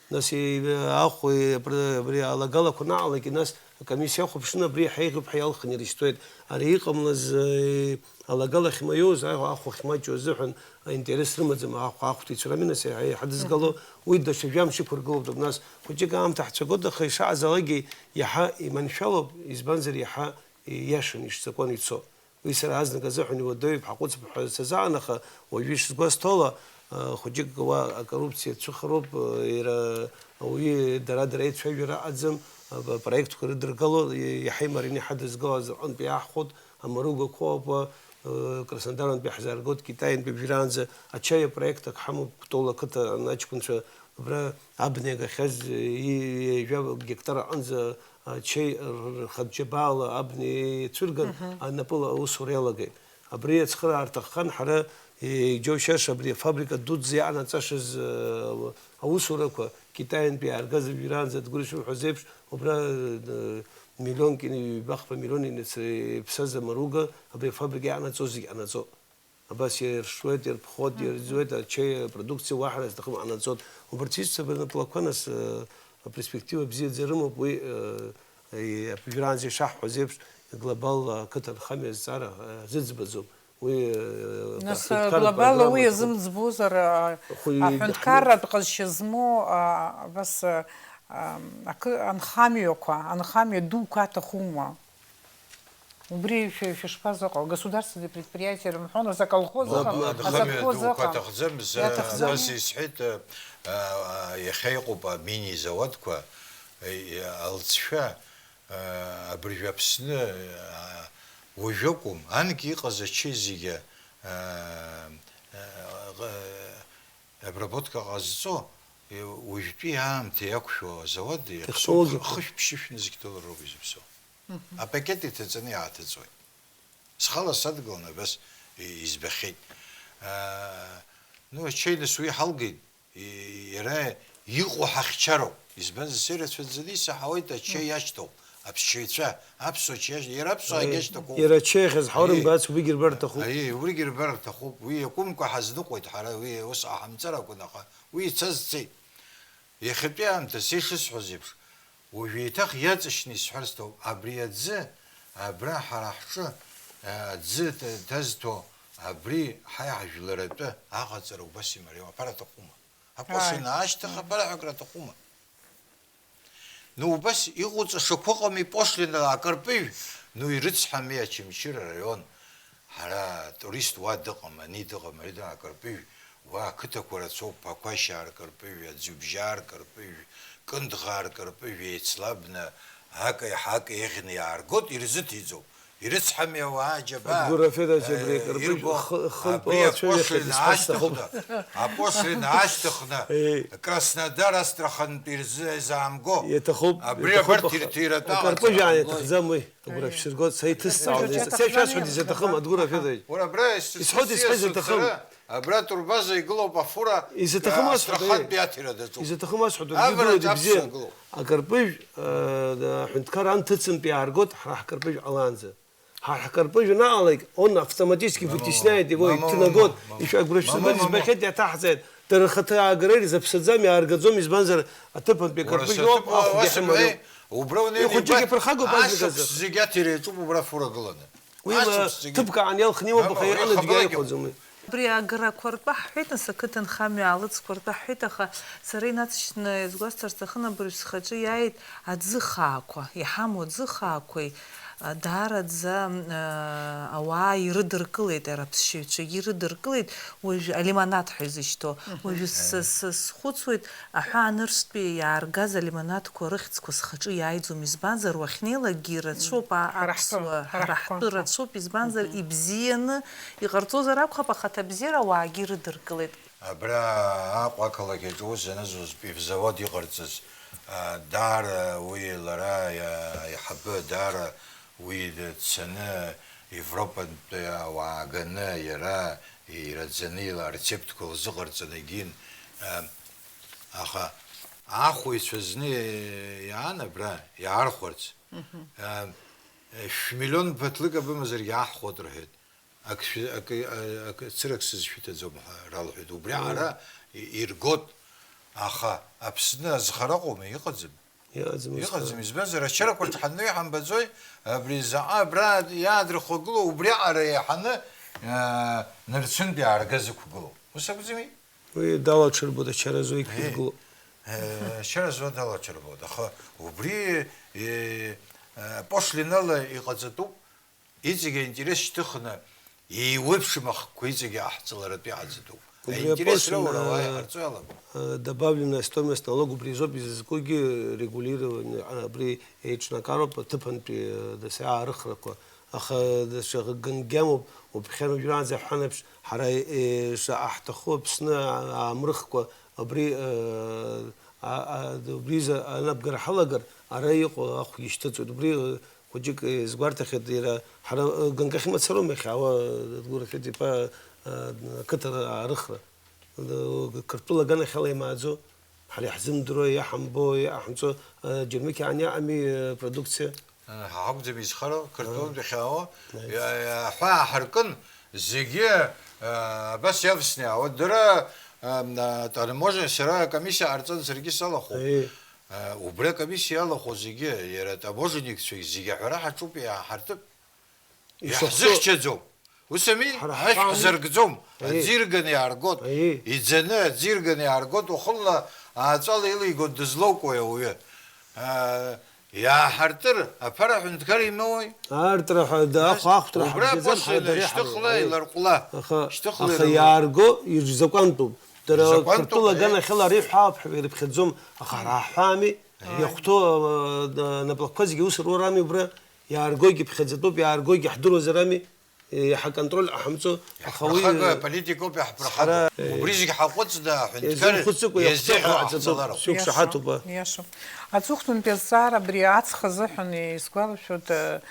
Нас, э, ахә, э, абри, абри алагалақәа анаҟалак, нас акомиссиа ахәаԥшны абри иаҳа еиӷьуп ҳәа иалхны ирышьҭуеит. Ари иҟамлаз, э, алагала ахьмаиоз, ахә, ахә ахьмаҷу азыҳәан, аинтерес рымаӡам, ахә, ахәҭа ицәырами, нас, иаҳа иҳадызгало, уи даҽа жәамш иқәыргылоуп, нас, хәыҷык аамҭа ҳцәагоит, аха ишаҟазаалакгьы иаҳа иманшәалоуп, избанзар, иаҳа ииашан, ишзакәан ицо. Уи сара азнык азыҳәан иуадаҩуп, ҳаҟәыҵп ҳәа сазаан, аха уажәы ишызгәасҭо ала, а, хәыҷык уа акоррупциа цәыхароуп, а, иара ауаҩы дара-дара еицәажәара аӡам, а, проектқәа рыдыргало, и-, иаҳа имарианы иҳадызгало азы рҟынтә иаҳхәоит, амаругақәоуп, а, Краснодарантәи ҳзааргоит, Китаинтәи бжьараанӡа ачаи апроект ак ҳамоуп, Кәтол ақыҭан аҷкәынцәа абра абна иагахьаз, и-, ҩажәа гектар аҟынӡа ачаи р-, рхатә џьабаала абна еицәырган, анапыла аусура иалагеит. Абри иацхыраар рҭаххан, ҳара, иџьоушьаша, абри афабрика дуӡӡа иаҟанаҵашаз, э, аусурақәа, Китаинтәи иааргаз абжьараанӡа дгәыршәы ҳәа зеиԥш, убра, э, миллионк ин-, ҩбахԥа миллион инацы-, иԥсаз амаруга, абри афабрика иаҟанаҵо зегь ҟанаҵоит. Абас иршуеит, ирԥхоит, ирӡуеит, ачаи апродукциа уаҳа зҭахым ҟанаҵоит. Убарҭ исцәабараны плакқәа нас, э, аперспектива бзиаӡа рымоуп, уи, э, и-, абжьараанӡа ишаҳҳәаз еиԥш, глобал ақыҭанхамҩа азҵаара, э, зыӡбаӡом. Уи, э, Нас, аҳәынҭқарратә глобалла уи программақәа азымӡбозар, а, хәы аҳәынҭқарратә ҟазшьа змоу, а, абас, а, а, акы, анхамҩақәа, анхамҩа дуқәа аҭахума? Убри шәа-, шәышԥазыҟоу? Государственный предприятие рымҳәои, нас аколхоз Мап, ыҟам, анхамҩа асовхоз дуқәа ыҟам. Аҭахӡам, за-, Иаҭахӡам. Нас исҳәеит, а, а, иахьа иҟоуп амини-заводқәа, и-, алҵшәа, а, абыржәы Аԥсны, а, уажәы акәым, анкьа иҟаз ачаи зегьы, а, а, обработка ҟазҵо, и-, уажәтәи аамҭа иақәшәо азауад иахьцо Технологиақәа. Хышә-ԥшьышә нызқь доллароуп изыԥсоу. Апакет иҭаҵаны иааҭыҵуеит. Схала садгыланы абас избахьеит. Аа, ну, ачаи нас уи ҳалгеит, и-, иара иҟоу ҳахьчароуп. Избанзар, сеи рацәаӡаны исаҳауеит, ачаи иашьҭоуп. Аԥсшьаҩцәа, аԥсуа чаи иашьҭоуп. Иара аԥсуа Аи, иашьҭақәоуп. Иара ачаи ахьазҳауа Аи. Рымбац, уигьы рбар рҭахуп. Аи, убригьы рбар рҭахуп. Уи иакәымкәа ҳазныкъуеит ҳара, уи ус ҟаҳамҵар акәын, аха уи ицаз цеит. Иахьатәи аамҭа, са ишысҳәаз еиԥш, уажә еиҭах иаҵшьны исҳәар сҭоуп, абри аӡы, абра ҳара ҳҿы, а, аӡы ҭ-, ҭазҭо, абри ҳаи ҳажәлар атәы аҟаҵара убас имариоу аԥара аҭахума? Апошлина Ааи. Аашьҭых аԥара ҳәа акры аҭахума? Ну, убас иҟоу ҵашақәа ыҟами, пошлинала акырпыжә, ну, ирыцҳами Очамчыра араион? Ҳара атурист уа дыҟам, ани дыҟам, ари дыҟам, акырпыжә, уа ақыҭақәа рацәоуп, Ԥақәашьаа ркырпыжә, Аӡҩыбжьаа ркырпыжә, Кындӷаа ркырпыжә, еицлабны, ака иаҳа ака еиӷьны иааргоит, ирзыҭиӡом. Ирыцҳами ауаа аџьабаа, Адгәыр Афедач, абри э, акырпыжә ирбо, хы-, хынтә абри уа ацәажәахьеит, апошлина исҳәар сҭахуп. Ашьҭыхны, апошлина ашьҭыхны, Еи. Краснодар Астрахантә ирзы-, изаамго. Иаҭахуп, Абри иаҭахуп, абарҭ аха ирҭ-, иртәалаҵара акырпыжә аан ҟамлои? Иаҭахӡам уи. Агәра шәсыргоит, са иҭысҵаауан, Иаҭахӡам. Са ишәасҳәоит, изаҭахым, Адгәыр Афедач. Уара абра Исҳәоит, исҳәоит, изаҭахым. Абра атурбаза игылоуп афура, Изаҭахым э, асҳәоит, Астрахантәи аҭира даҿуп. Изаҭахым асҳәоит, уаргьы Авараҿ удыруеит, аԥсуа ибзиан. Игылоуп. Акырпыжә, э, аҳәынҭқар анҭыҵынтә иааргоит, ҳара ҳкырпыжә ҟалаанӡа. Ҳа ҳкырпыжә анаҟалак, он автоматически Мамоу, вытесняет его, мамоу, иҭнагоит, мамоу, мамоу. Ишәа-, агәра Мамоу, шәсыргоит, мамоу. Избахьеит, иаҭаҳҵааит. Дара рхаҭа аагара ирзаԥсаӡам, иааргаӡом, избанзар, аҭыԥантәи Уара акырпыжә иоуп, саҭыԥ ахәгьы уасымҳәеи, ҳамариоуп. Убра унеины Ихәыҷык ибар, ифырхагоуп азныказ. Ашықәс зегьы аҭира иаҿуп убра фура гыланы. Уи ла Ашықәс зегьы. Ҭыԥк аан иалхны иоуп, Мамоу, аха иҟаланы уи џьгьа ахабарагьы. Иҟаӡами? Абри агарақәа ртәы ҳҳәеит, нас, ақыҭанхамҩа аалыҵқәа ртәы ҳҳәеит, аха сара инацшьны иазгәасҭар сҭахын, абыржә схаҿы иааит аӡы хаақәа, иҳамоу аӡы хаақәеи, Даараӡа, аа, ауаа ирыдыркылеит, ара аԥсшьаҩцәагьы ирыдыркылеит, уажә алимонад ҳәа изышьҭоу. Уажәы са, са схәыцуеит, аҳәаа нырцәтәи иааргаз алимонадқәа рыхьӡқәа схаҿы иааиӡом, избанзар, уахьнеилакгьы ирацәоуп, а-, Ҳара ҳтәы, аԥсуа, ҳара ҳара ҳтәы. Ҳтәы рацәоуп, избанзар, ибзианы иҟарҵозар акәхап, аха аҭабзиара ауаагьы ирыдыркылеит. Абра Аҟәа ақалақь аҿы ус ианызуз пивзавод иҟарҵаз, а, даара уи лара иа-, аиҳабы, даара уи дцаны Европантәи ауаа ганы иара ираӡаны ила-, арецептқәа лзыҟарҵаны егьин, а, аха, ахәаҩцәа зны иаан абра иаархәарц, а, шәмиллион ԥаҭлык абымазаргьы аҳхәот рҳәеит. Ак шәы-, акы, а, акы цырак сызшәыҭаӡом ҳәа ралҳәеит. Убри Мм. аҟара и-, иргот, аха Аԥсны азхара ыҟоума? Иҟаӡам. Иҟаӡам, Иҟаӡам, азхара. Избанзар, ачарақәа рҿы ҳаннеи ҳамбаӡои, абри заҟа абра иаадырхәагылоу, убри аҟара еиҳаны, а, нырцәынтә иаарга зықәгылоу. Ус акәӡами? Уи далаҽырбоит, ачара зу Е, иқәиргыло. Е, ачара зу далаҽырбоит, аха убри, е, а, пошлинала иҟаҵатәуп. Иҵегьы аинтерес шьҭыхны, еиуеиԥшым ахкқәа иҵегьы аҳҵаларатәы иҟаҵатәуп. Убри Аинтерес аԥошәа, раура ауаа э, иҟарҵо иалаго. э, добавленная стоимость налог убри изоуп изызкугьы регулирование, а, абри еиҿнакароуп аҭыԥантәи, э, дасу аарыхрақәа. Аха даҽа гангьамоуп, уԥхьан уажәраанӡа ҳҳәан еиԥш, ҳара, э, шаҟа ҳҭаху Аԥсны аамрыхкәа абри, э, а, а, убри изы анабгара ҳалагар, ара иҟоу ахәгьы шьҭыҵуеит. Убри, э, Хәыҷык изгәарҭахьеит, иара, ҳара, э, ганкахь имацароума иахьа, ауа, э, дгәырӷьеит иԥа, э, ақыҭа аарыхра. Э, Қырҭтәыла аганахьала имааӡо, ҳара иаҳзымдыруа, иаҳамбо, иаҳамҵо, э, Џьармыкьа ан иаҟами, э, продукциа? Э, ҳа ҳакәӡам изхароу, Қырҭтәылантә иахьаауа, Аиеи. иа-, иа-, аҳәаа ҳаркын, зегьы, э, абас иавсны иаауеит. Дара, э, м, э, таможня, сара акомиссиа ҟарҵан, саргьы салахәуп. Аиеи. Э, убри акомиссиа иалахәу зегьы, иара атаможенникцәагь зегьы аҳәара ҳаҿуп, иааҳартып. Ишахәҭоу Иаҳзыхьчаӡом. Ус ами? Ҳара Ашә ҳтәы ами. ҳзыргӡом. Аиеи. Аӡы ирганы иааргот. Аиеи. Иӡаны аӡы ирганы иааргот, уахынла ааҵәала илигот дызлоукуеи ауаҩы? Э, иааҳартыр, аԥара аҳәынҭқар имоуеи? Аартра ҳәа, да, Нас ахә-, ахәҭра убра ҳабжьаӡам, апостоль ҳара дара шьҭыхла иҳаруеит. иларҟәла. Аха, Шьҭыхла аха иларҟәла. Иаарго ирзакәантәуп. Дара Ирзакәантәуп, Қырҭтәыла аиеи. аганахьала ари ҳәа аԥхьаҩ ирыԥхьаӡом, аха ҳара ҳҳәаами, Аиеи. иахәҭоу, а, а, наплакқәа зегьы ус рур ами убра, иааргогьы ԥхьаӡатәуп, иааргогьы ҳдыруазар ами, иаҳа контроль ҟаҳамҵо, аха уи, Иаҳԥырхагоу аполитикоуп иаҳԥырхагоу. ҳара, Убри зегь ҳаҟәыҵны, аҳәынҭқар иазымхәыцыкәа иаҳәҭыхра иазеиӷьу ҟаҳҵалароуп. ҟаҳҵалароуп. Иашоуп. Иашоуп. Аҵыхәтәантәи азҵаара абри аҵх азыҳәан исгәалашәоит, э,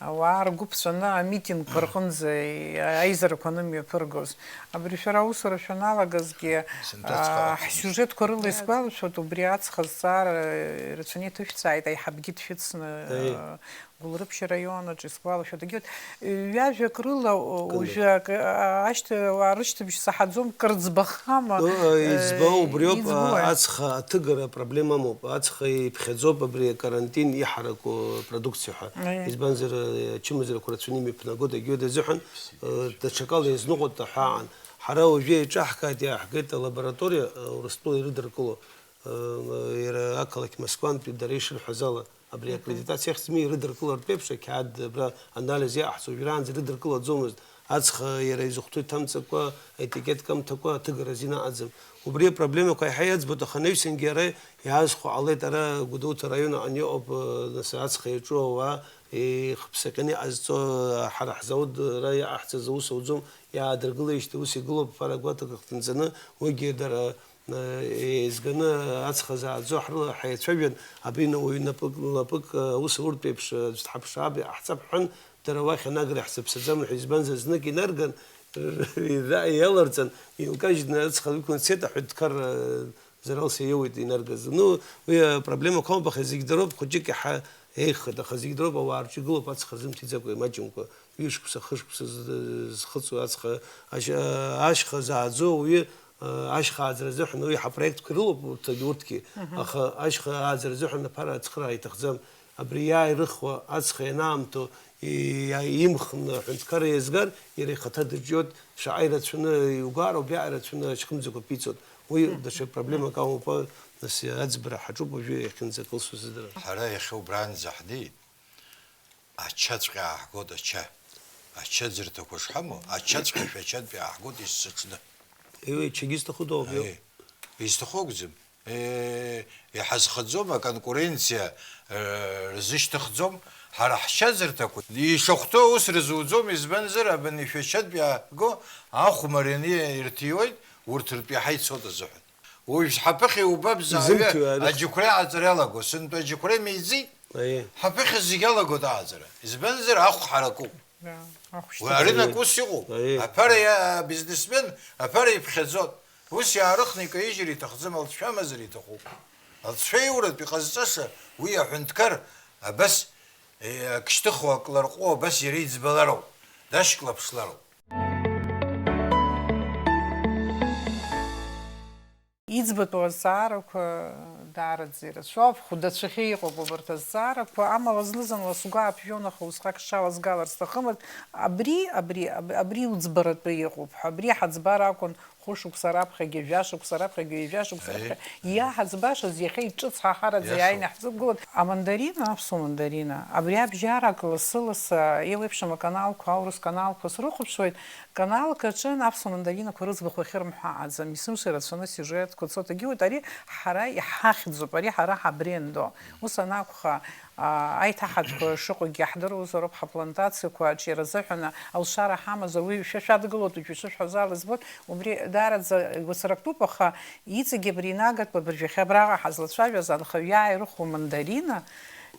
ауаа ргәы ԥҵәаны амитингқәа рҟынӡа, э, аизарақәа анымҩаԥыргоз. Абри шәара аусура шәаналагазгьы, Сынтәа ацхыраара. аа, ҳсиужетқәа рыла исгәалашәоит, убри аҵх азҵаара, э, рацәаны иҭышәҵааит, аиҳабгьы дшәыцны, Аиеи. э, Гәылрыԥшь араион аҿы исгәалашәоит. Егьырҭ, э, ҩажәак рыла, о, Кындыӷ. уажәы акы, а, ашьҭа-, ауаа рышьҭыбжь саҳаӡом, кыр ӡбахама, Ну, э, э, избо убриоуп, избо, а, э. ацха аҭыгара апроблема амоуп. Ацха иԥхьаӡоуп абри акарантин иҳараку продукциа ҳәа. Аиеи. Избанзар, э, ачымазарақәа рацәаны имҩаԥнагоит, егьырҭ азыҳәан, э, даҽакала иазныҟәоит ҳәа аан. Ҳара уажәы еиҿаҳкааит, иааҳгеит алабораториа, э, Урыстәыла ирыдыркыло, э, иара ақалақь Москвантәи дара ишырҳәаз ала. Абри Мгм. аккредитациа ахьӡми ирыдыркылартә еиԥш, ақьаад абра анализ иаҟаҳҵо, уажәраанӡа ирыдыркылаӡомызт, аҵх иара изыхәҭоу иҭамҵакәа, аетикетка амҭакәа аҭыгара азин аҟаӡам. Убри апроблемақәа еиҳа иаӡбоит, аха анаҩсангьы ара иаазхәо ҟалеит, ара Гәдоуҭа араион аҟны иҟоуп, э, нас аҵх иаҿу ауаа, ихыԥсаҟьаны иҟазҵо, ҳара ҳзауд ара иаҟаҳҵаз аус ауӡом, иаадыргылеижьҭеи ус игылоуп, ԥара гәаҭак ахҭынҵаны, уигьы дара Еизганы аҵх зааӡо ҳрыла ҳаицәажәан, абри ауаҩы напык, лапык, аус ауртә еиԥш, аӡә дҳаԥшаап, иҟаҳҵап ҳҳәан, дара уахь анагара иаҳзаԥсаӡам рҳәеит, избанзар, знык инарган, иаларҵан, инкажьны аҵх ықәны дцеит, аҳәынҭқар, Заралс иоуеит инаргаз. Ну, уи апроблемақәа ауп, аха зегь дароуп, хәыҷык иаҳа еиӷьхеит, аха зегь дароуп, ауаа рҿы игылоуп аҵх рзымҭиӡакәа, имаҷымкәа. Ҩышықәса, хышықәса зхыҵуа аҵх, ашь-, ашьха зааӡо ауаҩы, ашьха ааӡара азыҳәан уи ҳапроектқәа ирылоуп урҭгьы, урҭгьы. Мгм. Аха ашьха ааӡара азыҳәан аԥара ацхыраара иҭахӡам. Абри иааирыхуа аҵх ианаамҭоу, и-, имхны аҳәынҭқарра иазгар, иара ихаҭа дырҿиоит, шаҟа ирацәаны иугар, убриаҟара ирацәаны ашьхымӡақәа ԥиҵоит. Уи Мгм. даҽа проблемак амоуп, нас аӡбара ҳаҿуп уажәы иахьынӡакылсуа зыдырра. Ҳара иахьа убранӡа ҳнеит. Ач Ачаҵәҟьа ааҳгоит, ача. Ачаӡырҭақәа шҳамоу, ачаҵәҟьа шәачатәи ааҳгоит есыҽны. Еи, ачагьы изҭаху доуп, иоуп. Аи, изҭаху акәӡам. Е, иҳазхаӡом, аконкуренциа, э, рзышьҭыхӡом. Ҳара ҳчаӡырҭақәа ишахәҭоу ус рызуӡом, избанзар, абани шәачатәи ааҳго ахә марианы ирҭиуеит, урҭ ртәы иаҳа ицоит азыҳәан. Уажә ҳаԥыхьа иубап, зааҩы изымҭои арыхь? Аџьықәреи аҵара иалаго, сынтәа аџьықәреи меиӡеит, аиеи, ҳаԥыхьа зегь иалагоит ааӡара. Избанзар, ахә ҳаракуп. Да, ахә уи шьҭыхра. Арынок ус иҟоуп. Аиеи. Аԥара иа-, абизнесмен аԥара иԥхьаӡоит. Ус иаарыхны икаижьыр иҭахӡам, алҵшәа амазар иҭахуп. Алҵшәа иуратә иҟазҵаша уи аҳәынҭқар абас, е, ак шьҭыхуа, ак ларҟәуа абас иара иӡбалароуп, дашьклаԥшлароуп. Иӡбатәу азҵаарақәа даараӡа ирацәоуп, хәдацәахьы иҟоуп убарҭ азҵаарақәа, амала зны-зынла сгәы ааԥжәон, аха усҟак сҽалазгалар сҭахымызт, абри, абри, аб-, абри уӡбаратәы иҟоуп ҳәа, абри ҳаӡбар акәын хәышықәса раԥхьагьы, жәашықәса раԥхьагьы, ҩажәа шықәса раԥхьа, аиеи, иааҳаӡбашаз иахьа иҿыц ҳа ҳараӡа иаҳәшьоуп, иааины иаҳзықәгылоит. Амандарина, аԥсуа мандарина, абри абжьарак лассы-лассы еиуеиԥшым аканалқәа, аурыс каналқәа срыхәаԥшуеит, каналк аҿы аԥсуа мандаринақәа рыӡбахә ахьырмҳәо аӡам, есымша ирацәаны асиужетқәа цоит, егьиуеит, ари ҳара иҳахьӡуп, ари ҳара ҳабрендо. Ус анакәха, аа, аиҭаҳатәқәа шыҟоугьы иаҳдыруазароуп, ҳаплантациақәа аҿиара азыҳәан алшара ҳамазар, уи шәа шәадгылоит, уажәы ишышәҳәаз ала избоит, убри даараӡа гәацарактәуп, аха иҵегьы абри инагатәу абыржәы иахьа абраҟа ҳазлацәажәаз анхаҩы иааирыхуа мандарина,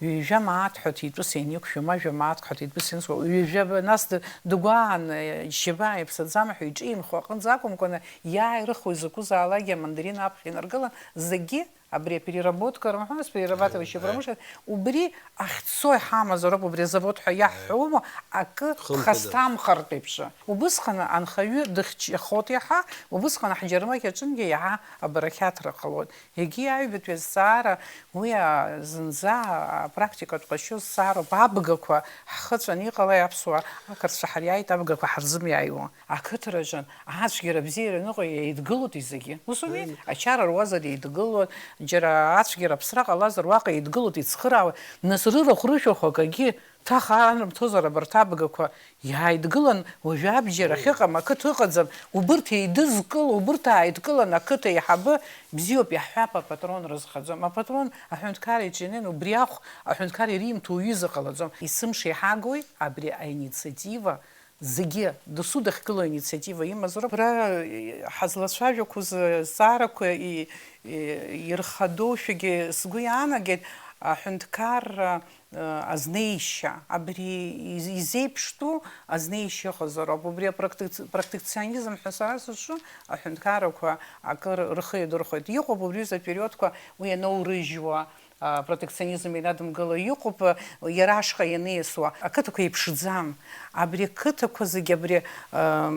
ҩажәа мааҭ ҳәа ҭитәыс ианиқәшәом, ажәа мааҭк ҳәа ҭитәыс ианысуа, ҩажәа, нас д-, дгәааны, џьшьаба иаԥсаӡам ҳәа иҿы имхо аҟынӡа акәымкәаны, иааирыхуа изакәызаалакгьы амандарин аԥхьа инаргылан, зегьы абри апереработка рымҳәоз, перерабатывающая, аиеи, промышленность, убри ахьцо иҳамазароуп, убри азавод ҳәа, аиеи, иаҳҳәома, акы хымԥада, дхасҭамхартә еиԥш. Убысҟан анхаҩы дыхьчахоит иаҳа, убысҟан ҳџьармыкьа аҿынгьы иаҳа абарақьаҭра ҟалоит. Егьи аҩбатәи азҵаара, уи, а, зынӡа апрактикатә ҟазшьоу зҵаароуп, абгақәа ҳхыҵәан иҟалеи аԥсуаа, ақырҭцәа ҳариааит, абгақәа ҳарзымиааиуа. Ақыҭараҿы ацәгьара абзиара аныҟоу еидгылоит зегьы. Ус ауми? Ааи. Ачара руазар еидгылоит, џьара ацәгьара аԥсра ҟалазар уаҟа еидгылоит, ицхыраауеит. Нас рырахә-рышәахә акагьы ҭаха анамҭозар абарҭ абгақәа иааидгылан, уажәы абџьар ахьыҟам ақыҭа ыҟаӡам. Убырҭ еидызкыло, убырҭ ааидкылан ақыҭа еиҳабы бзиоуп иаҳҳәап, апатрон рызхаӡом. Апатрон аҳәынҭқар иҿы ианын, убри ахә аҳәынҭқар иримҭо уаҩы изы ҟалаӡом. Есымша иҳагои абри аинициатива? Зегьы, досу дахьгылоу инициатива имазароуп. Абра, э, ҳазлацәажәақәоз, э, зҵаарақәа и-, и-, ирхадоушәагьы сгәы иаанагеит, аҳәынҭқарра, э, азнеишьа. Абри из-, изеиԥштәу азнеишьа ыҟазароуп. Убри апротекци-, протекционизм ҳәа сара сызҿу аҳәынҭқаррақәа акыр рхы иадырхәоит. Иҟоуп убри аҩыза апериодқәа уи ианоурыжьуа, а, протекционизм инадымгыло иҟоуп, а, иара ашҟа ианиасуа. Ақыҭақәа еиԥшӡам. Абри ақыҭақәа зегьы абри, а,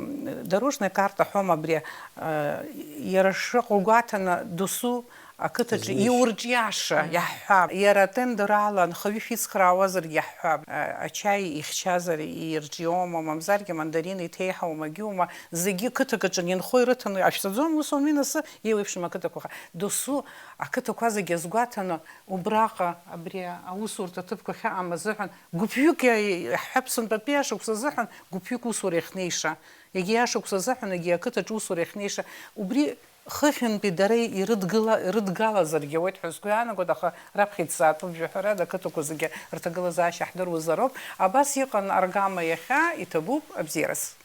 дорожная карта ҳәоума абри, а, иара шыҟоу гәаҭаны досу ақыҭаҿы иурҿиаша иаҳҳәап. Иара атендер ала анхаҩы шәицхраауазаргьы иаҳҳәап. А, ачаи ихьчазар ирҿиоума, мамзаргьы амандарин иҭеиҳаума, агьиума, зегьы қыҭак аҿы инхо ирыҭаны ашәҵаӡом, ус ауми нас, еиуеиԥшым ақыҭақәа. Досу ақыҭақәа зегьы азгәаҭаны, убраҟа, абри аусурҭа аҭыԥқәа ахьыҟам азыҳәан, гәыԥҩык иа-, иаҳҳәап, сынтәатәи ашықәс азыҳәан гәыԥҩык усура иахьнеиша, егьи ашықәс азыҳәан, егьи ақыҭаҿы усура иахьнеиша, убри хыхьынтәи дара ирыдгыла-, ирыдгалазаргьы ауеит ҳәа сгәы иаанагоит, аха раԥхьа иҭҵаатәуп, жәаҳәарада, ақыҭақәа зегьы рҭагылазаашьа ҳдыруазароуп. Абас иҟан аргама иахьа, иҭабуп, абзиараз.